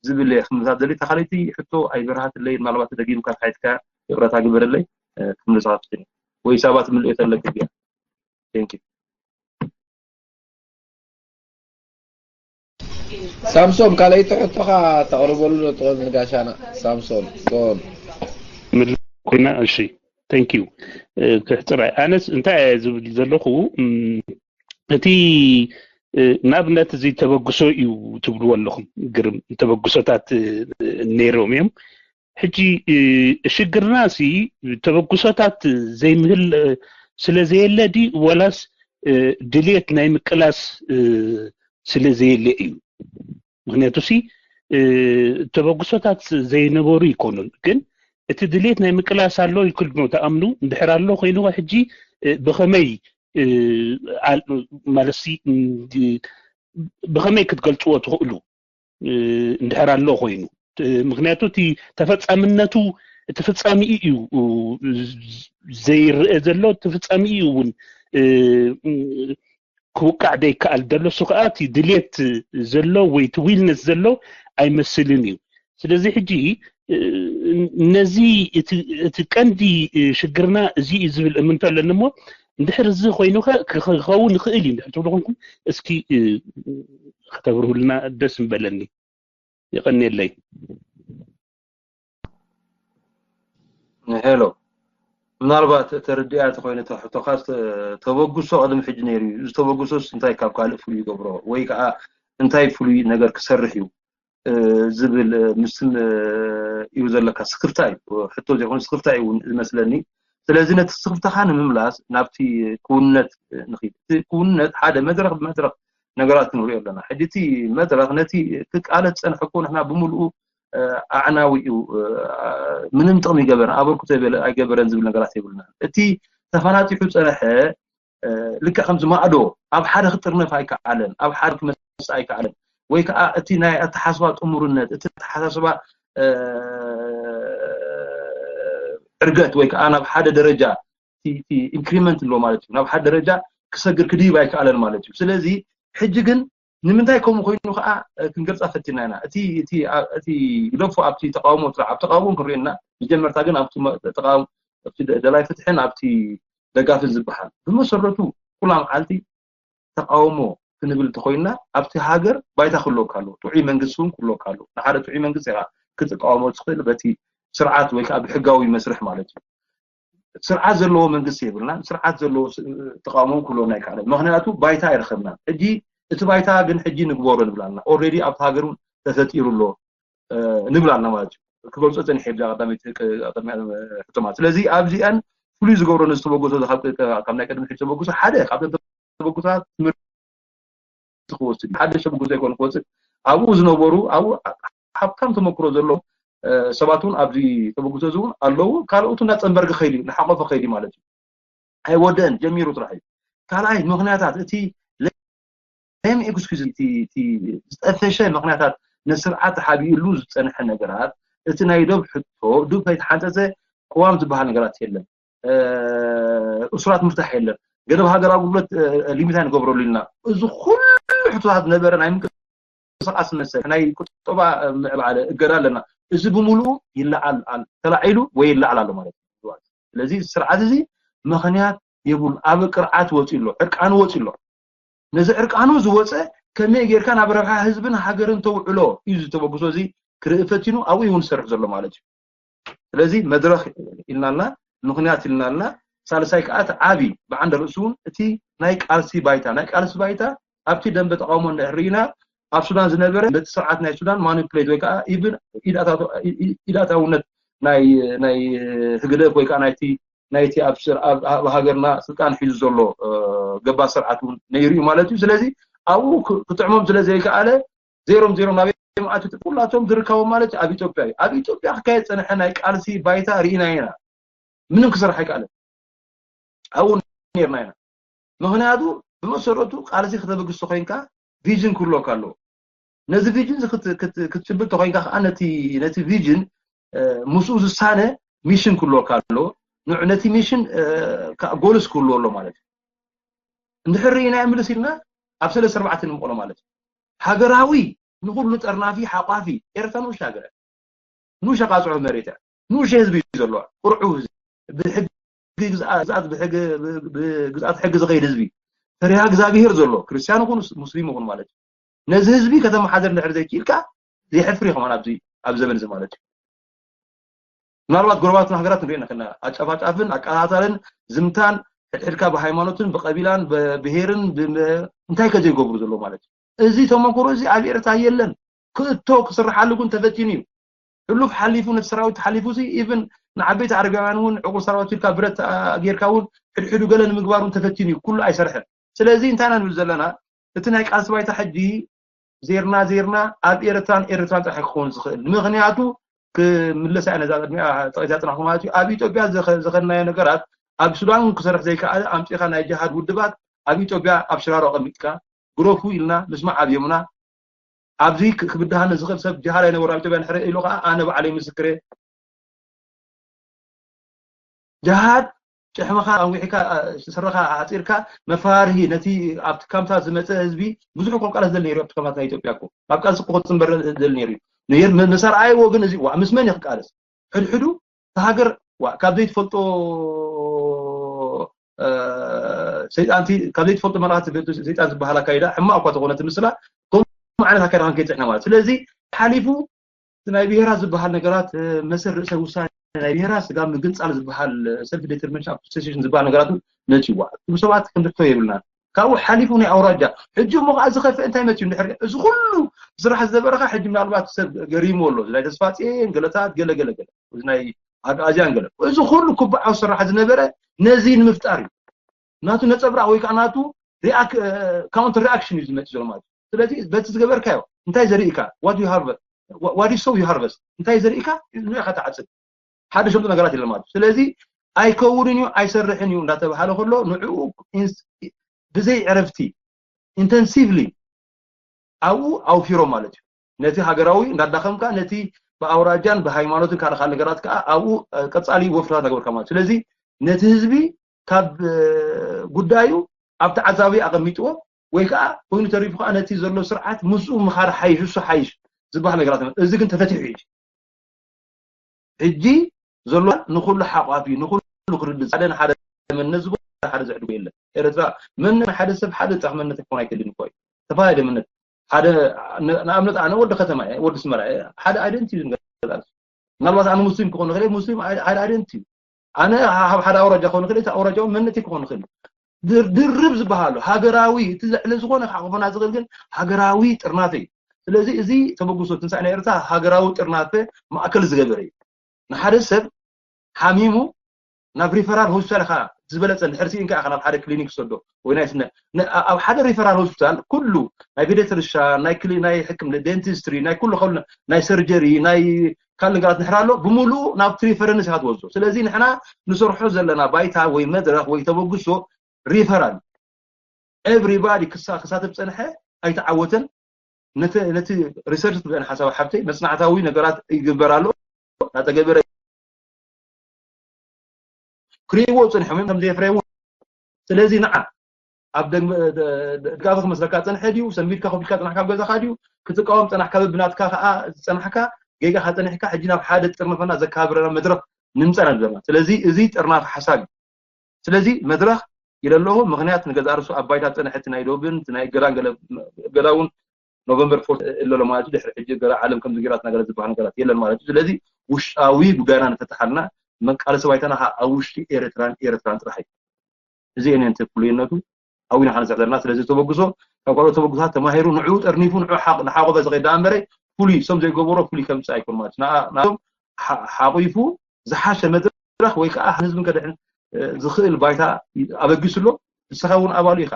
ዝብል እየ ክምልሳ ደሊ ተካለይቲ ሕቶ ኣይበረሃትለይ ምናልባት ደጊምካ ተሓይትካ ይቅረታ ግበረለይ ክምልሳ ክትኒ ወይ ሳባት ምልእት ኣለክ ያ ቴንክ ሳምሶን ካልኣይቲ ሕቶኻ ተቕርበሉ ዶ ትኾን ንጋሻና ሳምሶን ሶን ኮይና እሺ thank you ክሕፅራይ ኣነስ እንታይ እየ ዝብል ዘለኹ እቲ ንኣብነት እዚ ተበግሶ እዩ ትብልዎ ኣለኹም ግርም ተበግሶታት ነይሮም እዮም ሕጂ ሽግርና ሲ ተበግሶታት ዘይምህል ስለ ዘየለ ዲ ወላስ ድልየት ናይ ምቅላስ ስለ ዘየለ እዩ ምክንያቱ ሲ ተበግሶታት ዘይነበሩ ይኮኑን ግን እቲ ድልየት ናይ ምቅላስ ኣሎ ይክልኖ ተኣምኑ እንድሕር ኣሎ ኮይኑ ሕጂ ብኸመይ ማለትሲ ብኸመይ ክትገልፅዎ ትኽእሉ? እንድሕር ኣሎ ኮይኑ፣ ምክንያቱ እቲ ተፈፃምነቱ እቲ ፍፃሚኡ እዩ ዘይረአ ዘሎ። እቲ ፍፃሚኡ እውን ክውቃዕ ዘይከኣል ዘሎ እሱ ከዓ እቲ ድሌት ዘሎ ወይ እቲ ዊልነስ ዘሎ ኣይመስልን እዩ። ስለዚ ሕጂ ነዚ እቲ ቀንዲ ሽግርና እዚ እዩ ዝብል እምንቶ ኣለኒ እሞ፣ እንድሕር እዚ ኮይኑ ከ ክኸውን ይኽእል እዩ እንድሕር ትብሉ ኮንኩም እስኪ ከተብርሁልና ደስ ምበለኒ። ይቐንየለይ። ሄሎ፣ ምናልባት ተረዲኣ ተኮይነ ተሕቶካ፣ ተበግሶ ቅድሚ ሕጂ ነይሩ እዩ። እዚ ተበግሶስ እንታይ ካብ ካልእ ፍሉይ ይገብሮ ወይ ከዓ እንታይ ፍሉይ ነገር ክሰርሕ እዩ ዝብል ምስም እዩ ዘለካ ስክፍታ እዩ። ሕቶ ዘይኮነ ስክፍታ እዩ እውን ዝመስለኒ። ስለዚ ነቲ ስክፍታኻ ንምምላስ ናብቲ ክውንነት ንኺድ። እቲ ክውንነት ሓደ መድረኽ ብመድረኽ ነገራት ንሪኦ ኣለና። ሕጂ እቲ መድረኽ ነቲ ክቃለስ ዝፀንሐ እኮ ንሕና ብምልኡ ኣዕናዊ እዩ፣ ምንም ጥቕሚ ይገበረን ኣበርክቶ ኣይገበረን ዝብል ነገራት የብልናን። እቲ ተፈናጢሑ ፀነሐ ልክዕ ከምዚ ማዕዶ ኣብ ሓደ ክጥርነፍ ኣይከኣለን፣ ኣብ ሓደ ክመፅእ ኣይከኣለን። ወይ ከዓ እቲ ናይ ኣተሓስባ ጥሙርነት፣ እቲ ኣተሓሳስባ ዕርገት ወይ ከዓ ናብ ሓደ ደረጃ ኢንክሪመንት ኣሎ ማለት እዩ። ናብ ሓደ ደረጃ ክሰግር ክድይብ ኣይከኣለን ማለት እዩ። ስለዚ ሕጂ ግን ንምንታይ ከምኡ ኮይኑ ከዓ ክንገልፃ ፈቲና ኢና። እቲ ግደፎ ኣብቲ ተቃውሞ ጥራሕ ኣብ ተቃውሞ ክንሪኦ ኢና። መጀመርታ ግን ኣብቲ ደላይ ፍትሕን ኣብቲ ደጋፍን ዝበሃል ብመሰረቱ ኩላ መዓልቲ ተቃውሞ ክንብል እንተኮይንና ኣብቲ ሃገር ባይታ ክህልወካ ኣለዎ። ጥዑይ መንግስቲ እውን ክህልወካ ኣለዎ። ንሓደ ጥዑይ መንግስቲ ኢኻ ክትቃወሞ ትኽእል በቲ ስርዓት ወይ ከዓ ብሕጋዊ መስርሕ ማለት እዩ። ስርዓት ዘለዎ መንግስቲ የብልናን፣ ስርዓት ዘለዎ ተቃውሞ እውን ክህልወና ኣይከኣለን። ምክንያቱ ባይታ ኣይረኸብናን። ሕጂ እቲ ባይታ ግን ሕጂ ንግበሮ ንብል ኣለና። ኦልሬዲ ኣብቲ ሃገር እውን ተፈጢሩ ኣሎ ንብል ኣለና ማለት እዩ። ክገልፆ ፀኒሐ ብዛ ቀዳመይቲ ሕቶማ። ስለዚ ኣብዚኣን ፍሉይ ዝገብሮ ንዝተበገሶ ካብ ናይ ቅድሚ ሕጂ ተበግሶ ሓደ ካብ ተበግሶታት ትምህርቲ ክወስድ እዩ። ሓደ ሰብ ጉዞ ኣይኮነ ክወፅእ ኣብኡ ዝነበሩ ኣብኡ ሃብታም ተመክሮ ዘሎ ሰባት እውን ኣብዚ ተበግሶ እዚ እውን ኣለዉ። ካልኦቱ እናፀንበርገ ከይድ እዩ እናሓቆፈ ከይድ እዩ ማለት እዩ። ኣይወደን ጀሚሩ ጥራሕ እዩ። ካልኣይ ምክንያታት እቲ ለም ኤክስኪዝ እቲ ዝጠፈሸ ምክንያታት ነስርዓት ተሓቢእሉ ዝፀንሐ ነገራት እቲ ናይ ዶብ ሕቶ ዱብ ከይተሓንፀፀ ቅዋም ዝበሃል ነገራት የለን። እሱራት ምፍታሕ የለን። ገደብ ሃገር ኣገልግሎት ሊሚት ኣይንገብረሉ ኢልና እዚ ኩሉ ሕቶታት ዝነበረ ናይ ምንቅስቃስ መሰል ናይ ቁጠባ ምዕባለ እገዳ ኣለና። እዚ ብምሉኡ ይለዓል ተላዒሉ ወይ ይለዓል ኣሎ ማለት እዩ። ስለዚ ስርዓት እዚ ምክንያት የብሉ ኣብ ቅርዓት ወፂ ኣሎ ዕርቃኑ ወፂ ኣሎ። ነዚ ዕርቃኑ ዝወፀ ከመይ ጌርካ ናብ ረብሓ ህዝብን ሃገርን ተውዕሎ እዩ ዝተበግሶ እዚ ክርኢ ፈቲኑ ኣብኡ እውን ዝሰርሕ ዘሎ ማለት እዩ። ስለዚ መድረኽ ኢልናልና ምክንያት ኢልናልና ሳልሳይ ከዓ እቲ ዓቢ ብዓንደ ርእሱ እውን እቲ ናይ ቃልሲ ባይታ ናይ ቃልሲ ባይታ ኣብቲ ደንበ ተቃውሞ እንድሕር ርኢና ኣብ ሱዳን ዝነበረ በቲ ስርዓት ናይ ሱዳን ማኒፕሌት ወይ ከዓ ኢብን ኢዳታውነት ናይ ህግደፍ ወይ ከዓ ናይቲ ናይቲ ኣብ ሃገርና ስልጣን ሒዙ ዘሎ ገባር ስርዓት እውን ነይሩ እዩ ማለት እዩ። ስለዚ ኣብኡ ክጥዕሞም ስለ ዘይከኣለ ዜሮም ዜሮም ናበይ መኣቱ? ኩላቶም ዝርከቦም ማለት ኣብ ኢትዮጵያ እዩ። ኣብ ኢትዮጵያ ክካየድ ፀንሐ ናይ ቃልሲ ባይታ ርኢና ኢና። ምንም ክሰርሕ ኣይከኣለን። ኣብኡ ነርና ኢና። ምክንያቱ ብመሰረቱ ቃልሲ ከተበግስ ኮይንካ ቪዥን ክህልወካ ኣለዎ። ነዚ ቪዥን ክትጭብል ተኮይንካ ከዓ ነቲ ቪዥን ምስኡ ዝሳነ ሚሽን ክህልወካ ኣለዎ። ንዑ ነቲ ሚሽን ጎልስ ክህልዎ ኣሎ ማለት እዩ። እንድሕር ርኢና ምልስ ኢልና ኣብ ሰለስተ ኣርባዕተ ንምቕሎ ማለት እዩ። ሃገራዊ ንኩሉ ጠርናፊ ሓቋፊ ኤርትራ ንኡሽ ሃገር ንኡሽ ኣቃፅዖ መሬት እያ። ንኡሽ ህዝቢ እዩ ዘለዋ። ቁርዑ ህዝቢ ብሕጊ ግዝኣት ብሕጊ ብግዝኣት ሕጊ ዝኸይድ ህዝቢ ፈሪሃ እግዚኣብሄር ዘሎ ክርስቲያን ይኹን ሙስሊም ይኹን ማለት እዩ። ነዚ ህዝቢ ከተመሓደር እንድሕር ዘይክኢልካ የሕፍር እዩ ከማን ኣብዚ ኣብ ዘበን እዚ ማለት እዩ። ምናልባት ጎረባትና ሃገራት ንሪኦ ንክና ኣጨፋጫፍን ኣቀታታልን ዝምታን ሕድሕድካ ብሃይማኖትን ብቀቢላን ብብሄርን እንታይ ከዘይገብሩ ዘሎ ማለት እዩ። እዚ ተመክሮ እዚ ኣብ ኤርትራ የለን። ክእቶ ክስርሓሉ ግን ተፈቲኑ እዩ። ሕሉፍ ሓሊፉ ነቲ ሰራዊት ሓሊፉ ሲ ኢቭን ንዓበይቲ ዓረብያውያን እውን ዕቁር ሰራዊት ኢልካ ብረት ጌርካ እውን ሕድሕዱ ገለ ንምግባር እውን ተፈቲኑ እዩ። ኩሉ ኣይሰርሐን። ስለዚ እንታይ ኢና ንብል ዘለና እቲ ናይ ቃልሲ ባይታ ሕጂ ዜርና ዜርና ኣብ ኤርትራን ኤርትራን ጥራሕ ክኸውን ዝኽእል ምክንያቱ ክምለሳ እያ ነዛ ቅድሚያ ጠቂሳ ፅናሕኩ ማለት እዩ። ኣብ ኢትዮጵያ ዝኸድናዮ ነገራት ኣብ ሱዳን ክሰርሕ ዘይከኣለ ኣምፂኻ ናይ ጅሃድ ውድባት ኣብ ኢትዮጵያ ኣብ ሽራሮ ኣቐሚጥካ ግረፉ ኢልና ምስማዕ ኣብዮምና። ኣብዚ ክብድሃነ ዝኽእል ሰብ ጅሃድ ኣይነበሩ ኣብ ኢትዮጵያ ንሕረ ኢሉ ከዓ ኣነ ባዕለይ ምስክሬ። ጅሃድ ጭሕምኻ ኣንዊሕካ ስረኻ ኣሕፂርካ መፋርሂ ነቲ ኣብቲ ካምታ ዝመፀ ህዝቢ ብዙሕ እኮ ቃለስ ዘል ነይሩ ኣብቲ ካምታት ናይ ኢትዮጵያ እኮ ኣብ ቃልሲ እኮ ክፅንበር ዘል ነይሩ እዩ። ነየር መ- መሳርኣይዎ ግን እዚ ዋ ምስ መን እዩ ክቃለስ? ሕድሕዱ እቲ ሃገር ዋ ካብ ዘይትፈልጦ እ፣ ሰይጣንቲ ካብ ዘይትፈልጦ መልኣክቲ ሰይጣን ዝበሃል ኣካይዳ ሕማቅ እኳ ተኾነ እቲ ምስላ ከምኡ ዓይነት ኣካይዳ ክንከይድ ፅሕና ማለት ስለዚ ሓሊፉ ናይ ብሄራት ዝበሃል ነገራት መሰል ርእሰ ውሳኔ ናይ ብሄራት ስጋ ምግንፃል ዝበሃል ሰልፍ ዴተርሚኔሽን ኣሶሲሽን ዝበሃል ነገራት መፅዋ እቶም ሰባት ክንድሕቶ የብልና ካብኡ ሓሊፉ ናይ ኣውራጃ ሕጂ እሞ ከዓ ዝኸፍእ እንታይ መፅዩ እንድሕር እዚ ኩሉ ስራሕ ዝነበረካ ሕጂ ምናልባት ሰብ ገሪሙ ኣሎ ናይ ተስፋፅን ገለታት ገለ ገለ ገለ እዚ ናይ ኣግኣዝያን ገለ እዚ ኩሉ ክበዓው ስራሕ ዝነበረ ነዚ ንምፍጣር እዩ ናቱ ነፀብራቅ ወይ ከዓ ናቱ ካውንተር ሪኣክሽን እዩ ዝመፅእ ዘሎ ማለት እዩ ስለዚ በቲ ዝገበርካዮ እንታይ ዘርእካ what you harvest what you sow you harvest እንታይ ዘርእካ ንዕካ ትዓፅድ ሓደ ሸምጡ ነገራት የለን ማለት እዩ ስለዚ ኣይከውንን እዩ ኣይሰርሕን እዩ እንዳተባሃለ ከሎ ንዕኡ ብዘይ ዕረፍቲ ኢንተንሲቭሊ ኣብኡ ኣውፊሮም ማለት እዩ ነቲ ሃገራዊ እንዳዳኸምካ ነቲ ብኣውራጃን ብሃይማኖትን ካልእ ካልእ ነገራት ከዓ ኣብኡ ቀፃሊ ወፍርታት ነገበርካ ማለት ስለዚ ነቲ ህዝቢ ካብ ጉዳዩ ኣብ ተዓዛቢ ኣቐሚጥዎ ወይ ከዓ ኮይኑ ተሪፉ ከዓ ነቲ ዘሎ ስርዓት ምስኡ ምኻድ ሓይሽ እሱ ሓይሽ ዝበሃል ነገራት እዚ ግን ተፈቲሑ እዩ ሕጂ ዘሎ ንኩሉ ሓቋፊ ንኩሉ ክርድእ ሓደ ንሓደ መንነት ዝቦ ሓደ ዘዕድጎ የለን ኤርትራ መን ሓደ ሰብ ሓደ ጥራሕ መንነት ክኾን ኣይክእልን እኮ እዩ ተፈላለየ መንነት ሓደ ንኣብነት ኣነ ወዲ ከተማ እየ ወዲ ስመራ እየ ሓደ ኣይደንቲ እዩ ዝንገር ምናልባት ኣነ ሙስሊም ክኾን ይኽእል ሙስሊም ሓደ ኣይደንቲ እዩ ኣነ ኣብ ሓደ ኣውራጃ ክኾን ይኽእል እቲ ኣውራጃ እውን መንነት ክኾን ይኽእል ድርብ ዝበሃሉ ሃገራዊ እቲ ዘዕለ ዝኾነ ክሓቆፈና ዝኽእል ግን ሃገራዊ ጥርናፈ እዩ ስለዚ እዚ ተበግሶ ትንሳኤ ናይ ኤርትራ ሃገራዊ ጥርናፈ ማእከል ዝገበረ እዩ ንሓደ ሰብ ሓሚሙ ናብ ሪፈራል ሆስፒታል ኢኻ ዝበለፀ እንድሕር ስኢንካ ኢኻ ናብ ሓደ ክሊኒክ ዝሰዶ ወይ ናይ ስነ ኣብ ሓደ ሪፈራል ሆስፒታል ኩሉ ናይ ፔዲያትሪሻን ናይ ክሊ ናይ ሕክም ዴንቲስትሪ ናይ ኩሉ ከሉ ናይ ሰርጀሪ ናይ ካል ነገራት ንሕር ኣሎ ብምሉኡ ናብቲ ሪፈረንስ ኢኻ ትወስዶ ስለዚ ንሕና ንሰርሖ ዘለና ባይታ ወይ መድረኽ ወይ ተበግሶ ሪፈራል ኤቭሪባዲ ክሳተፍ ፀንሐ ኣይተዓወተን ነቲ ሪሰርች ትብለን ሓሳብ ሓብተይ መፅናዕታዊ ነገራት ይግበር ኣሎ እናተገበረ ክርእይዎ ፅንሖም እዮም ከምዘየፍረይዎ ስለዚ ንዓ ኣብ ድጋፍ ክመስለካ ፀንሐ ድዩ ሰንቢድካ ኮፊልካ ፅናሕካ ኣብ ገዛካ ድዩ ክትቃወም ፀናሕካ በብናትካ ከዓ ዝፀናሕካ ጌጋካ ፀኒሕካ ሕጂ ናብ ሓደ ጥርንፈና ዘካብረና መድረክ ንምፀና ዘለና ስለዚ እዚ ጥርናፍ ሓሳብ እዩ ስለዚ መድረኽ ኢለ ኣለኹ ምኽንያት ንገዛ ርሱ ኣብ ባይታ ዝፀንሐ እቲ ናይ ዶብን እቲ ናይ እገዳን ገለ እገዳ እውን ኖቨምበር ፎር እለሎ ማለት እዩ ድሕሪ ሕጂ እገዳ ዓለም ከም ዝገራት ነገር ዝበሃል ነገራት የለን ማለት እዩ ስለዚ ውሽጣዊ ጉዳይና ንፈትሓልና መቃለሲ ባይታና ከዓ ኣብ ውሽጢ ኤርትራን ኤርትራን ጥራሕ እዩ እዚ እኔ እንተ ፍሉይነቱ ኣዊና ሓንሳዕ ዘለና ስለዚ ተበግሶ ካብ ካልኦት ተበግሶታት ተማሂሩ ንዕኡ ጠርኒፉ ንዕኡ ንሓቆፈ ዝኸይድ ደኣ እምበረ ፍሉይ እሶም ዘይገበሮ ፍሉይ ከምፅእ ኣይኮን ማለት እዩ ንኣም ሓቂፉ ዝሓሸ መድረኽ ወይ ከዓ ህዝብን ከድሕን ዝኽእል ባይታ ኣበጊሱ ኣሎ ንስኻ እውን ኣባሉ ኢኻ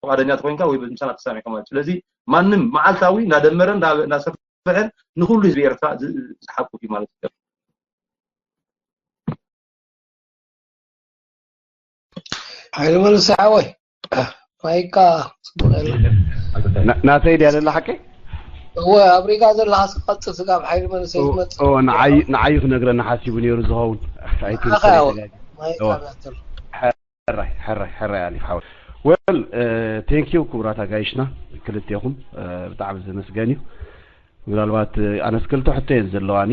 ፍቃደኛ ተኮይንካ ወይ ብምሳና ተሳሚዕካ ማለት ስለዚ ማንም መዓልታዊ እንዳደመረ እንዳሰፈሐ ንኩሉ ህዝቢ ኤርትራ ዝሓቁፍ እዩ ማለት እዩ ሓይሊ መንግስቲ ሓወይ ማይካ ናተይ ድያ ዘላ ሓቀይ እወ ኣብሪካ ዘለካ ስቀፅል ስጋብ ሓይሊ መንግስቲ ዝመፅእ ንዓዩ ክነግረና ሓሲቡ ነይሩ ዝኸውን ሕራይ ሕራይ ሕራይ ኣሊፍ ሓወይ well thank you ክቡራት ኣጋይሽና ክልቴኹም ብጣዕሚ ዘመስገን እዩ ምናልባት ኣነስ ክልተ ሕቶ እየን ዘለዋኒ